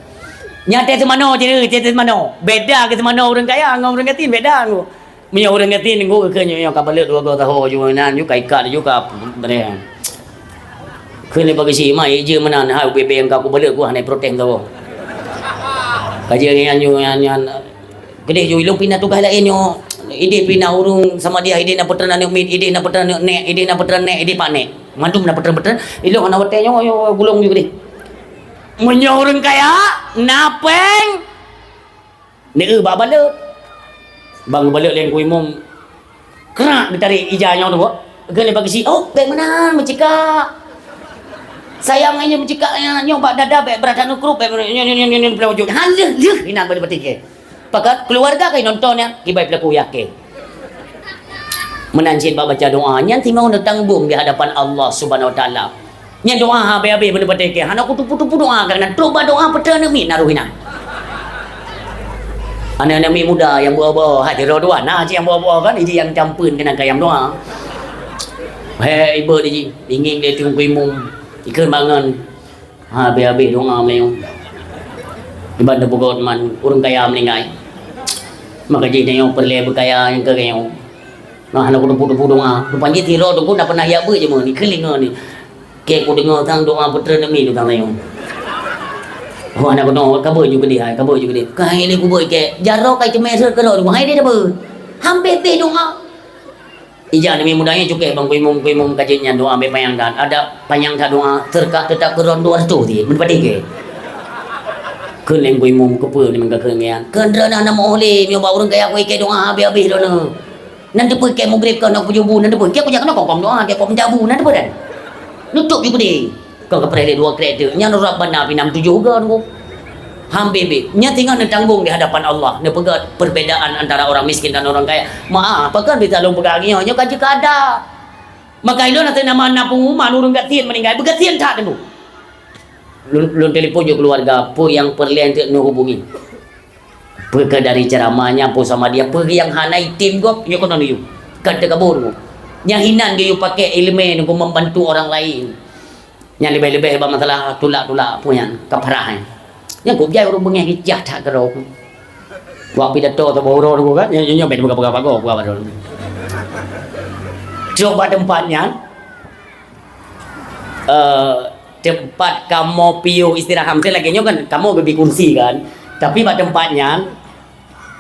Nyan teuh seumanoe, cit, teuh seumanoe. Beda keu seumanoe ureuëng kaya ngon ureuëng gasien, beda ngon. Meunyoe ureuëng gasien nyoe, keu nyoe, nyoe ka balek dua go taho ju nan, ju ka ikat, ju ka beureh. Kheun lé bak geuchik, "Ma, ije meunan, hai ubé-bé nyang ka kubalek ku hana protes meusaboh." Ka jeuet nyan nyoe, nyan, nyan. Keudeh ju ilong pih na tugaih laén nyoe. Ideh pih na ureuëng sama dia, ideh na peutreun aneuk miet, ideh na peutreun aneuk nèk, ideh na peutreun nèk, ideh pat nèk. Mandum na peutreun-peutreun. Ilong hana watèe nyoe, nyoe gulong ju keudeh. Meunyoe ureuëng kaya, na péng. Neu bak balot. Bang balot lé Teungku Imum. Krak geutarek ija nyoe tu. Kheun lé bak geuchik, "Oh, bèk meunan meucikak. Sayang nyan meucikak nyan, nyoe bak dada bèk brat that neukrup, bèk meunan, nyoe, nyoe, nyoe, nyoe, nyoe, nyoe, nyoe, nyoe, nyoe." Pakat keuluwarga ka nonton nyan, kiban peulaku yakin. Meunan cit bak baca doa, nyan singoh neutanggong di hadapan Allah Subhanahu Wa Taala. Nyan doa habéh-habéh beuneupatéh kèe, hana kutupu-tupu doa, karena trok bak doa peutreun aneuk miet na roh inan. Aneuk-aneuk miet muda nyang beuo-beuo, hai sidroe dua na cit nyang beuo-beuo kan, iji nyang campeuen keunan kayam doa. He, ibot iji, ingieng lé Teungku Imum, ikheun bangon. Habéh-habéh doa meunyoe. Iban teupeugöt man ureueng kaya meuninggai. Maka jih tanyoe peureulèe beukaya nyang keu tanyoe. Nah, hana kutupu-tupu doa. Rupanya sidroe teungku na pernah jak beuet jeuet meunan, ikheun lingo ni. Kèe kudeungoe sang doa peutreun aneuk miet tu sang tanyoe. Oh, hana keunoe, ka beuet ju keudeh hai, ka beuet ju keudeh. Ka hai lé kubeuet kèe, jaroe ka iteumé seuet keudroe, hai deh tabeuet. Hampéh-hampéh doa. Ija aneuk miet muda nyan cukéh bang Teungku Imum, Teungku Imum ka jeuet nyan doa bèk panyang that. Ada panyang that doa, seudeukah teutap keu droeneuh dua reutôh cit, meunan patéh kèe. Kheun lé Teungku Imum, keupeue ni meuka kheun nyan. Kheun droeneuh hana meu'oh lé, meunyoe bak ureueng kaya kuikèe doa habéh-habéh droeneuh. Nan teupeue kèe mugreb keu nyoe kujubu, nan teupeue kèe kujak keunoe kongkong doa, kèe kok meujabu, nan teupeue dan. Neutok ju keudeh. Kon geupreh lé dua krek teuk. Nyan Rabbana pih nam tujoh goe nunggu. Hampéh-hampéh. Nyan singoh neutanggong di hadapan Allah. Neupeugah perbedaan antara orang miskin dan orang kaya. Maaf, pakon bisa lôn peugah nyoe, nyoe ka jeuet keu adat. Maka ilôn hase nama na pengumuman ureueng gasien meuninggai, beugasien that teungku. Lôn, lôn telepon ju keuluwarga, peue nyang peureulèe teuk neuhubungi. Peue keu dari ceramah nyan, peue sama dia, peue nyang hana item gob, nyoe keunoe neuyue. Ka teukaboh teungku. Nyang hinan geuyue paké ileumèe teungku membantu orang lain. Nyang leubeh-leubeh bak masalah tulak-tulak peue nyan, kafarah nyan. Nyan kujak ureueng beungèh geucah that keudroe. Wak pidato saboh uroe teungku kan, nyoe, nyoe, nyoe bèk teupeugah-peugah bagoe, peugah bagoe. Cok bak teumpat nyan, eh, teumpat kamoe piôh istirahat, miseue lagèe nyoe kan, kamoe geubri kursi kan. Tapi bak teumpat nyan,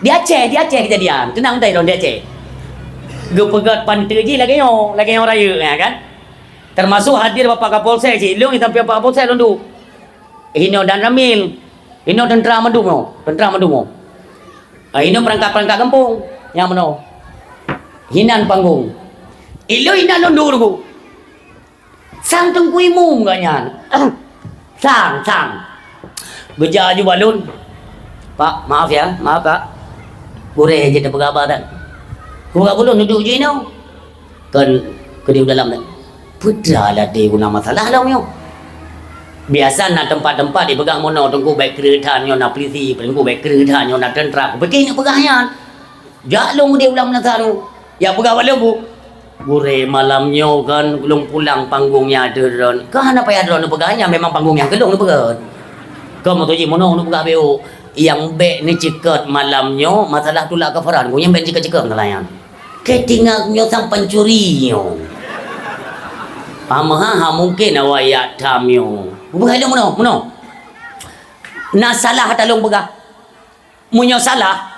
di Aceh, di Aceh keujadian. Teunang dai lôn di Aceh. Geupeugöt panteue jih lagèe nyoe, lagèe nyoe rayeuk nyan kan. Termasuk hadir Bapak Kapolsek cit, lôn sampoe Bapak Kapolsek lôn duek. Hinoe Danramil, hinoe teuntra mandum nyoe, teuntra mandum nyoe. Ah, hinoe peurangkat-peurangkat gampông nyang meunoe. Hinan panggong. Ilôn hinan lôn duek teungku. Sang Teungku Imum geuh nyan. Sang, sang. Geujak aju bak lôn. "Pak, maaf ya, maaf, Pak. Gurèe jeuet tapeugah haba that." Gurèe ulôn duek ju inoe. Kon keudeh u dalam that. Peue teuma ladé guna masalah lom nyoe. Biasa na teumpat-teumpat jipeugah meunoe, teungku bèk kreueh that, nyoe na pulisi, teungku bèk kreueh that, nyoe na teuntra. Kupike neuk peugah nyan. Jak lôn udép lam meunasah tu. Jak peugah bak lôn, Bu. Gurèe, malam nyoe kan lôn pulang panggong nyang ateueh droen. Ka hana payah droen neupeugah nyan, memang panggong nyang keu lôn neupeugah. Ka meutuji meunoe neupeugah B O. Nyang bèk neuceukeut malam nyoe masalah tulak kafarah. Nyan bèk neuceukeut-ceukeut masalah nyan. Keutingak nyoe sang pancuri nyoe. Hama ha mungken awak yak tham nyoe. Bubuh hai lôn meunoe, meunoe. Na salah ata lôn peugah. Meunyoe salah,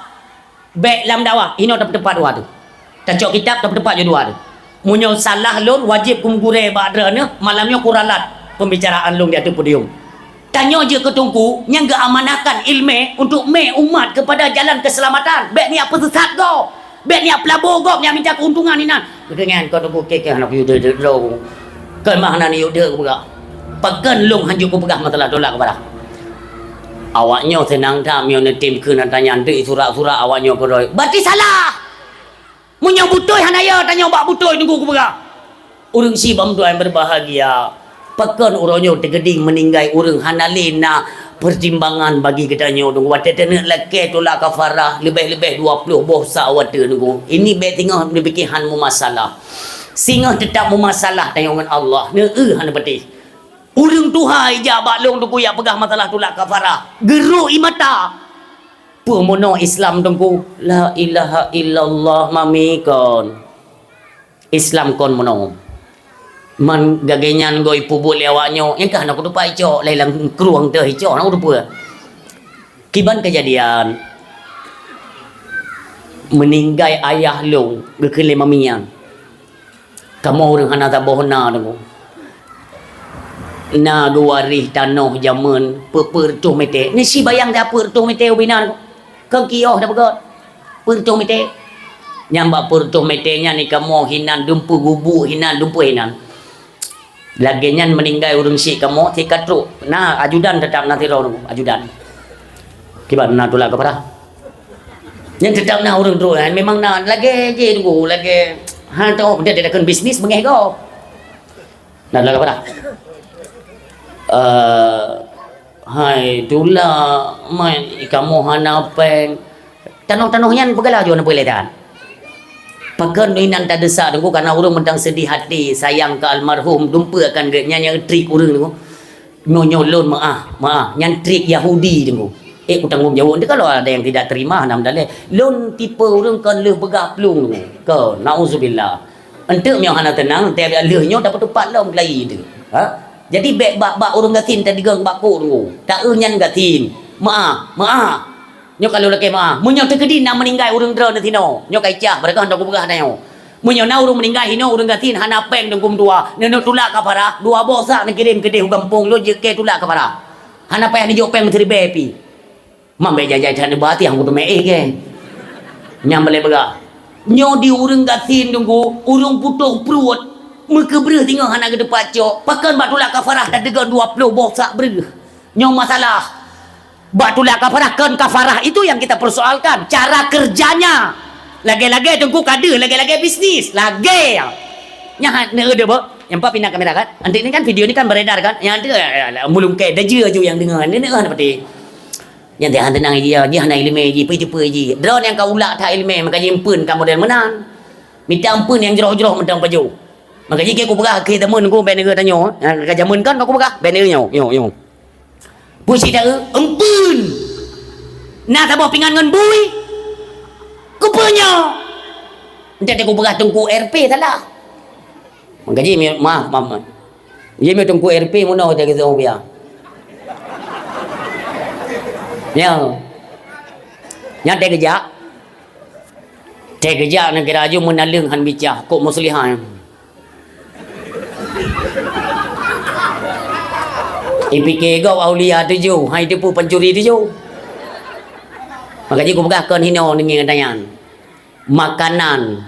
bèk lam dakwah, inoe tapeuteumpat dua tu. Tacok kitab tapeuteumpat ju dua tu. Meunyoe salah lôn wajéb keu meugurèe bak droeneuh, malam nyoe kuralat pembicaraan lôn di ateueh podium. Tanyoe jeuet keu teungku nyang geuamanahkan ileumèe untuk mé umat keupada jalan keuseulamatan. Bèk neujak peuseusat gob. Bèk neujak peulabô gob, neujak mita keuntungan inan. Geudeungon kon teungku keu-keu hana kuyue deuh-deuh droe. Kon mah hana neuyue deuh kupeugah. Pakon lôn hanjeuet kupeugah masalah tulak kafarah. Awak nyoe seunang that meunyoe neutem kheun ata nyan deuk surat-surat awak nyoe keudroe. Berarti salah. Meunyoe beutôi hana yo tanyoe bak beutôi teungku kupeugah. Ureueng syiek bak meutuah nyang berbahagia. Pakon uroe nyoe teukeudi meuninggai ureueng hana lé na Pertimbangan bagi geutanyoe, Teungku, watée taneuk lakée tulak kafarah leubeh-leubeh dua ploh boh sak watée, Teungku. Ini bék singoh neupike han meumasalah. Singoh teutap meumasalah tanyoe ngon Allah. Neu-eu hana patéh. Ureuëng tuha ijak bak lôn, Teungku, jak peugah masalah tulak kafarah. Geurok ie mata. Peue meunoe Islam, Teungku? La ilaha illallah mami kon. Islam kon meunoe. Man lagée nyan goe peubuet lé awaknyoe, nyang ka hana kutupat icok, lé lam krueng teuh icok, hana kutupeue. Kiban keujadian, meuninggai ayah lôn, geukheun lé mami nyan. Kamoe ureuëng hana saboh na, Teungku. Na geuwaréh tanoh jamén peuet-peuet reutôh mètè. Ni si bayang dah peuet reutôh mètè ubé na, Teungku. Kon kiôh dah beugöt. Peuet reutôh mètè. Nyang bak peuet reutôh mètè nyan ni kamoe hinan dumpeue gubuk hinan dumpeue hinan. Lagée nyan meuninggai ureuëng syik kamoe, si ka trok. Na ajudan teutap na sidroe, Teungku, ajudan. Kiban na tulak kafarah. Nyan teutap na ureuëng trok, memang na lagée jih, Teungku, lagée hana teuoh, dia takheun bisnis beungéh gob. Na tulak kafarah. Eh, hai tulak, mai kamoe hana péng. Tanoh-tanoh nyan peugala jua na peuleueh tan. Pakon inan tadeusak, Teungku, karena ureuëng mantong seudeh hati, sayang keu almarhum, dumpeue akan geuh nyan nyang trik ureuëng, Teungku. Nyoe, nyoe lôn meuah, meuah. Nyan trik Yahudi, Teungku. Eh, kutanggong jaweueb. Nanti kalau ada yang tidak terima, hana meudaléh. Lôn tipe ureuëng kon lheueh beugah plueng, Teungku. Kon, nauzubillah. Enteuk meunyoe hana teunang, tiep lheueh nyoe tapeutupat lom keulayi teuh. Ha? Jadi bék bak-bak ureuëng gasien tadeugang bak kok, Teungku. Taeu nyan gasien. Meuah, meuah. Nyoe ka lôn lakée meuah. Meunyoe teukeudi na meuninggai ureuëng droeneuh sinoe, nyoe ka icah, beureukah hana kupeugah tanyoe. Meunyoe na ureuëng meuninggai hinoe ureuëng gasien hana péng Teungku meutuah, neuneuk tulak kafarah, dua boh sak neukirém keudeh u gampông lôn jeuet keu tulak kafarah. Hana payah neujok péng meusiribèe pih. Mam bék jai-jai that neuba tiang kuteumé éh kèe. Nyang balée beugah. Nyoe di ureuëng gasien Teungku, ureuëng putôh pruet, meukeubreue singoh hana geuteupat cok, pakon bak tulak kafarah tadeugang dua ploh boh sak breueh. Nyoe masalah. Bak tulak kafarah, kon kafarah itu yang kita persoalkan, cara kerjanya. Lagée-lagée Teungku ka deuh, lagée-lagée bisnis, lagée. Nyan neu deuh beuh. Nyang pat pinah kamera kan? Nanti ni kan video ni kan beredar kan? Nyang tu mulung ke deje aju yang dengar. Ni neu hana pati. Nyang teuh hana teunang ji, ji hana ileumé ji, peue ji peue ji. Droe nyang ka ulak that ileumé, maka ji empeun ka model meunan. Mita empeun nyang jroh-jroh mantong pajoh. Maka ji ke kupeugah akhé zaman ku bék neu tanyoe, ka jameun kan ka kupeugah, bék neu nyoe, nyoe, nyoe. Peue cit taeu? Empeun. Na saboh pingan ngon bui. Keupeue nyoe? Entah teuh kupeugah Teungku R P salah. Maka ji mi-, maaf, maaf, maaf. Ji mi Teungku R P meunoe teuh geuseuôt biya. Nyoe. Nyan teuh geujak. Teuh geujak na kira aju meunaleueng han bicah, kok muslihan. Ipike gob aulia tujoh, hai teupeu pancuri tujoh. Maka ji kupeugah kon hinoe ninggi gata nyan. Makanan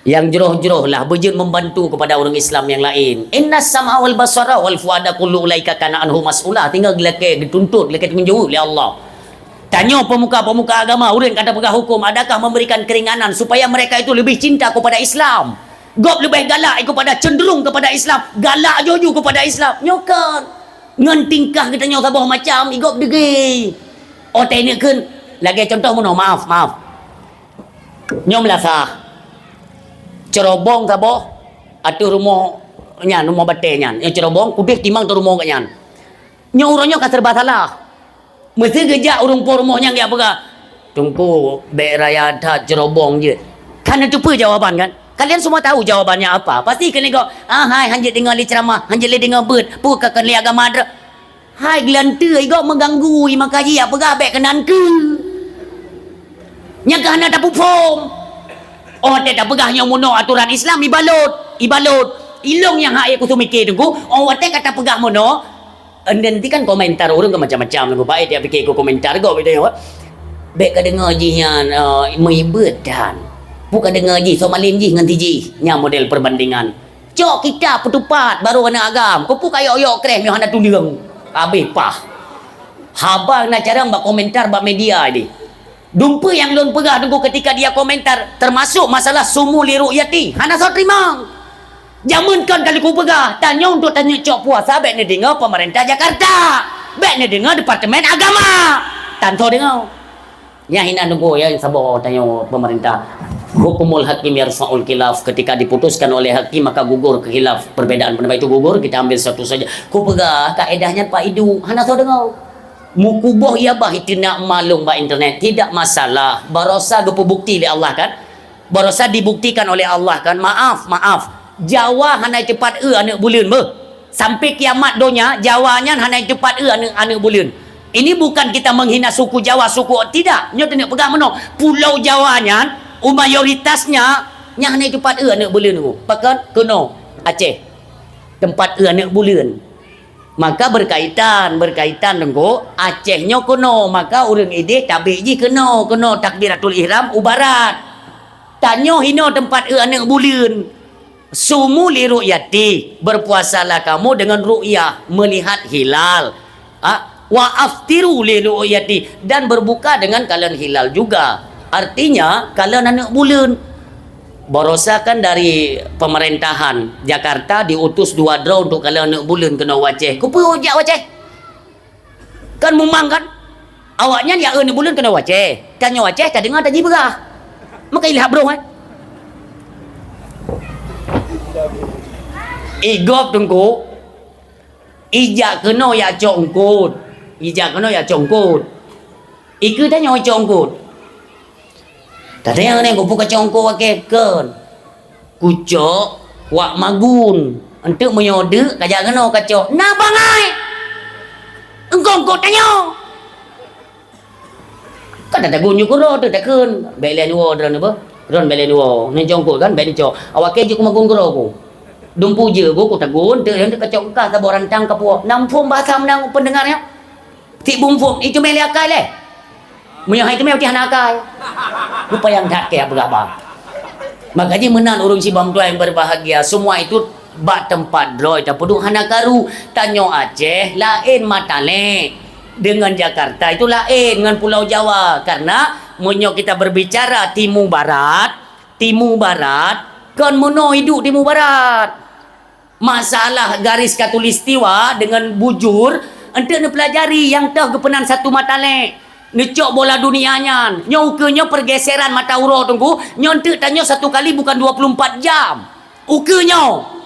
yang jroh-jroh lah beujeuet membantu kepada orang Islam yang lain. Inna sam'a wal basara wal fuada kullu ulaika kana anhu mas'ula. Tinggal geulakée, geutuntut, geulakée tanggung jaweueb lé Allah. Tanyoe pemuka-pemuka agama, ureuëng ka tapeugah huköm, adakah memberikan keringanan supaya mereka itu lebih cinta kepada Islam? Gob leubeh galak kepada, cenderung kepada Islam, galak juju kepada Islam. Nyoe kan. Ngon tingkah geutanyoe saboh macam, igob degé. Oh, teuneuk kheun, lagée contoh meunoe, maaf, maaf. Nyoe meulasah. Cerobong saboh, ateueh rumoh nyan, rumoh batée nyan. Nyoe cerobong, kudeh timang ateueh rumoh geuh nyan. Nyoe uroe nyoe ka serba salah. Meusé geujak ureuëng po rumoh nyan geujak peugah, "Teungku, bék raya that ceurobong jeuet." Ka neuteupeue jawaban kan? Kalian semua tahu jawabannya apa? Pasti keuneuk gob, "Ah, hai, hanjeuet deungoe lé ceuramah, hanjeuet lé deungoe beuet, peue ka keuneuk lé agama droe." Hai geulanteue, igob meuganggu, i maka jijak peugah bék keunan keu. Nyang ka hana tapeuphom. Oh, watée tapeugah nyoe meunoe atoran Islam, ibalot, ibalot. Ilong nyang hak ék kuseumiké Teungku, oh, watée ka tapeugah meunoe, Nanti kan komentar ureuëng kan macam-macam lagu baik dia pikir ku komentar go gitu ya. Bék ka deungoe jih nyan, eh, meubeuet dan. Pu ka deungoe jih, soe malém jih ngon si jih. Nyan model perbandingan. Cok kitab peutupat baru keuneuk agam. Keupeue ka yok-yok kreh nyoe hana tuleueng. Habéh pah. Haba na carong bak komentar bak media deh. Dumpeue nyang lôn peugah Teungku ketika dia komentar, termasuk masalah sumu li ru'yati. Hana soe teurimong. Jameun kon ka lheueh kupeugah, tanyoe untuk tanyoe cok puasa bék neudeungoe pemerintah Jakarta. Bèk neudeungoe Departemen Agama. Tanto deungoe. Nyan hinan teungku ya, saboh tanyoe pemerintah. Hukumul hakim yarfa'ul khilaf, ketika diputuskan oleh hakim maka gugur khilaf, perbedaan pendapat itu gugur, kita ambil satu saja. Kupeugah kaedah nyan Pak Idu, hana soe deungoe. Meukuboh ya bah itu nak malum bak internet, tidak masalah. Barosa geupeubukti lé Allah kan? Barosa dibuktikan oleh Allah kan? Maaf, maaf. Jawa hana teupat eu aneuk buleuen beuh. Sampai kiamat donya, Jawa nyan hana teupat eu aneuk, aneuk buleuen. Ini bukan kita menghina suku Jawa, suku, tidak. Nyoe teuneuk peugah meunoe. Pulau Jawa nyan, u mayoritasnya, nyan hana teupat eu aneuk buleuen. Pakon? Keunoe, Aceh. Tempat eu aneuk buleuen. Maka berkaitan, berkaitan teungku, Aceh nyoe keunoe, maka ureueng idéh tabek jih keunoe, keunoe takbiratul ihram u barat. Tanyoe hinoe tempat eu aneuk buleuen. Sumu li ru'yati, berpuasalah kamu dengan ru'yah, melihat hilal. Ah, wa aftiru li ru'yati, dan berbuka dengan kalon hilal juga. Artinya, kalon aneuk buleuen. Barosa kan dari pemerintahan Jakarta diutus dua droe untuk kalon aneuk buleuen keunoe u Aceh. Kupeue jak u Aceh? Kan mumang kan? Awaknyan jak eu aneuk buleuen keunoe u Aceh. Tanyoe Aceh tadeungoe tajipeugah. Maka ilhak broh, eh? Igop teungku, ijak keunoe jak cok eungkôt. Ijak keunoe jak cok eungkôt. Ikeue tanyoe cok eungkôt. Tatanyong nyan, "Kupeue kacok eungkôt wakée?" "Kon. Kucok wak magun. Enteuk meunyoe deuk, kajak keunoe kacok." "Na bangai! Eungkôt-eungkôt tanyoe!" Ka tatagun nyoe keudroe teuh takheun. Bèk lé neuwoe droeneuh beuh. Droeneuh bèk lé neuwoe. Neucok eungkôt kan, bèk neucok. Awakée jeuet keu magun keudroe ku. Dumpeue jeuet ku, kutagun, teuh, teuh kacok kah saboh rantang kapuwoe. Na muphom bahasa meunang pendengar nyoe? Tiep bumphom, iteumé lé akai lé. Meunyoe hai teumé, putih hana akai. Rupayang that keu peugah ba. Maka jih meunan ureueng sibang tuai yang berbahagia, semua itu bak teumpat droe tapeuduek hana karu. Tanyoe Aceh laén mata lé. Dengan Jakarta itu laén, ngon Pulau Jawa. Karena meunyoe kita berbicara timu barat, timu barat, kon meunoe iduek timu barat. Masalah garis khatulistiwa deungon bujur, enteuk neupeulajari nyang toh geupeunan satu mata lé. Neucok bola dunia nyan. Nyoe ukeue nyoe pergeseran mata uroe teungku, nyoe enteuk tanyoe satu kali bukan dua puluh empat jam. Ukeue nyoe.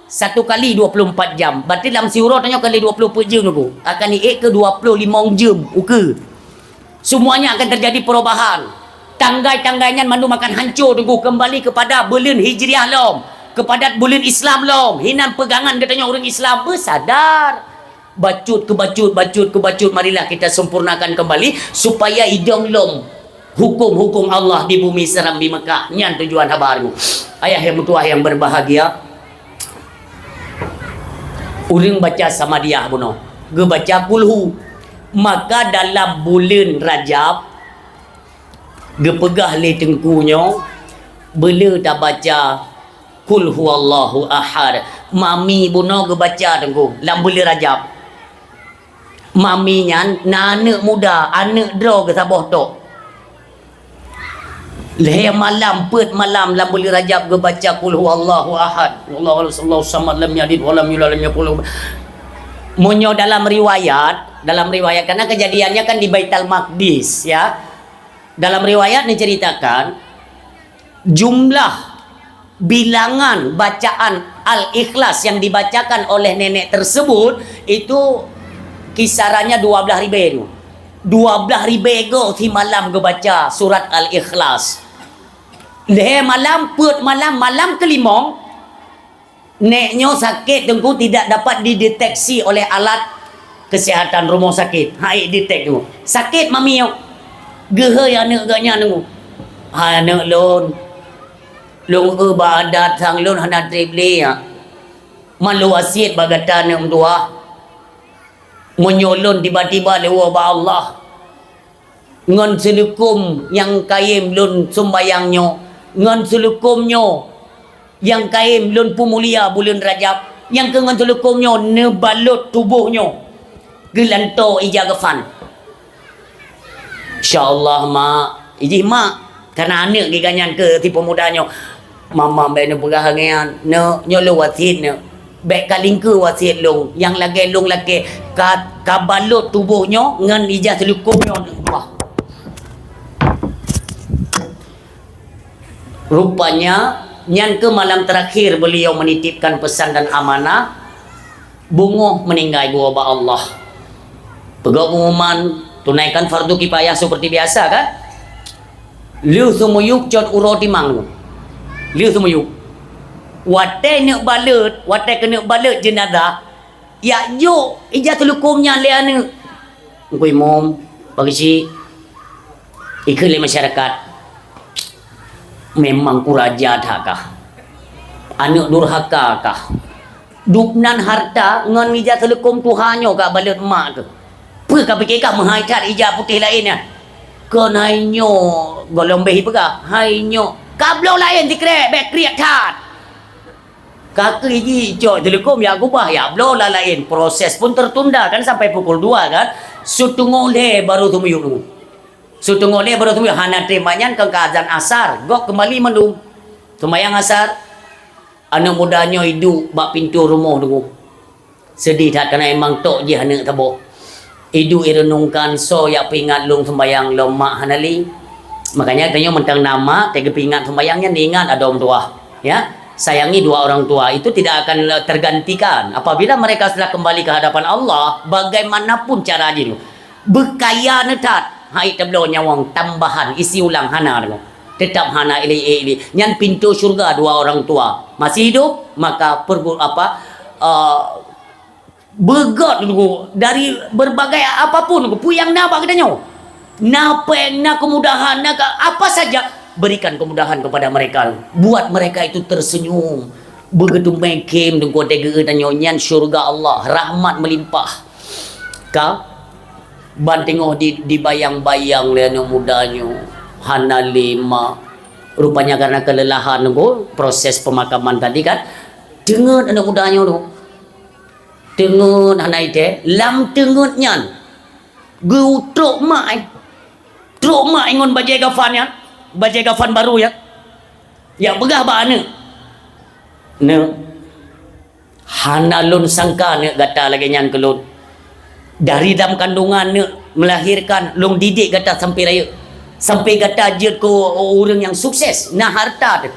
Satu kali dua puluh empat jam. Berarti lam siuroe tanyoe kali dua puluh empat jeuem teungku. Akan iék keu dua puluh limong jeuem ukeue. Semuanya akan terjadi perubahan. Tanggai-tanggai nyan mandum akan hancô teungku, kembali kepada buleuen Hijriah lom, kepada buleuen Islam lom. Hinan peugangan geutanyoe ureueng Islam, beusadar. Bacut keu bacut, bacut keu bacut, marilah kita sempurnakan kembali supaya idong lom huköm-huköm Allah di bumi seram di Mekah. Nyan tujuan haba teungku. Ayah yang meutuwah yang berbahagia, ureueng baca Samadiyah bunoe, geubaca Kulhu. Maka dalam buleuen Rajab, geupeugah lé teungku nyoe, beuleu tabaca Qul huwallahu ahad. Mami bunoe geubaca teungku lam buleuen Rajab. Mami nyan na aneuk muda, aneuk droe geuh saboh tok. Lhèe malam, peuet malam lam buleuen Rajab geubaca Qul huwallahu ahad, Allahu samad, lam yalid walam yulad, lam yakul lahu. Meunyoe dalam riwayat, dalam riwayat, karena kejadiannya kan di Baitul Maqdis, ya. Dalam riwayat diceritakan, jumlah bilangan bacaan Al-Ikhlas yang dibacakan oleh nenek tersebut itu kisarannya dua belas ribèe tu. Dua belas ribèe goe simalam geubaca surat Al-Ikhlas. Lhèe malam, peuet malam, malam keulimong, nèk nyoe sakét teungku tidak dapat dideteksi oleh alat kesehatan rumoh sakét. Hai detek teungku. Sakét mami nyoe. Geuhôi aneuk geuhnyan teungku. Hai aneuk lôn. Lôn eu bak adat sang lôn hana trép lé nyak. Man lôn wasiet bak gata aneuk meutuwah. Meunyoe lôn tiba-tiba lé woe bak Allah, ngon seuleukom nyang kayém lôn sumbayang nyoe, ngon seuleukom nyoe nyang kayém lôn peumulia buleuen Rajab, nyang keu ngon seuleukom nyoe neubalot tuboh nyoe geulantoe ija geufan. Insya Allah, Mak. Ijih, Mak. Karena aneuk geuh geuhnyan keu si peumuda nyoe. Mama bèk neupeugah lagèe nyan. Neuk, nyoe lôn wasiet neuk. Bék ka lingkeue wasiet lôn, nyang lagée lôn lakée ka, ka balot tuboh nyoe ngon ija seuleukom nyoe. Wah. Rupanya, nyan keuh malam terakhir beliau menitipkan pesan dan amanah, beungoh meuninggai geuwoe bak Allah. Peugah pengumuman, tunaikan fardu kifayah seperti biasa kan? Lheueh seumiyueb cot uroe timang tu. Lheueh seumiyueb. Watée neuk balot, watée keuneuk balot jeunazah, yak jok ija seuleukom nyan lé aneuëk. Teungku Imum, bagi si ikheun lé masyarakat. Memang kuraja that kah? Aneuëk durhaka kah? Dubnan harta ngon ija seuleukom tuha nyoe ka balot mak keuh. Peue ka pike kah meuhai that ija putéh laén nyan? Kon hai nyoe gohlom béh ipeugah, hai nyoe. Ka bloe laén sikrek, bék kriek that. Ka keuh ji cok seuleukom yak gubah, yak bloe la laén. Proses pun tertunda kan sampai pukul dua kan. Siteungoh lhée baru teumiyueb. Siteungoh lhée baru teumiyueb, hana teurimong nyan kon ka azan asar. Gob keumbali mandum. Seumayang asar. Aneuëk muda nyoe iduek bak pintoe rumoh teungku. Seudeh that kana imang tok jih aneuëk saboh. Iduek ireunungkan soe yak peuingat lôn sumbayang lom mak hana lé. Makanya tanyoe mantong na mak, teugeupeuingat sumbayang nyan ingat adoe meutuwah. Ya, sayangi dua orang tua itu tidak akan tergantikan. Apabila mereka sudah kembali ke hadapan Allah, bagaimanapun cara jih, beukaya neuh that, hai tabloe nyawöng tambahan isi ulang hana deungoe. Tetap hana ilée-ilée. Nyan pintoe syurga dua orang tua. Masih hidup, maka perbu-, apa, uh, beugöt teungku dari berbagai apapun teungku, peue nyang na bak geutanyoe. Na péng, na kemudahan, na ka, apa saja, berikan kemudahan kepada mereka. Buat mereka itu tersenyum. Beugeutumeng khém teungku teugeue tanyoe nyan syurga Allah, rahmat melimpah. Ka Ban teungoh di, dibayang-bayang lé aneuëk muda nyoe, hana lé mak. Rupanya karena kelelahan nunggu proses pemakaman tadi kan, teungeut aneuëk muda nyoe tu. Teungeut hana itéh, lam teungeut nyan geutrok mak, eh. Trok mak ngon bajée gafan nyan, bajée gafan baru nyan. Yak peugah bak aneuëk, "Neuk, hana lôn sangka neuk gata lagée nyan keu lôn. Dari dalam kandungan neuk melahirkan, lôn didik gata sampai rayeuk. Sampai gata jeuet keu ureuëng nyang sukses, na harta teuh.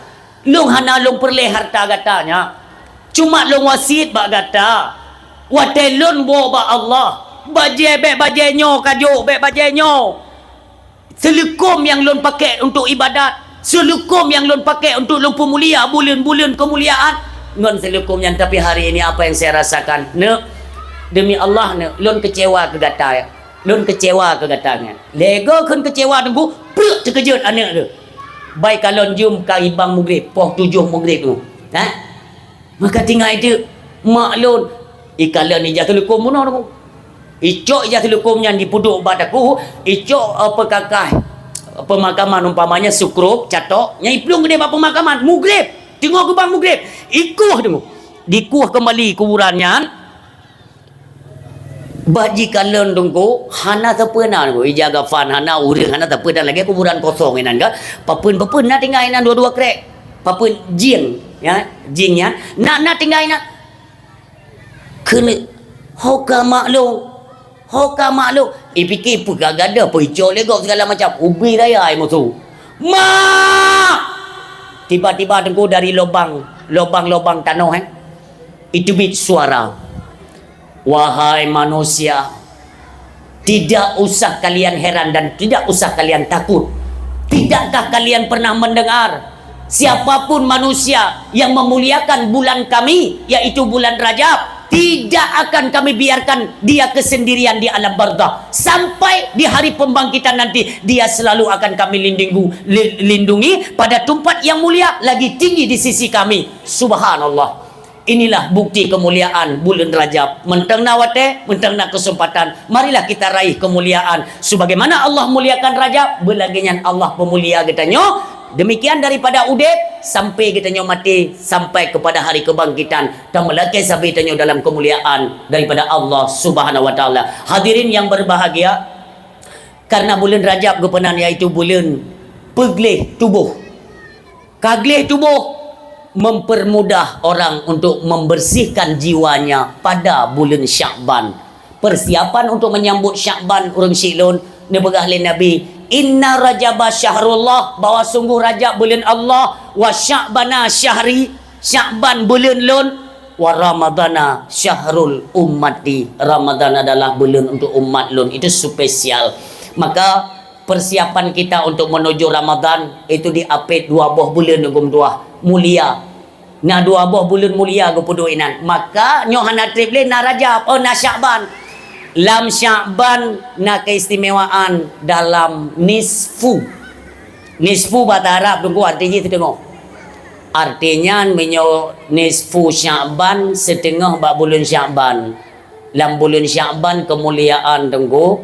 Lôn hana lôn peureulée harta gata nyan. Cuma lôn wasiet bak gata, watée lôn woe bak Allah, bajée bék bajée nyoe ka jok, bék bajée nyoe." Seuleukom nyang lôn pakék untuk ibadat, seuleukom nyang lôn pakék untuk lôn peumulia buleuen-buleuen keumuliaan, ngon seuleukom nyan. Tapi hari ini apa yang saya rasakan? Neuk, demi Allah, neuk, lôn keucewa keu gata, ya. Lôn keucewa keu gata nyan. Lego kheun keucewa teungku, peuet teukeujot aneuëk tu. Bai kalon jeuem ka ibang mugreb, poh tujoh mugreb tu. Ha? Maka tinggai teuk mak lôn, ikalon ija seuleukom bunoe teungku. Icok ija seuleukom nyan dipeuduek bak daku, icok, eh, peukakah pemakaman umpamanya sukrob, catok, nyang iplueng keudeh bak pemakaman, mugreb, teungoh geubang mugreb, ikueh teungku. Dikueh keumbali kuburan nyan, Bah jikalon teungku, hana sapeue na teungku, ija gafan hana, ureuëng hana sapeue dan lagée kuburan kosong inan ka. Papeuen-papeuen na tinggai inan dua-dua krek. Papeuen jieng, ya, jieng nyan. Na, na tinggai inan. Keuneuk, "Ho ka mak lôn? Ho ka mak lôn?" Ipike peue ka gadoh, peue icok lé gob segala macam. Ubé raya ai musu. "Mak!" Tiba-tiba teungku dari lobang, lobang-lobang tanoh, eh. Itu bit suara. Wahai manusia, tidak usah kalian heran dan tidak usah kalian takut. Tidakkah kalian pernah mendengar, siapapun manusia yang memuliakan bulan kami, yaitu bulan Rajab, tidak akan kami biarkan dia kesendirian di alam barzakh, sampai di hari pembangkitan nanti, dia selalu akan kami lindungi, li-, lindungi pada tempat yang mulia lagi tinggi di sisi kami. Subhanallah. Inilah bukti kemuliaan buleuen Rajab. Mantong na watée, mantong na kesempatan, marilah kita raih kemuliaan. Sebagaimana Allah muliakan Rajab, beulagée nyan Allah peumulia geutanyoe. Demikian daripada udeb sampai geutanyoe maté, sampai kepada hari kebangkitan. Tameulakée sabe tanyoe dalam kemuliaan daripada Allah Subhanahu wa Taala. Hadirin yang berbahagia, karena buleuen Rajab geupeunan, yaitu buleuen peugleh tuboh. Ka gleh tuboh, Mempermudah orang untuk membersihkan jiwanya pada buleuen Sya'ban. Persiapan untuk menyambut Sya'ban ureuëng syiek lôn, neupeugah lé Nabi, "Inna Rajaba syahrullah," bahwa sungguh Rajab buleuen Allah, "wa Sya'bana syahri," Sya'ban buleuen lôn, "wa Ramadana syahrul ummati," Ramadan adalah buleuen untuk umat lôn. Itu spesial. Maka persiapan kita untuk menuju Ramadan itu diapit dua boh buleuen, Teungku meutuah, mulia. Na dua boh buleuen mulia geupeuduek inan. Maka nyoe hana treb lé na Rajab, oh na Sya'ban. Lam Sya'ban na keistimewaan dalam nisfu. Nisfu bahasa Arab, Teungku, arti jih siteungoh. Artinya meunyoe nisfu Sya'ban, siteungoh bak buleuen Sya'ban. Lam buleuen Sya'ban keumuliaan, Teungku,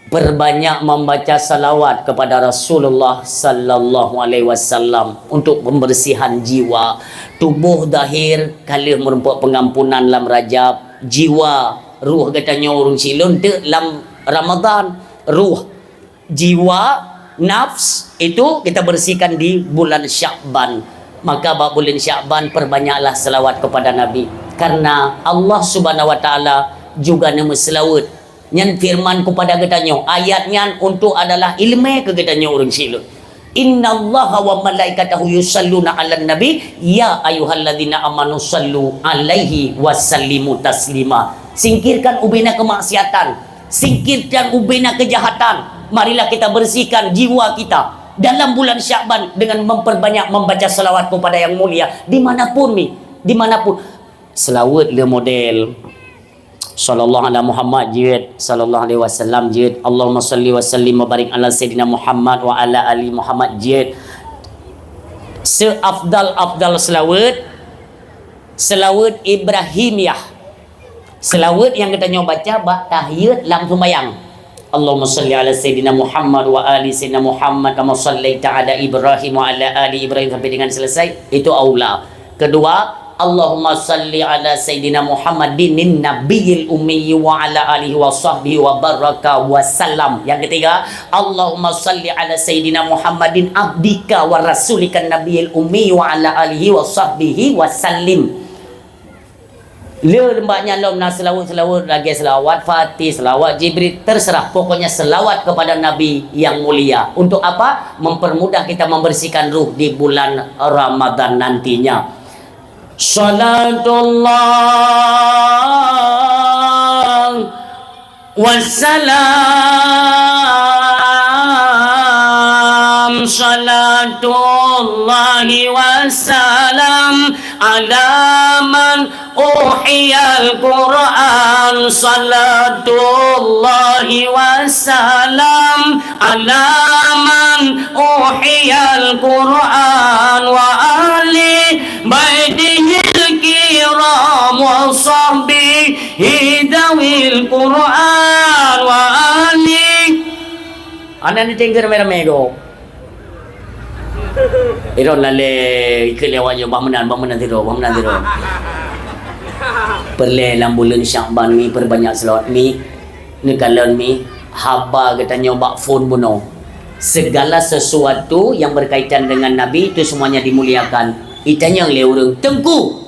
perbanyak membaca salawat kepada Rasulullah sallallahu alaihi wasallam untuk pembersihan jiwa. Tuboh zahir ka lheueh meurumpok pengampunan lam Rajab, jiwa, ruh geutanyoe ureuëng syiek lôn teuk lam Ramadan. Ruh, jiwa, nafs itu kita bersihkan di bulan Sya'ban. Maka bak bulan Sya'ban perbanyaklah salawat kepada Nabi. Karena Allah Subhanahu wa Taala juga neumeuseulaweuet. Nyan firman kepada geutanyoe, ayat nyan untuk adalah ileumé keu geutanyoe ureuëng syiek lôn. "Innallaha wa malaikatahu yusalluna 'alan nabi, ya ayyuhalladzina amanu sallu 'alaihi wa sallimu taslima." Singkirkan ubena kemaksiatan, singkirkan ubena kejahatan. Marilah kita bersihkan jiwa kita dalam bulan Sya'ban dengan memperbanyak membaca salawat kepada yang mulia dimanapun mi, dimanapun. Selawat le model Sallallahu ala Muhammad jeuet, sallallahu alaihi wasallam jeuet, Allahumma salli wa sallim wa barik ala Sayyidina Muhammad wa ala ali Muhammad jeuet. Seafdal-afdal selawat, selawat Ibrahimiyah. Selawat nyang geutanyoe baca bak tahiyat lam sumbayang. Allahumma salli ala Sayyidina Muhammad wa ali Sayyidina Muhammad kama sallaita ala Ibrahim wa ala ali Ibrahim sampai dengan selesai. Itu aula. Kedua, Allahumma salli ala Sayyidina Muhammadin nabiyil ummi wa ala alihi wa sahbihi wa baraka wa sallam. Yang ketiga, Allahumma salli ala Sayyidina Muhammadin abdika wa rasulika nabiyil ummi wa ala alihi wa sahbihi wa sallim. Le leumbak nyan lom na selawat-selawat lagée selawat Fatih, selawat Jibril, terserah. Pokoknya selawat kepada Nabi yang mulia. Untuk apa? Mempermudah kita membersihkan ruh di bulan Ramadan nantinya. Salatullah wassalam, salatullahi wassalam ala man uhiyal Qur'an, salatullahi wassalam ala man uhiyal Qur'an wa ahli baitihil kiram wa sahbihi dawil Qur'an wa ahli. Aneuk ni tinggal ramai-ramai ko. Iron lalé ikut lewat je, bah meunan, bah meunan tidur, bah meunan tidur. Perlé lam bulan Syakban ni perbanyak selawat ni, neukalon ni, haba geutanyoe bak phone bunoe. Segala sesuatu yang berkaitan dengan Nabi itu semuanya dimuliakan. Itanyong lé ureuëng, "Teungku,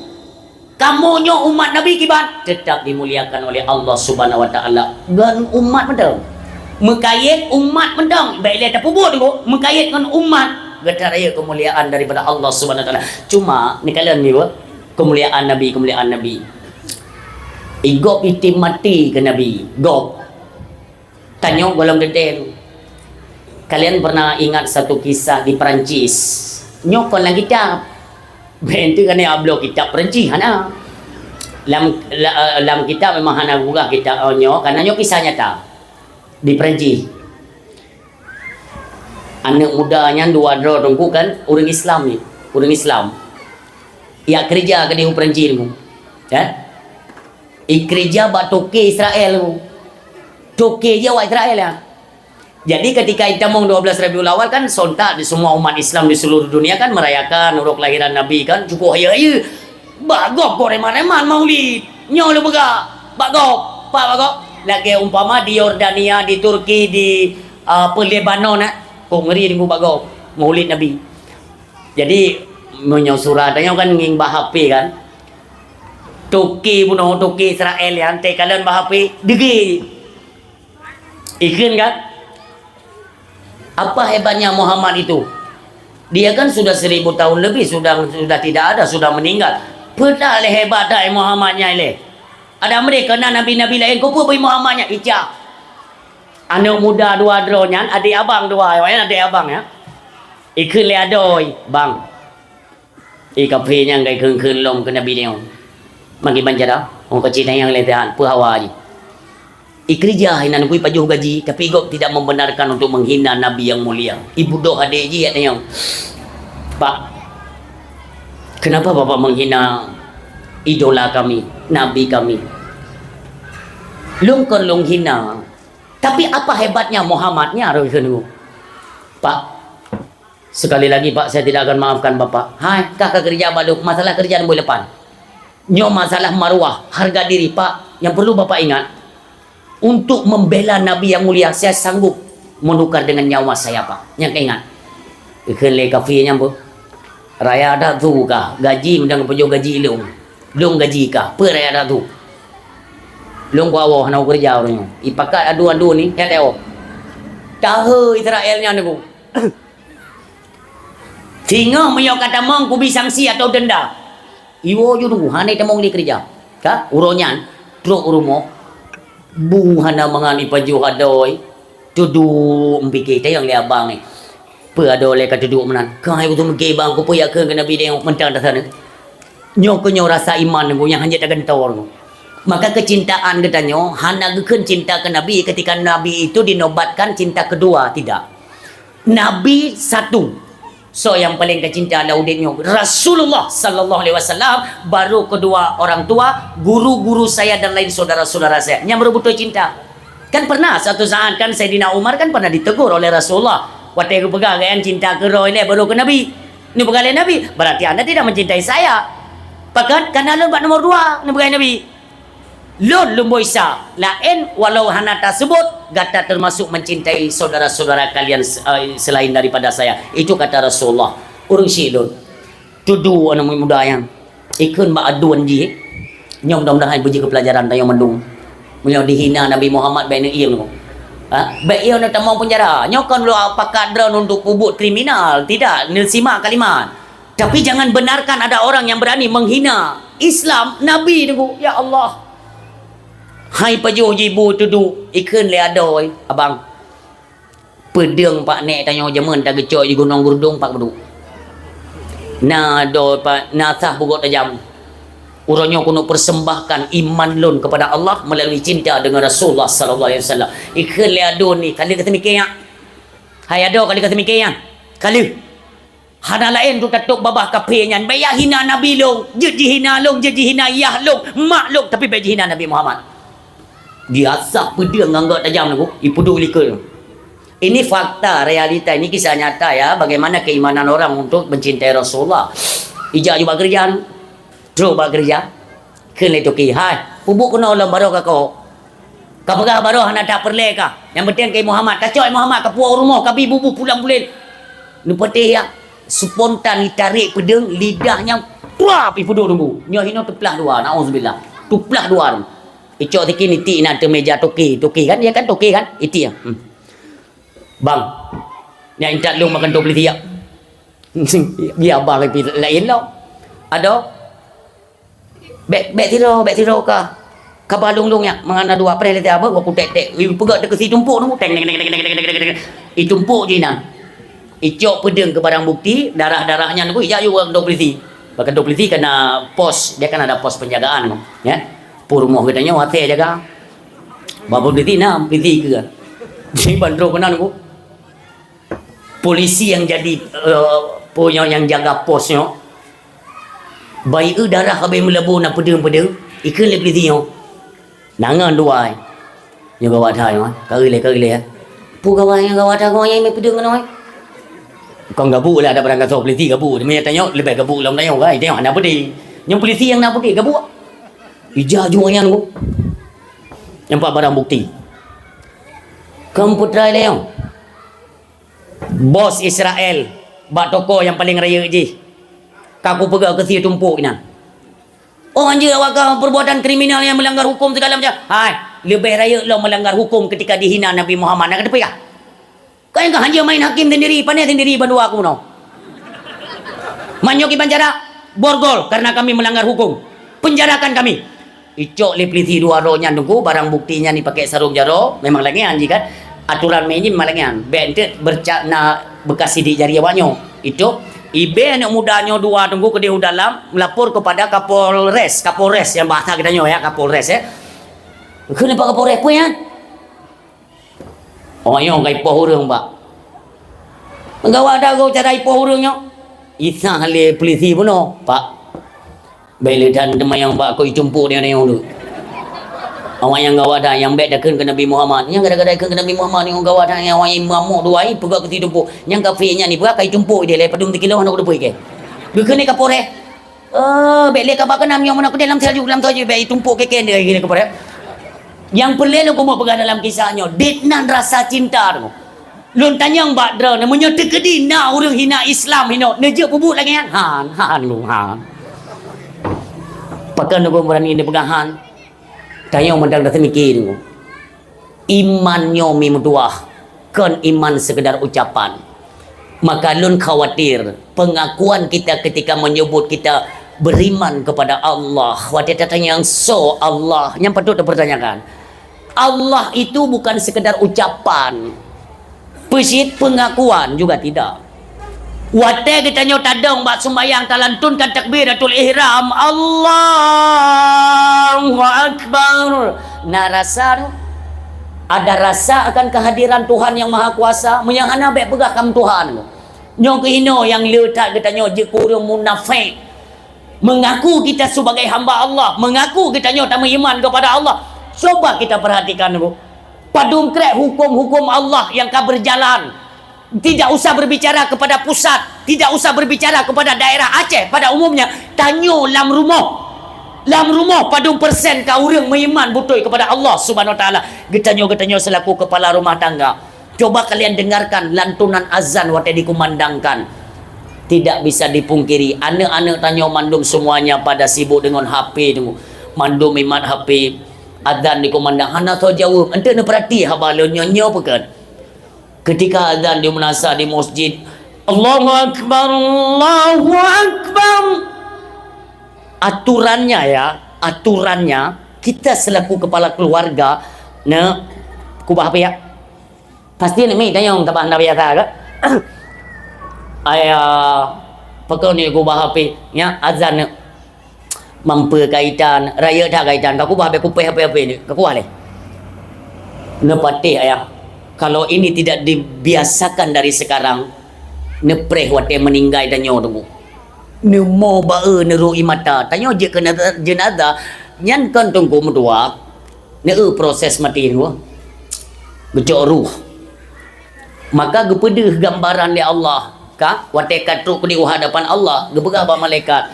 kamoe nyoe umat Nabi kiban?" Tetap dimuliakan oleh Allah Subhanahu wa Taala. Ngon umat mantong. Meukayét umat mantong. Bék lé tapeubuet teungku. Meukayét ngon umat. Gata rayeuk keumuliaan daripada Allah Subhanahu wa Taala. Cuma, neukalon ni, Bu, keumuliaan Nabi, keumuliaan Nabi. Igob itim maté keu Nabi. Gob. Tanyoe gohlom teuntée. Kalian pernah ingat satu kisah di Perancis? Nyoe kon lam kitab. Bèk ente keuneuk bloe kitab Perancis, hana. Lam, la-, lam kitab memang hana geupeugah kitab, oh, nyoe, karena nyoe kisah nyata. Di Perancis. Aneuk muda nyan dua droe teungku kan, ureuëng Islam ni. Ureuëng Islam. Yak keureuja keudéh u Perancis teungku. Ya? Ikeureuja bak toke Israel tu. Toke jih awak Israel, ya. Jadi, ketika itamong dua belas Rabiul Awal kan, sontak di semua umat Islam di seluruh dunia kan merayakan uroe kelahiran Nabi kan, cukup haya-haya. Bak gob kok reman-reman maulid. Nyoe lôn peugah, bak gob. Pat bak gob? Lagèe umpama di Yordania, di Turki, di, ah, apa, Lebanon, eh. Kok ngeri teungku bak gob. Maulid Nabi. Jadi, Meunyoe sura tanyoe kan ngieng bak H P kan. Toke bunoe, toke Israel nyan, teukalon bak H P, deuge. Ikheun kan? Apa hebatnya Muhammad itu? Dia kan sudah seribu tahun lebih, sudah, sudah tidak ada, sudah meninggal. Peue that lé hebat that Muhammad nyan lé. Ada mereka na nabi-nabi laén, keupeue bri Muhammad nyan? Ica. Aneuk muda dua droe nyan, adék abang dua, nyan adék abang, ya. Ikheun lé adoe, "Bang, i kafé nyang ka ikheun-kheun lom keu nabi nyoe. Mangkeubang cara, oh, keuci tanyong lé teuhan, peue hawa jih. I keureuja inan kui pajoh gaji, tapi gob tidak membenarkan untuk menghina nabi yang mulia. I budok adék jih, ya, tanyong, 'Pak, kenapa Bapak menghina idola kami, nabi kami?' 'Lôn kon lôn hina, tapi apa hebatnya Muhammad nyan?' Roh ikheun, 'Pak, sekali lagi, Pak, saya tidak akan maafkan Bapak.' 'Hai, kah ka keureuja bak lôn, masalah keureuja nyan boh leupah. Nyoe masalah marwah, harga diri, Pak, yang perlu Bapak ingat. Untuk membela Nabi yang mulia, saya sanggup menukar dengan nyawa saya, Pak.' Nyan ka ingat. Ikheun lé kafé nyan, 'Raya that su kah, gaji meudang pajoh gaji lôn. Lôn gaji kah, peue raya that su? Lôn kuawoe hana kukeureuja uroe nyoe. Ipakat aduen-aduen ni, nyan teuh. Tahe Israel nyan, Teungku. Singoh meunyoe ka tamong kubi sanksi atau denda. Iwoe ju Teungku, hana tamong lé keureuja. Ka, uroe nyan, trok u rumoh, bu hana mangan ipajoh adoe, teuduek meupiké, tanyong lé abang nyan. Peue adoe lé ka teuduek meunan? Ka hai beutôi meuké bang, kupeue jak kheun keu Nabi deh mantong dasar nyoe. Nyoe keuh nyoe rasa iman Teungku nyang hana jeuet tagantoe Teungku. Maka keucintaan geutanyoe hana geukheun cinta keu Nabi ketika Nabi itu dinobatkan cinta kedua, tidak. Nabi satu. Soe nyang paleng kacinta lam udeb nyoe? Rasulullah sallallahu alaihi wasallam, baru kedua orang tua, guru-guru saya dan lain saudara-saudara saya. Nyan baru beutôi cinta. Kan pernah satu saat kan Saidina Umar kan pernah ditegur oleh Rasulullah. Watée geupeugah, "Gobnyan cinta keu droe ilée baru keu Nabi." Neupeugah lé Nabi, "Berarti anda tidak mencintai saya." Pakon? Karena lôn bak nomor dua neupeugah Nabi. Lôn, lôn boh Isa, laén walau hana taseubut, gata termasuk mencintai saudara-saudara kalian, eh, selain daripada saya. Itu kata Rasulullah. Ureuëng syiek lôn. Tudu aneuk muda nyan. Ikheun bak aduen jih. Nyoe mudah-mudahan beujeuet keu pelajaran tanyoe mandum. Meunyoe dihina Nabi Muhammad, bék neuiem. Ha? Bék iem neutamong penjara. Nyoe kon lôn pakat droen untuk peubuet kriminal. Tidak, neusimak kalimat. Tapi jangan benarkan ada orang yang berani menghina Islam, Nabi Teungku. Ya Allah. Hai pajoh jibu tudu, ikheun lé adoe, abang. Peudeueng pak nek tanyoe jameun tageucok di Gunong Gurdong pak beuduk. Na do pak, na sah bugok tajam. Uroe nyoe keuneuk persembahkan iman lôn kepada Allah melalui cinta dengan Rasulullah sallallahu alaihi wasallam. Ikheun lé aduen ni, ka lheueh kaseumike nyan. Hai adoe, ka lheueh kaseumike nyan. Ka lheueh. Hana laén untuk tatôb babah kafé nyan. Bék jak hina Nabi lôn, jeuet jihina lôn, jeuet jihina yah lôn, mak lôn, tapi bék jihina Nabi Muhammad. Diasah peudeueng ngon gok tajam Teungku, ipeuduek likot. Ini fakta, realita, ini kisah nyata ya, bagaimana keimanan orang untuk mencintai Rasulullah. Ijak ju bak keureuja, trok bak keureuja. Kheun lé toke, "Hai, peubuet keunoe lom baroe ka kok. Ka peugah baroe hana that peureulée kah. Nyang penting keu Muhammad, ka cok Muhammad, ka puwoe u rumoh, ka bi bubu pulang bulen." Neupatéh ya, spontan itarek peudeueng, lidah nyang prap ipeuduek Teungku. Nyoe hinoe teuplah dua, naudzubillah. Teuplah dua Teungku. Icok tiki nitik na ateueh meja toke, toke kan? Ya kan toke kan? Itik ya. Hmm. "Bang, nyak intat lôn makan toke polisi ya." Biar abang ipi laén lom. Adoe. "Bék, bék sidroe, bék sidroe ka. Kaba lôn-lôn nyak, mangat na dua preh lé abah, gua kutek-tek." Ih, peugah teuh keu situmpok tu, teng, teng, teng. Itumpok jih nyan. Icok peudeueng keu barang bukti, darah-darah nyan tu, ijak ju bak kantor polisi. Bak kantor polisi kan na pos, dia kan ada pos penjagaan tu, ya. Pu rumoh geutanyoe watée jaga. Bak polisi na, polisi keu. Jadi bandro keunan tu. Polisi nyang jadi, eh, po nyoe nyang jaga pos nyoe. Bayeue darah habéh meulabô na peudeueng-peudeueng, ikheun lé polisi nyoe. Nangon dua ai. Nyoe gawat hai nyoe, ka ilée, ka ilée. Peue gawat nyang gawat hai nyoe mé peudeueng keunoe? Kon gabuk lah, ada barang gasoe polisi gabuk. Meunyo tanyoe leubeh gabuk lom tanyoe, kai. Tanyoe hana peudeueng. Nyoe polisi nyang na peudeueng gabuk. Ija ju nyan nyoe. Nampak barang bukti. Kon peutrai lé nyoe. Bos Israel, bak toko nyang paleng rayeuk jih. Ka kupeugah keu sie tumpok inan. Oh, anjeuk awak ka perbuatan kriminal nyang melanggar hukum segala macam. Hai, leubeh rayeuk lom melanggar hukum ketika dihina Nabi Muhammad. Na kateupeue kah? Kau nyang ka hanjeuet main hakim sendiri, pane sendiri bandua aku bunoe. Manyo kiban cara, borgol karena kami melanggar hukum. Penjarakan kami. Icok lé polisi dua droe nyan teungku, barang bukti nyan dipakai sarong jaroe, memang lagèe nyan jih kan. Aturan mé jih memang lagèe nyan. Bèk enteuk berca-, na bekas sidik jari awak nyoe. Icok, ibèe aneuk muda nyoe dua teungku keudéh u dalam melapor kepada Kapolres, Kapolres nyang bahasa geutanyoe ya, Kapolres ya. Keuneuk Pak Kapolres peue nyan? Oh, nyoe ka ipoh ureueng, Pak. Gawat that goe cara ipoh ureueng nyoe. Isah lé polisi bunoe, Pak. Bèk lé that teuma nyang bak keu itumpok dia nyoe tu. Awak nyang gawat that, nyang bèk takheun keu Nabi Muhammad. Nyang gara-gara kheun keu Nabi Muhammad nyoe gawat that, nyang awak imam dua i peugah keu itumpok. Nyang kafé nyan ipeugah ka itumpok dia lé padum sikilo hana kuteupeu ikei. Geukheun lé Kapolres. Eh, bèk lé kaba keunam nyoe meunan keudéh lam salju, lam salju, bèk itumpok keu kèe dia gini kepada. Nyang peureulèe lôn keumeung peugah dalam kisah nyoe, dit nan rasa cinta tu. Lôn tanyong bak droeneuh, meunyoe teukeudi na ureueng hina Islam hinoe, neujeuet peubuet lagèe nyan? Han, han lôn, han. Pakon lôn berani neupeugah han? Tanyong mantong taseumike tu. Iman nyoe mi meutuah, kon iman sekedar ucapan. Maka lôn khawatir pengakuan kita ketika menyebut kita beriman kepada Allah. Watèe tatanyong soe Allah, nyan patut dipertanyakan. Allah itu bukan sekedar ucapan. Peue cit pengakuan juga tidak. Watèe geutanyoe tadong bak sumbayang talantunkan takbiratul ihram, Allahu Akbar. Na rasa tu? Ada rasa akan kehadiran Tuhan yang Maha Kuasa? Meunyo hana bèk peugah kam Tuhan. Nyoe keuh inoe nyang le that geutanyoe jeuet keu ureueng munafék. Mengaku kita sebagai hamba Allah, mengaku geutanyoe tameuiman kepada Allah. Coba kita perhatikan, Bu. Padum krek hukum-hukum Allah yang ka berjalan. Tidak usah berbicara kepada pusat, tidak usah berbicara kepada daerah Aceh pada umumnya. Tanyoe lam rumoh. Lam rumoh padum persen ka ureueng meuiman beutôi kepada Allah Subhanahu Wa Taala. Geutanyoe, geutanyoe selaku kepala rumah tangga. Coba kalian dengarkan lantunan azan watèe dikumandangkan. Tidak bisa dipungkiri, aneuk-aneuk tanyoe mandum semuanya pada sibuk dengan H P tu. Mandum imat H P, azan dikumandang, hana soe jaweueb. Enteuk neupeurati haba lôn nyoe, nyoe peue kan? Ketika azan di meunasah di masjid, Allahu Akbar, Allahu Akbar. Aturannya ya, aturannya, kita selaku kepala keluarga, ne, kubah H P ya. Pasti ni mi tanyong tabah hana biasa ke? Ayah, pakon ni kubah H P, nya azan ni. Mampu kaitan, rayeuk that kaitan, ka kubah bèk kupéh H P-H P ni, ka kubah lé. Neupatéh ayah, kalau ini tidak dibiasakan dari sekarang, neupreh watèe meuninggai tanyoe teungku. Neumo ba-e neurui mata, tanyoe jeuet keu jenazah, nyan kon teungku meutuah. Neu proses maté nyoe geucok ruh. Maka geupeudeuh gambaran lé Allah, ka watèe ka trok di hadapan Allah, geupeugah bak malaikat,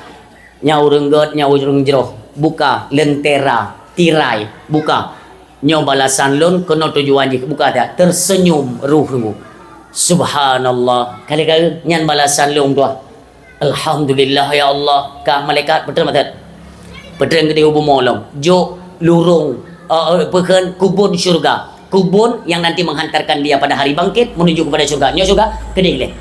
"Nyan ureueng gèt, nyan ureueng jroh, buka lentera, tirai, buka. Nyoe balasan lôn, keunoe tujuan jih, buka that, tersenyum ruh nyoe." Subhanallah. Kali-kali nyan balasan lôn tuah. Alhamdulillah ya Allah, ka malaikat peutreun matet. Peutreun keudéh u bumoe lom. Jok lurong, eh, eh, peukheun kubun syurga. Kubun yang nanti menghantarkan dia pada hari bangkit menuju kepada syurga. Nyoe syurga, keudéh lé.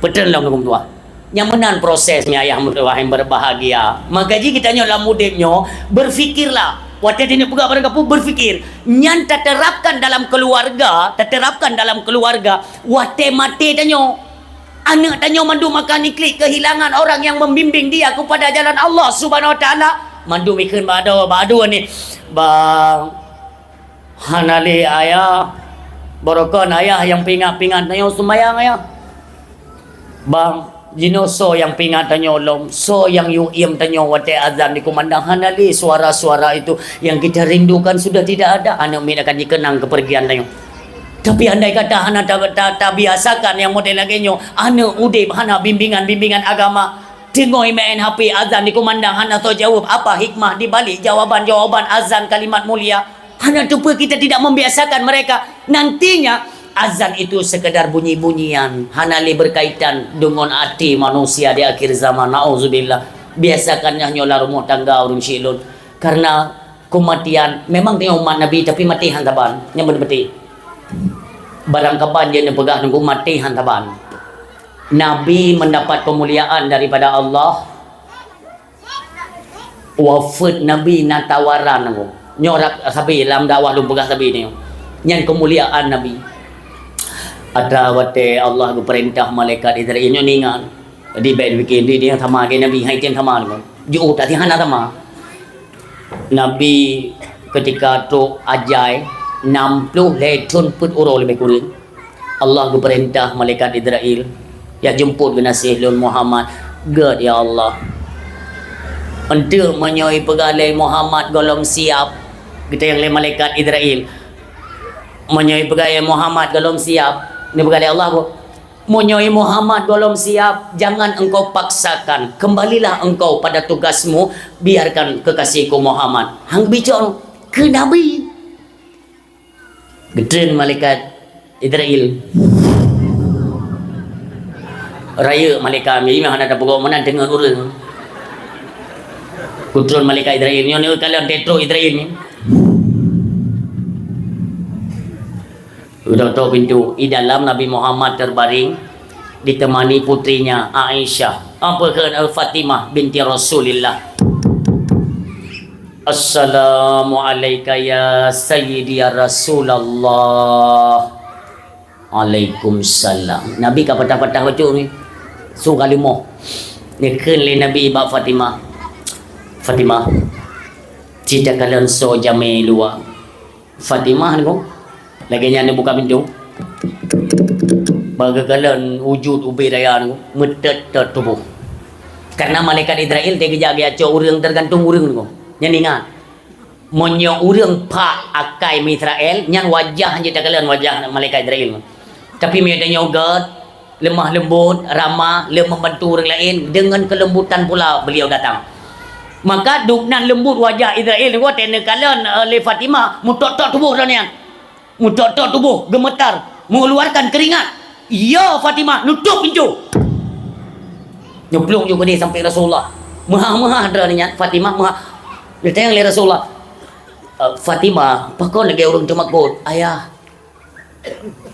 Peutreun lom huköm tuah. Nyang meunan proses mi ayah meutuah yang berbahagia. Maka jih geutanyoe lam udép nyoe, berfikirlah. Watèe tanyoe peugah barang kapeue, berfikir. Nyan taterapkan dalam keluarga, taterapkan dalam keluarga. Watèe maté tanyoe. Aneuk tanyoe mandum akan iklik kehilangan orang yang membimbing dia kepada jalan Allah Subhanahu Wa Taala. Mandum ikheun bak adoe, bak adoe ni. Bang, hana lé ayah. Barokon ayah nyang pingat-pingat tanyoe seumayang ayah. Bang, jinoe soe nyang pingat tanyoe lom, soe nyang yue iem tanyoe watèe azan dikumandang, hana lé suara-suara itu yang kita rindukan sudah tidak ada. Aneuk miet akan jikeunang keupeurgian tanyoe. Tapi andai kata hana ta-, ta-, tabiasakan nyang model lagèe nyoe, aneuk udép hana bimbingan-bimbingan agama, teungoh meu'en H P azan dikumandang hana soe jaweueb, apa hikmah di balik jawaban-jawaban azan kalimat mulia? Hana teupeue kita tidak membiasakan mereka. Nantinya, Azan itu sekadar bunyi-bunyian, hana lé berkaitan deungon até manusia di akhir zaman. Nauzubillah. Biasakan nyoe lam rumoh tangga ureuëng syik lôn. Karena kematian, memang tanyoe umat Nabi, tapi maté han saban. Nyan beutôi. Barang kaban jeuet neupeugah nunggu maté han saban. Nabi mendapat kemuliaan daripada Allah. Wafeuet Nabi na tawaran nyoe. Nyoe rab-, sabe lam dakwah lôn peugah sabe nyoe. Nyan keumuliaan Nabi. Atra watée Allah geupeurintah malaikat Israel nyoe ningan. Jadi bék dipiké di dia sama lagée Nabi hai tem sama nyoe. Jiôh tak hana sama. Nabi ketika trok ajai enam puluh lhée thon peuet uroe leubeh kureueng. Allah geupeurintah malaikat Israel, "Ya jemput geunaséh lôn Muhammad." "Gét ya Allah." "Enteuk meunyoe ipeugah lé Muhammad gohlom siab," geutanyong lé malaikat Israel. "Meunyoe ipeugah lé Muhammad gohlom siab," neupeugah lé Allah, "Meunyoe Muhammad gohlom siab, jangan engkau paksakan. Kembalilah engkau pada tugasmu, biarkan kekasihku Muhammad." Han geubicok keu Nabi. Geutreun malaikat Israel. Rayeuk malaikat, memang hana tapeugot meunan teungeut ureuëng. Geutreun malaikat Israel, nyoe neukalon teutreun Israel ni. Udah tok pintu, di dalam Nabi Muhammad terbaring ditemani putrinya Aisyah. Apa kheun Fatimah binti Rasulillah? "Assalamualaika ya sayyidi ya Rasulullah." "Waalaikumsalam." Nabi ka patah-patah bacut ni. Su ka leumoh. Neukheun lé Nabi bak Fatimah. "Fatimah, ci takalon soe jamé luwa." Fatimah ni ko. Lagée nyan neubuka pintu. Bak geukalon wujud ubé raya ni ko, meutot-tot tuboh. Karena malaikat Israel teugeujak geucok ureuëng tergantung ureuëng ni ko. Nyan ingat. Meunyoe ureuëng pak akai Israel, nyan wajah jeuet takalon wajah malaikat Israel. Tapi meunyoe tanyoe gét, lemah lembut, ramah, le membantu ureuëng laén, dengan kelembutan pula beliau datang. Maka dubnan lembut wajah Israel watée neukalon, eh, lé Fatimah, meutot-tot tuboh droe nyan. Meutot-tot tuboh, gemetar, mengeluarkan keringat. "Ya Fatimah, nutup pintu!" Nyeuplok ju keudeh sampai Rasulullah. Meuhah-meuhah droe nyan, Fatimah meuhah. Geutanyong lé Rasulullah, "Eh, Fatimah, pakon lagée ureuëng teumakot?" "Ayah,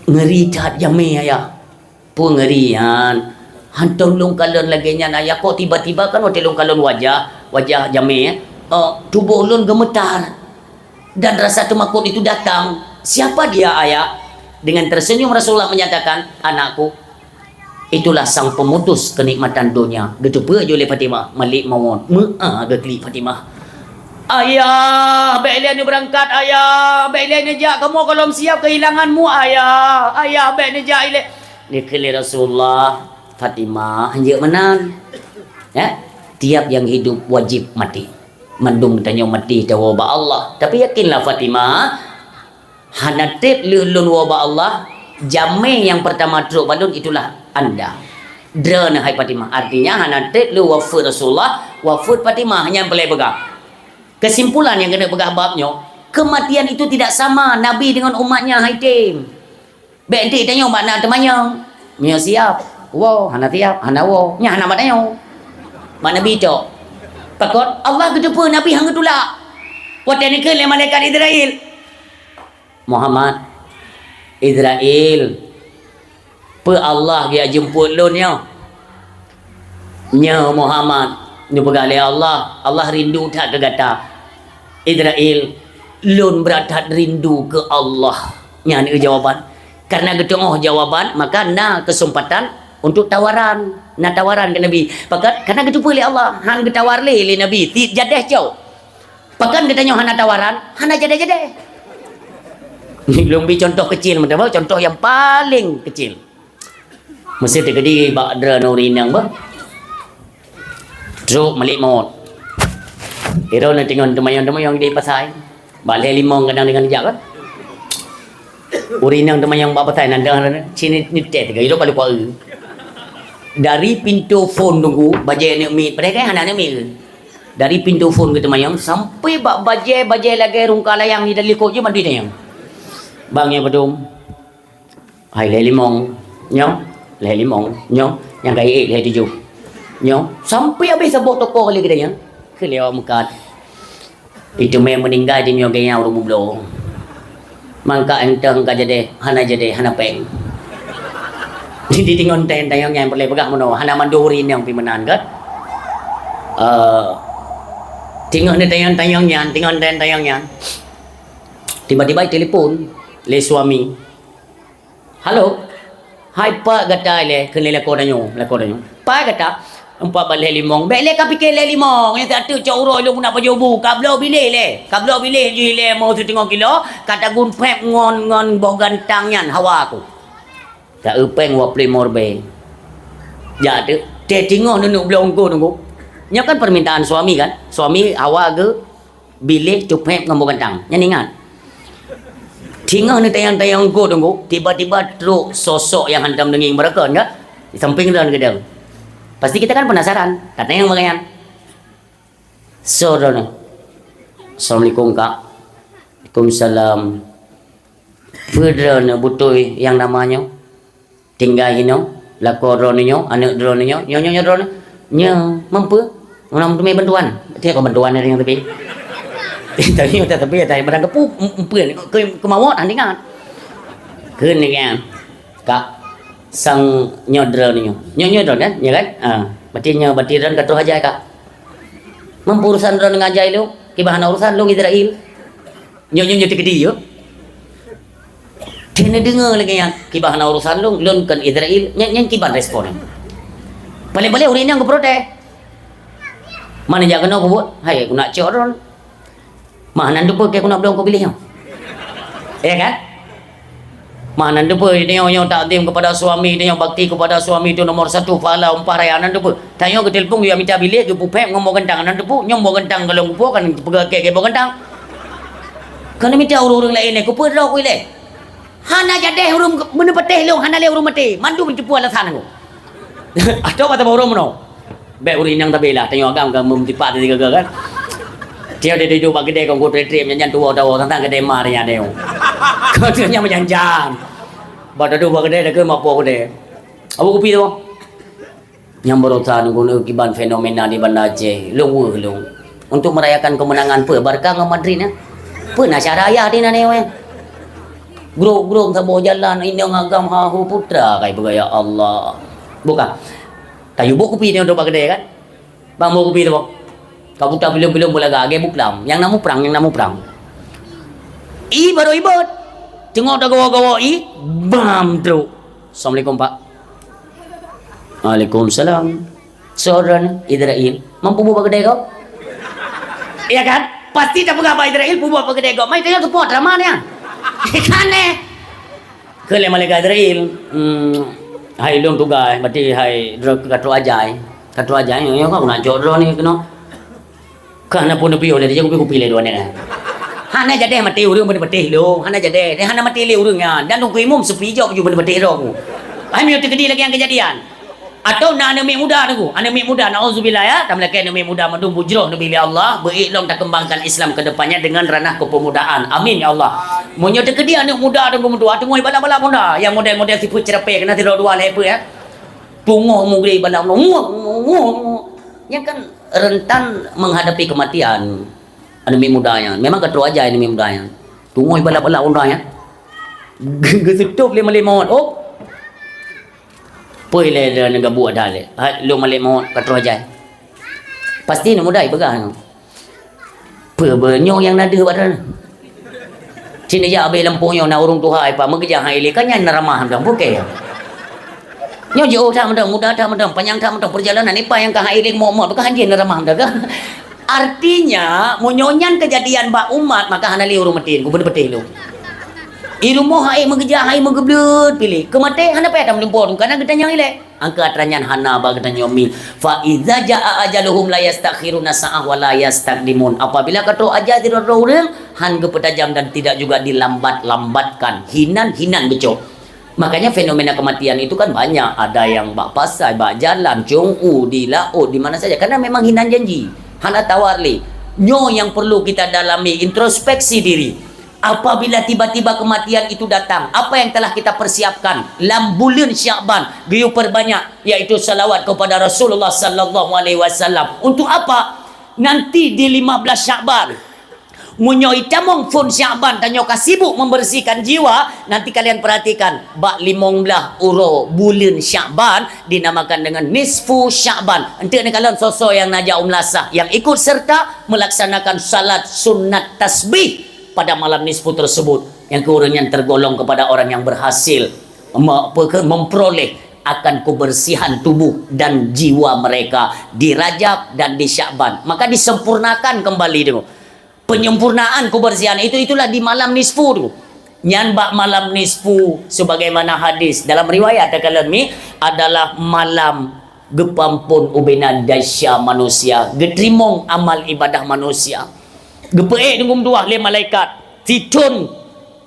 ngeri that jamé, Ayah." "Peue ngeri nyan? Hantom lôn kalon lagée nyan, Ayah. Kok tiba-tiba kan watée lôn kalon wajah, wajah jamé, eh, tuboh lôn gemetar. Dan rasa teumakot itu datang. Siapa dia, Ayah?" Dengan tersenyum Rasulullah menyatakan, "Anakku, itulah sang pemutus kenikmatan dunia." Geuteupeue ju lé Fatimah, malek mawöt. Meu'ah geuklik Fatimah. "Ayah, bék ilée neubeurangkat, Ayah. Bék ilée neujak, kamoe gohlom siab keuhilanganmu, Ayah. Ayah, bék neujak ilée." Dikheun lé Rasulullah, "Fatimah, hanjeuet meunan. Ya, tiap nyang hidup wajib mati. Mandum tanyoe mati tawoe bak Allah. Tapi yakinlah Fatimah, hana treb lheueh lôn woe bak Allah, jamé nyang pertama trok bak lôn itulah anda. Droeneuh hai Fatimah." Artinya hana treb lheueh wafeuet Rasulullah, wafeuet Fatimah, nyan peulai peugah. Kesimpulan nyang keuneuk peugah bab nyoe, kematian itu tidak sama Nabi dengan umatnya hai tem. Bék enteuk tanyoe bak na teumanyong. Meunyoe siab, woe, hana siab, hana woe. Nyan hana bak tanyoe. Bak Nabi cok. Pakon Allah geuteupeue Nabi han geutulak. Watée neukheun lé malaikat Israel, "Muhammad, Israel, peue Allah geujak jemput lôn nyoe?" "Nyoe Muhammad," neupeugah lé Allah, "Allah rindu that keu gata." "Israel, lôn brat that rindu keu Allah." Nyan jawaban. Karena geuteungoh jawaban, maka na kesempatan untuk tawaran. Na tawaran keu Nabi. Pakon, karena geuteupeue lé Allah, han geutawar lé, lé Nabi, ti jadeh cok. Pakon geutanyoe hana tawaran, hana jadeh-jadeh. Lôn bri contoh kecil meuteumé, contoh yang paling kecil. Meusé teukeudi bak droeneuh ureuëng inong bah. Trok malek mawöt. Droeneuh teungoh teumayong-teumayong di pasai. Bak lhée limong kadang deungon jak kan. Ureuëng inong teumayong bak pasai nan deuh sini niteh tiga kilo palu kuah. Dari pintu phon tunggu, bajée neuk miet, padahai kan hana neuk miet. Dari pintu phon geuteumayong sampai bak bajée-bajée lagée rungka layang di dalam likot je mandi tanyong. "Bang, ya padum." Hai lhèe limong, nyoe, lhèe limong, nyoe, nyang ka ék lhèe tujoh. Nyoe, sampai habéh saboh toko kali geutanyoe. Keu lewat meukat. Itu mé meuninggai di nyoe gaya ureueng bublo. Mangka entong ka jadi, hana jadi, hana péng. Di tingon teng tayong nyan peureulèe peugah meunoe, hana mandum ureueng nyang pi meunan kan. Eh, tingon tayong-tayong nyan, tingon teng tayong nyan. Tiba-tiba telepon lé suami. "Halo. Hai pat gata lé," kheun lé lakoe tanyoe, lakoe tanyoe. "Pat gata?" "Empat bak lhèe limong." "Bèk lé ka pike lhèe limong, nyang satu cok uroe lôn guna pajoh bu, ka bloe biléh lé. Ka bloe biléh jih lé meu siteungoh kilo, ka tagun phèb ngon, ngon boh gantang nyan hawa ku." Ka eu péng dua ploh limong ribèe. Jak teuk, teuh tingoh neuneuk bloe eungkôt teungku. Nyoe kan permintaan suami kan? Suami hawa geu biléh cuphép ngon boh gantang. Nyan ingat. Singoh neutanyong-tanyong eungkôt teungku, tiba-tiba trok sosok nyang hantom deungieng beurakon ka, di sampéng droeneuh keudong. Pasti kita kan penasaran, tatanyong bagaimana. Soe droeneuh? Assalamualaikum, Kak. Waalaikumsalam. Peue droeneuh beutôi nyang nama nyoe? Tinggai inoe, lakoe droeneuh nyoe, aneuk droeneuh nyoe, nyoe, nyoe, nyoe droeneuh. Nyoe, mampu. Ureueng teumé bantuan. Tiep bantuan dari nyang teupé. Tapi, tapi, tapi, barang kepu, em-, empeuen, ke, kemawot, hana ingat. Kheun kan. Kak, sang nyoe droeneuh nyoe. Nyoe, nyoe droeneuh kan? Nyoe kan? Ah, berarti nyoe, berarti droeneuh ka troh aja, Kak. Mampu urusan droeneuh ngon aja lôn, kiban hana urusan lôn Israel. Nyoe, nyoe, nyoe teukeudi, yo. Teuh neudeungoe lagèe nyan, kiban hana urusan lôn, lôn kon Israel, nyan, nyan kiban respon. Paléng-paléng ureueng nyan geuprotes. Mana jak keunoe kubuet? Hai, guna cok droen. Mah nan teupeue keu guna bloe kupiléh nyoe. Ya kan? Mah nan teupeue, nyoe, nyoe takzim kepada suami, nyoe bakti kepada suami tu nomor satu, pahala umpah raya nan teupeue. Tanyoe geutelepon, geuyue mita biléh, geupeuphép ngon boh gantang nan teupeue, nyoe boh gantang golom kupeue kan peugah keu boh gantang. Keuneuk mita ureueng-ureueng laén lé, kupeue droe ku ilèe. Hana jadeh ureueng meuneupeuteh lôn, hana lé ureueng maté. Mandum jiteupeue alasan aku. Atau bak saboh ureueng meunoe. Bèk ureueng inong tabela, tanyoe agam ka meumeusipat sigoe-goe kan. Tiep dia duek bak keudè kong kutrép-trép nyan tuwoe-tuwoe tang-tang keudè ma nyan nyoe. Kau tu nyan meujanjang. Bak duek bak keudè dah keu mapo keudè. Abu kupi tu. Nyang baroesa nunggu kiban fenomena di Banda Aceh, lôn weueh lôn. Untuk merayakan kemenangan peue Barca ngon Madrid nyan? Peue na syara ayah di nan nyoe? Grok-grok saboh jalan, inong agam hahu putra kai peugah, ya Allah. Buka. Tayue boh kupi nyoe bak keudè kan? Bang boh kupi tu, boh. Ka puta bilong-bilong boh laga, agé buklam. Nyang na muprang, nyang na muprang. I baru ibot. Teungoh tagawa-gawa i, bam trok. Assalamualaikum, Pak. Waalaikumsalam. Soe droeneuh? Israel. Mampu buet bak keudè kau? Iya kan? Pasti tapeugah bak Israel, pubuet bak keudè kau. Mai teuka support drama ni, ah. Kan, eh? Kheun lé malaikat Israel, hmm, hai lôn tugaih, berarti hai droe ka trok ajai. Ka trok ajai, nyoe ka guna cok droe ni keunoe. Ka hana pun neupiôh lé, kupi-kupi lé dua nyan. Hana jadeh maté ureueng beuneupeutéh lôn, hana jadeh. Hana maté lé ureueng nyan. Dan Teungku Imum seupie jok baju beuneupeutéh lôn. Hai meunyoe teukeudi lagèe nyan keujadian. Atau na aneuk miet muda Teungku, aneuk miet muda, naudzubillah ya, tameulakèe aneuk miet muda mandum bujroh neubi lé Allah, beuék lom takeumbangkan Islam ke depannya dengan ranah kepemudaan. Amin ya Allah. Meunyoe teukeudi aneuk muda Teungku meutuah, teungoh balak-balak muda, nyang model-model sifeuet ceurapée keunan sidroe dua lhèe peuet ya. Pungoh mugré balak muda. Nyan kan rentan menghadapi kematian. Aneuk miet muda nyan. Memang ka trok ajai aneuk miet muda nyan. Teungoh balak-balak muda nyan. Geuseutôb lé malaikat maut. Oh. Peue lé droeneuh gabuek that lé. Hai, lôn malaikat maut ka trok ajai. Pasti aneuk muda ipeugah nyoe. Peue beu nyoe nyang na deuh bak droeneuh. Cit neujak abéh lampôh nyoe na ureueng tuha ipa meukeujah hai lé, ka nyan na ramah mantong, pukée. Nyoe jiôh that mantong, muda that mantong, panyang that mantong, peurjalanan ipa nyang ka hai lé mot-mot, ka hanjeuet na ramah mantong. Artinya, meunyoe nyan keujadian bak umat, maka hana lé ureueng maté, ku beuneupeutéh lôn. I rumoh hai meukeujah, hai meugeubleut piléh. Keu maté hana payah tameulimpôh, kana geutanyong ilée. Angka atra nyan hana bak geutanyoe mi. Fa iza jaa ajaluhum la yastakhiruna sa'ah wa la yastaqdimun. Apabila ka trok aja sidroe-droe ureueng, han geupeutajam dan tidak juga dilambat-lambatkan. Hinan-hinan beucok. Makanya fenomena kematian itu kan banyak. Ada yang bak pasai, bak jalan, cong u, di laôt, di mana saja. Karena memang hinan janji. Hana tawar lé. Nyoe yang perlu kita dalami, introspeksi diri. Apabila tiba-tiba kematian itu datang, apa yang telah kita persiapkan lam buleuen Sya'ban, geuyue perbanyak, yaitu salawat kepada Rasulullah sallallahu alaihi wasallam. Untuk apa? Nanti di lima belas Sya'ban, meunyoe itamong phon Sya'ban, tanyoe ka sibuk membersihkan jiwa, nanti kalian perhatikan, bak limong blaih uroe buleuen Sya'ban dinamakan dengan nisfu Sya'ban. Enteuk neukalon soe-soe nyang na jak u meulasah, nyang ikut serta melaksanakan salat sunat tasbih pada malam nisfu tersebut, nyang keu ureuëng nyan tergolong kepada orang yang berhasil me-, apa ke, memperoleh akan kebersihan tubuh dan jiwa mereka di Rajab dan di Sya'ban. Maka disempurnakan kembali tu. Penyempurnaan kebersihan itu, itulah di malam nisfu tu. Nyan bak malam nisfu, sebagaimana hadis dalam riwayat takalon mi, adalah malam geupampon ubena desya manusia, geuteurimong amal ibadah manusia. Geupeuék deungon dua lé malaikat, sithon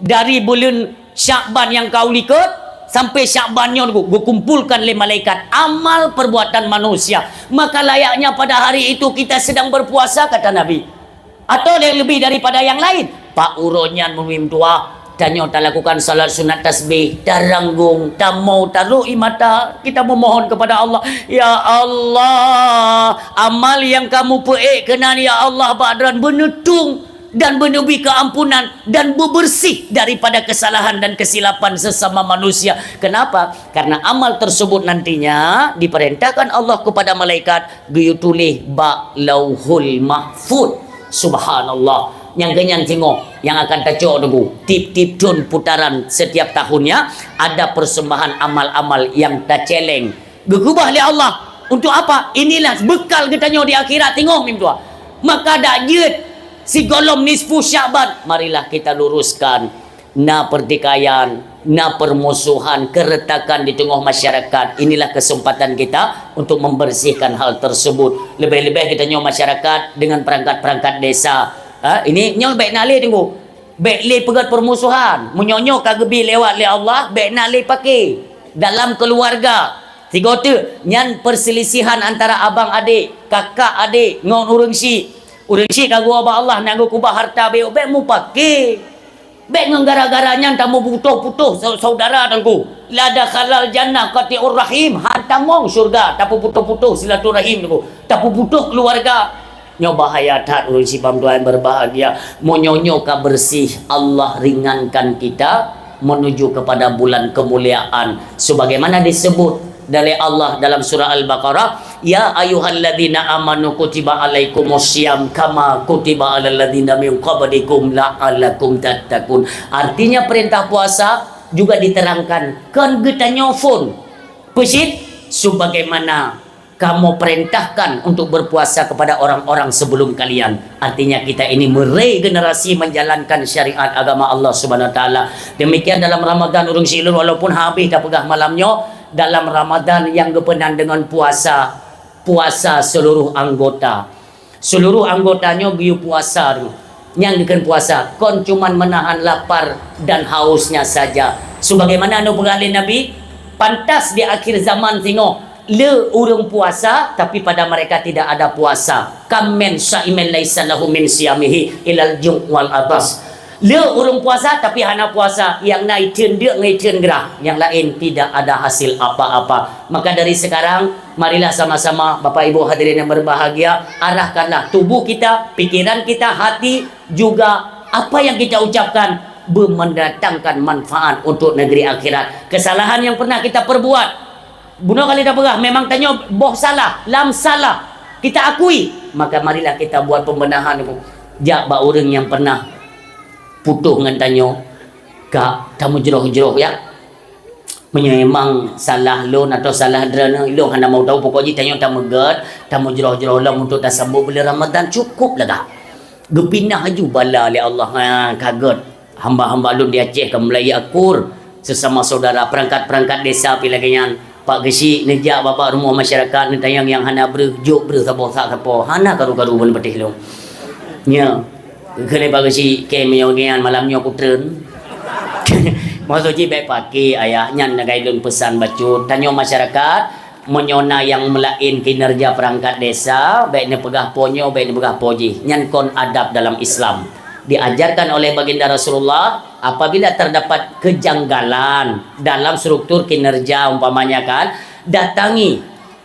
dari buleuen Sya'ban nyang ka u likot sampai Sya'ban nyoe geukumpolkan lé malaikat amal perbuatan manusia. Maka layaknya pada hari itu kita sedang berpuasa, kata Nabi. Atau yang lebih daripada yang lain. Pak uroe nyan meunyoe tuah, tanyoe talakukan salat sunat tasbih, taranggong, tamong, taroh ie mata, kita memohon kepada Allah, "Ya Allah, amal nyang kamoe peuék keunan, ya Allah, bak droen beuneutung dan beuneubi keampunan dan beubeureuséh daripada kesalahan dan kesilapan sesama manusia." Kenapa? Karena amal tersebut nantinya diperintahkan Allah kepada malaikat geuyue tuléh bak Lauhul Mahfuz. Subhanallah. Nyang keunyan singoh nyang akan tacok teungku. Tiep-tiep thon putaran setiap tahunnya ada persembahan amal-amal yang tacéleng. Geukeubah lé Allah. Untuk apa? Inilah bekal geutanyoe di akhirat. Singoh mim tuah. Maka dak jeuet sigohlom nisfu Sya'ban. Marilah kita luruskan. Na pertikaian, na permusuhan, keretakan di teungoh masyarakat. Inilah kesempatan kita untuk membersihkan hal tersebut. Lebih-lebih geutanyoe masyarakat dengan perangkat-perangkat desa. Ha, ini nyoe bék na lé teungku. Bék lé peugét permusuhan. Meunyoe nyoe ka geubi lewat lé Allah, bék na lé paké. Dalam keluarga, sigoe teuk nyan perselisihan antara abang adék, kakak adék ngon ureuëng syik. Ureuëng syik ka geuwoe bak Allah, na geukeubah harta bék, bék mupaké. Bék ngon gara-gara nyan tameuputoh-putoh sau-, saudara teungku. La dakhalal jannah qati'ur rahim, han tamong syurga tapeuputoh-putoh silaturahim teungku, tapeuputoh keluarga. Nyoe bahaya that ureuëng sibam tuan berbahagia. Meunyoe nyoe ka bersih, Allah ringankan kita menuju kepada bulan kemuliaan. Sebagaimana disebut dari Allah dalam surah Al-Baqarah, "Ya ayyuhalladzina amanu kutiba alaikumus siyam kama kutiba alal ladzina min qablikum la'allakum tattaqun." Artinya perintah puasa juga diterangkan kon geutanyoe phon. Peucit, sebagaimana kamoe perintahkan untuk berpuasa kepada orang-orang sebelum kalian. Artinya kita ini meregenerasi menjalankan syariat agama Allah Subhanahu Wa Taala. Demikian dalam Ramadan ureuëng syik lôn, walaupun habéh tapeugah malam nyoe, dalam Ramadan nyang geupeunan dengan puasa, puasa seluruh anggota. Seluruh anggota nyoe geuyue puasa tu. Nyang geukheun puasa, kon cuman menahan lapar dan hausnya saja. Sebagaimana neupeugah lé Nabi, pantas di akhir zaman singoh le ureuëng puasa, tapi pada mereka tidak ada puasa. Kam min shaimin laisa lahu min siyamihi ilal ju' wal atas. Le ureuëng puasa tapi hana puasa, nyang na itheun deuk ngon itheun grah, nyang laén tidak ada hasil apa-apa. Maka dari sekarang, marilah sama-sama Bapak Ibu hadirin yang berbahagia, arahkanlah tubuh kita, pikiran kita, hati, juga apa yang kita ucapkan, mendatangkan manfaat untuk negeri akhirat. Kesalahan yang pernah kita perbuat, bunoe kali tapeugah, memang tanyoe boh salah, lam salah. Kita akui, maka marilah kita buat pembenahan. Jak bak ureuëng nyang pernah putôh ngon tanyoe, ka tameujroh-jroh, ya. Meunyoe memang salah lôn atau salah droeneuh, lôn hana mau tahu, pokok jih tanyoe tameuget, tameujroh-jroh lom untuk tasambot buleuen Ramadan, cukup lagak. Geupinah laju bala lé Allah, ha, ka gét. Hamba-hamba lôn di Aceh ka mulai akur sesama saudara, perangkat-perangkat desa pi lagée nyan. Pak Geuchik neujak bak rumoh masyarakat, neutanyong nyang hana breuh, jok breuh saboh sak sapo. Hana karu-karu ban patéh lôn. Nya. Keu lé Pak Geuchik, kée meunyoe ngian malam nyoe kutreun. Maksud jih bék paké, ayah, nyan lagée lôn peusan bacut. Tanyoe masyarakat, meunyoe na nyang meulaén kinerja perangkat desa, bék neupeugah po nyoe, bék neupeugah po jih. Nyan kon adab dalam Islam. Diajarkan oleh baginda Rasulullah, apabila terdapat kejanggalan dalam struktur kinerja, umpamanya kan, datangi,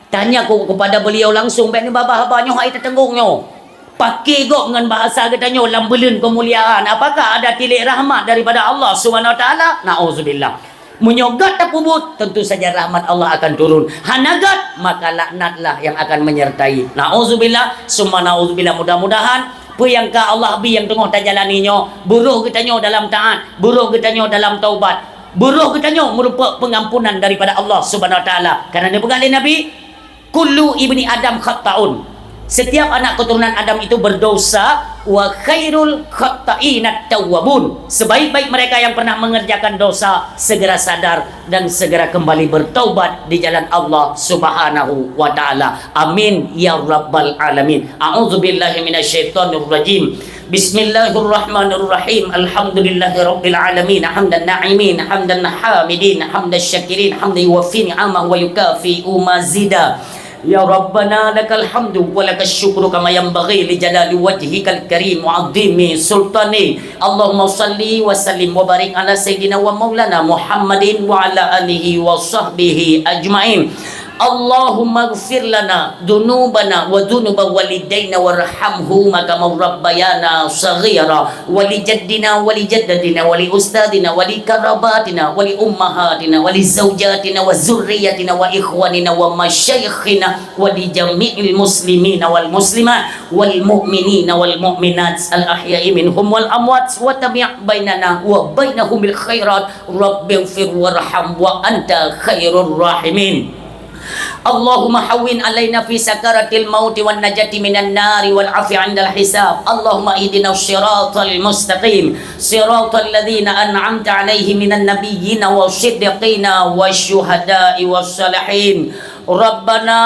tanya ku-, kepada beliau langsung, bèk neubaba haba nyoe hai teuteunggong nyoe. Paké gob ngon bahasa geutanyoe lam buleuen keumuliaan, apakah ada tilék rahmat daripada Allah Subhanahu Wa Taala? Nauzubillah. Meunyoe göt tapeubuet, tentu saja rahmat Allah akan turun. Hana göt, maka laknatlah yang akan menyertai. Nauzubillah, summa nauzubillah. Mudah-mudahan peue nyang ka Allah bri nyang teungoh tajalani nyoe, beuroh geutanyoe dalam taat, beuroh geutanyoe dalam taubat, beuroh geutanyoe meurumpok pengampunan daripada Allah Subhanahu Wa Taala. Karena neupeugah lé Nabi, "Kullu ibni Adam khatta'un." Setiap anak keturunan Adam itu berdosa, "wa khairul khatta'inat tawwabun." Sebaik-baik mereka yang pernah mengerjakan dosa segera sadar dan segera kembali bertaubat di jalan Allah Subhanahu wa Taala. Amin ya rabbal alamin. A'udzubillahi minasyaitonirrajim. Bismillahirrahmanirrahim. Alhamdulillahirabbil alamin. Hamdan na'imin, hamdan hamidin, hamdan syakirin, hamdan yuwafi ni'amahu wa yukafi'u mazida. Ya Rabbana lakal hamdu wa lakasy syukru kama yanbaghi li jalali wajhikal karim wa 'azimi sultani. Allahumma shalli wa sallim wa barik ala sayyidina wa maulana Muhammadin wa ala alihi wa sahbihi ajmain. Allahummaghfir lana dzunubana wa dzunuba walidaina warhamhuma kama rabbayana shaghira, wa li jaddina wa li jaddatina wa li ustadzina wa li qarabatina wa li ummahatina wa li zaujatina wa dzurriyyatina wa ikhwanina wa masyaikhina wa li jami'il muslimina wal muslimat wal mu'minina wal mu'minat al ahya'i minhum wal amwat wa tabi' bainana wa bainahum bil khairat, rabbighfir warham wa anta khairur rahimin. Allahumma hawwin alaina fi sakaratil mauti wan najati minan nari wal afi 'indal hisab. Allahumma ihdinas siratal mustaqim, siratal ladzina an'amta 'alaihim minan nabiyyina was siddiqina wasy syuhada'i was salihin. Rabbana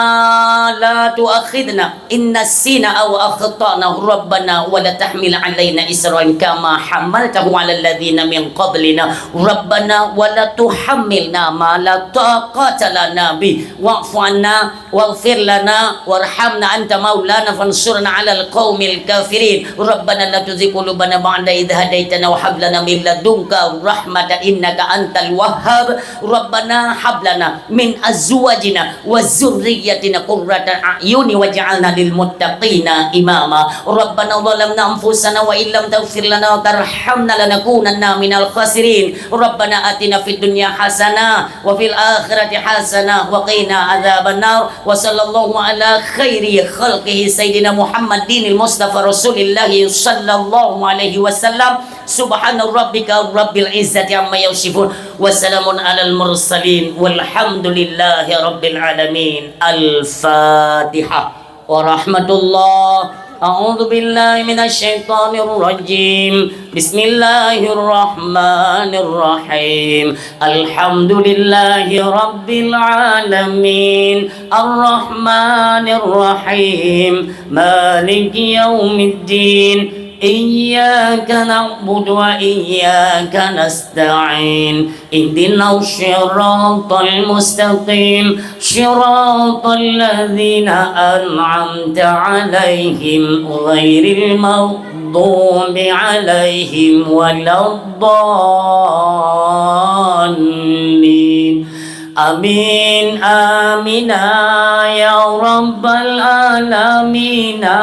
la tu'akhidna in nasina aw akhtana. Rabbana wa la tahmil 'alaina isran kama hamaltahu 'alal ladzina min qablina. Rabbana wa la tuhammilna ma la taqata lana bih. Wa'fu 'anna waghfir lana warhamna anta maulana fansurna 'alal qaumil kafirin. Rabbana la tuzigh qulubana ba'da idh hadaitana wa hab lana min ladunka rahmatan innaka antal wahhab. Rabbana hab lana min azwajina wa dzurriyyatina qurrata a'yuni waj'alna lil muttaqina imama. Rabbana zalamna anfusana wa illam taghfir lana wa tarhamna lanakunanna minal khasirin. Rabbana atina fid dunya hasanah wa fil akhirati hasanah wa qina adzabannar. Wa sallallahu ala khairi khalqihi sayyidina Muhammadinil Mustafa Rasulillahi sallallahu alaihi wasallam. Subhana rabbika rabbil izzati amma yasifun. Wa salamun alal mursalin. Walhamdulillahi rabbil alamin. Al-Fatihah. Warahmatullah. A'udzu billahi minasy syaithanir rajim. Bismillahirrahmanirrahim. Alhamdulillahi rabbil alamin. Arrahmanirrahim. Maliki yaumiddin. Iyyaka na'budu wa iyyaka nasta'in. Ihdinas siratal mustaqim. Siratal ladzina an'amta 'alaihim ghairil maghdubi 'alaihim waladdallin. Amin, amina, ya rabbal alamina,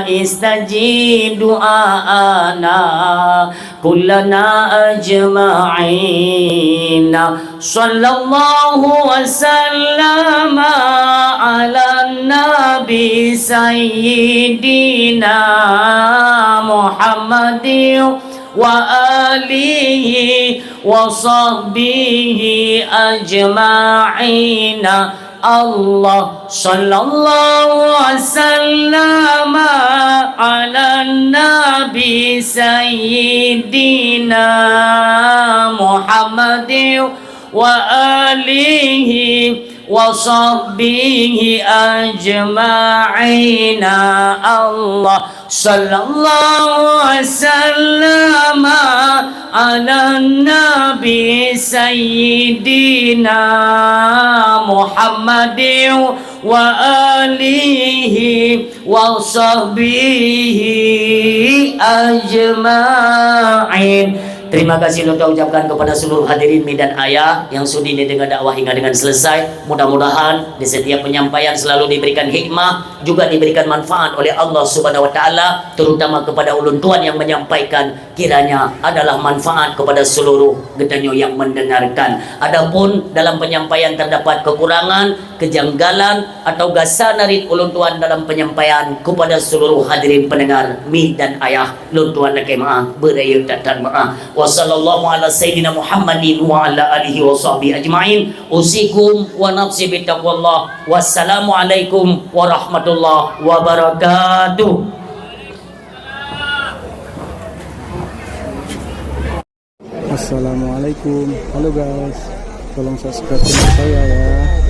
istajib du'aana kullana ajma'in. Sallallahu wa sallama 'alan nabi sayyidina Muhammadin wa alihi wa sahbihi ajma'ina. Allah sallallahu wa sallama 'alan nabi sayyidina Muhammadin wa alihi wa sahbihi ajma'ina. Allah sallallahu wa sallama 'alan nabi sayyidina Muhammadin Wa alihi wa sahbihi ajma'in. Terima kasih lôn ucapkan kepada seluruh hadirin mi dan ayah yang sudi mendengar dakwah hingga dengan selesai. Mudah-mudahan di setiap penyampaian selalu diberikan hikmah, juga diberikan manfaat oleh Allah Subhanahu wa Taala, terutama kepada ulôn tuan yang menyampaikan, kiranya adalah manfaat kepada seluruh geutanyoe yang mendengarkan. Adapun dalam penyampaian terdapat kekurangan, kejanggalan atau gasa narit ulôn tuan dalam penyampaian, kepada seluruh hadirin pendengar mi dan ayah, lôn tuan lakée meu'ah, beurayeuk that-that meu'ah. Wa sallallahu ala sayyidina Muhammadin wa ala alihi wa sahbihi ajma'in. Usikum wa nafsi bitaqwallah. Wassalamualaikum warahmatullahi wabarakatuh. Assalamualaikum. Halo guys, tolong subscribe channel saya ya.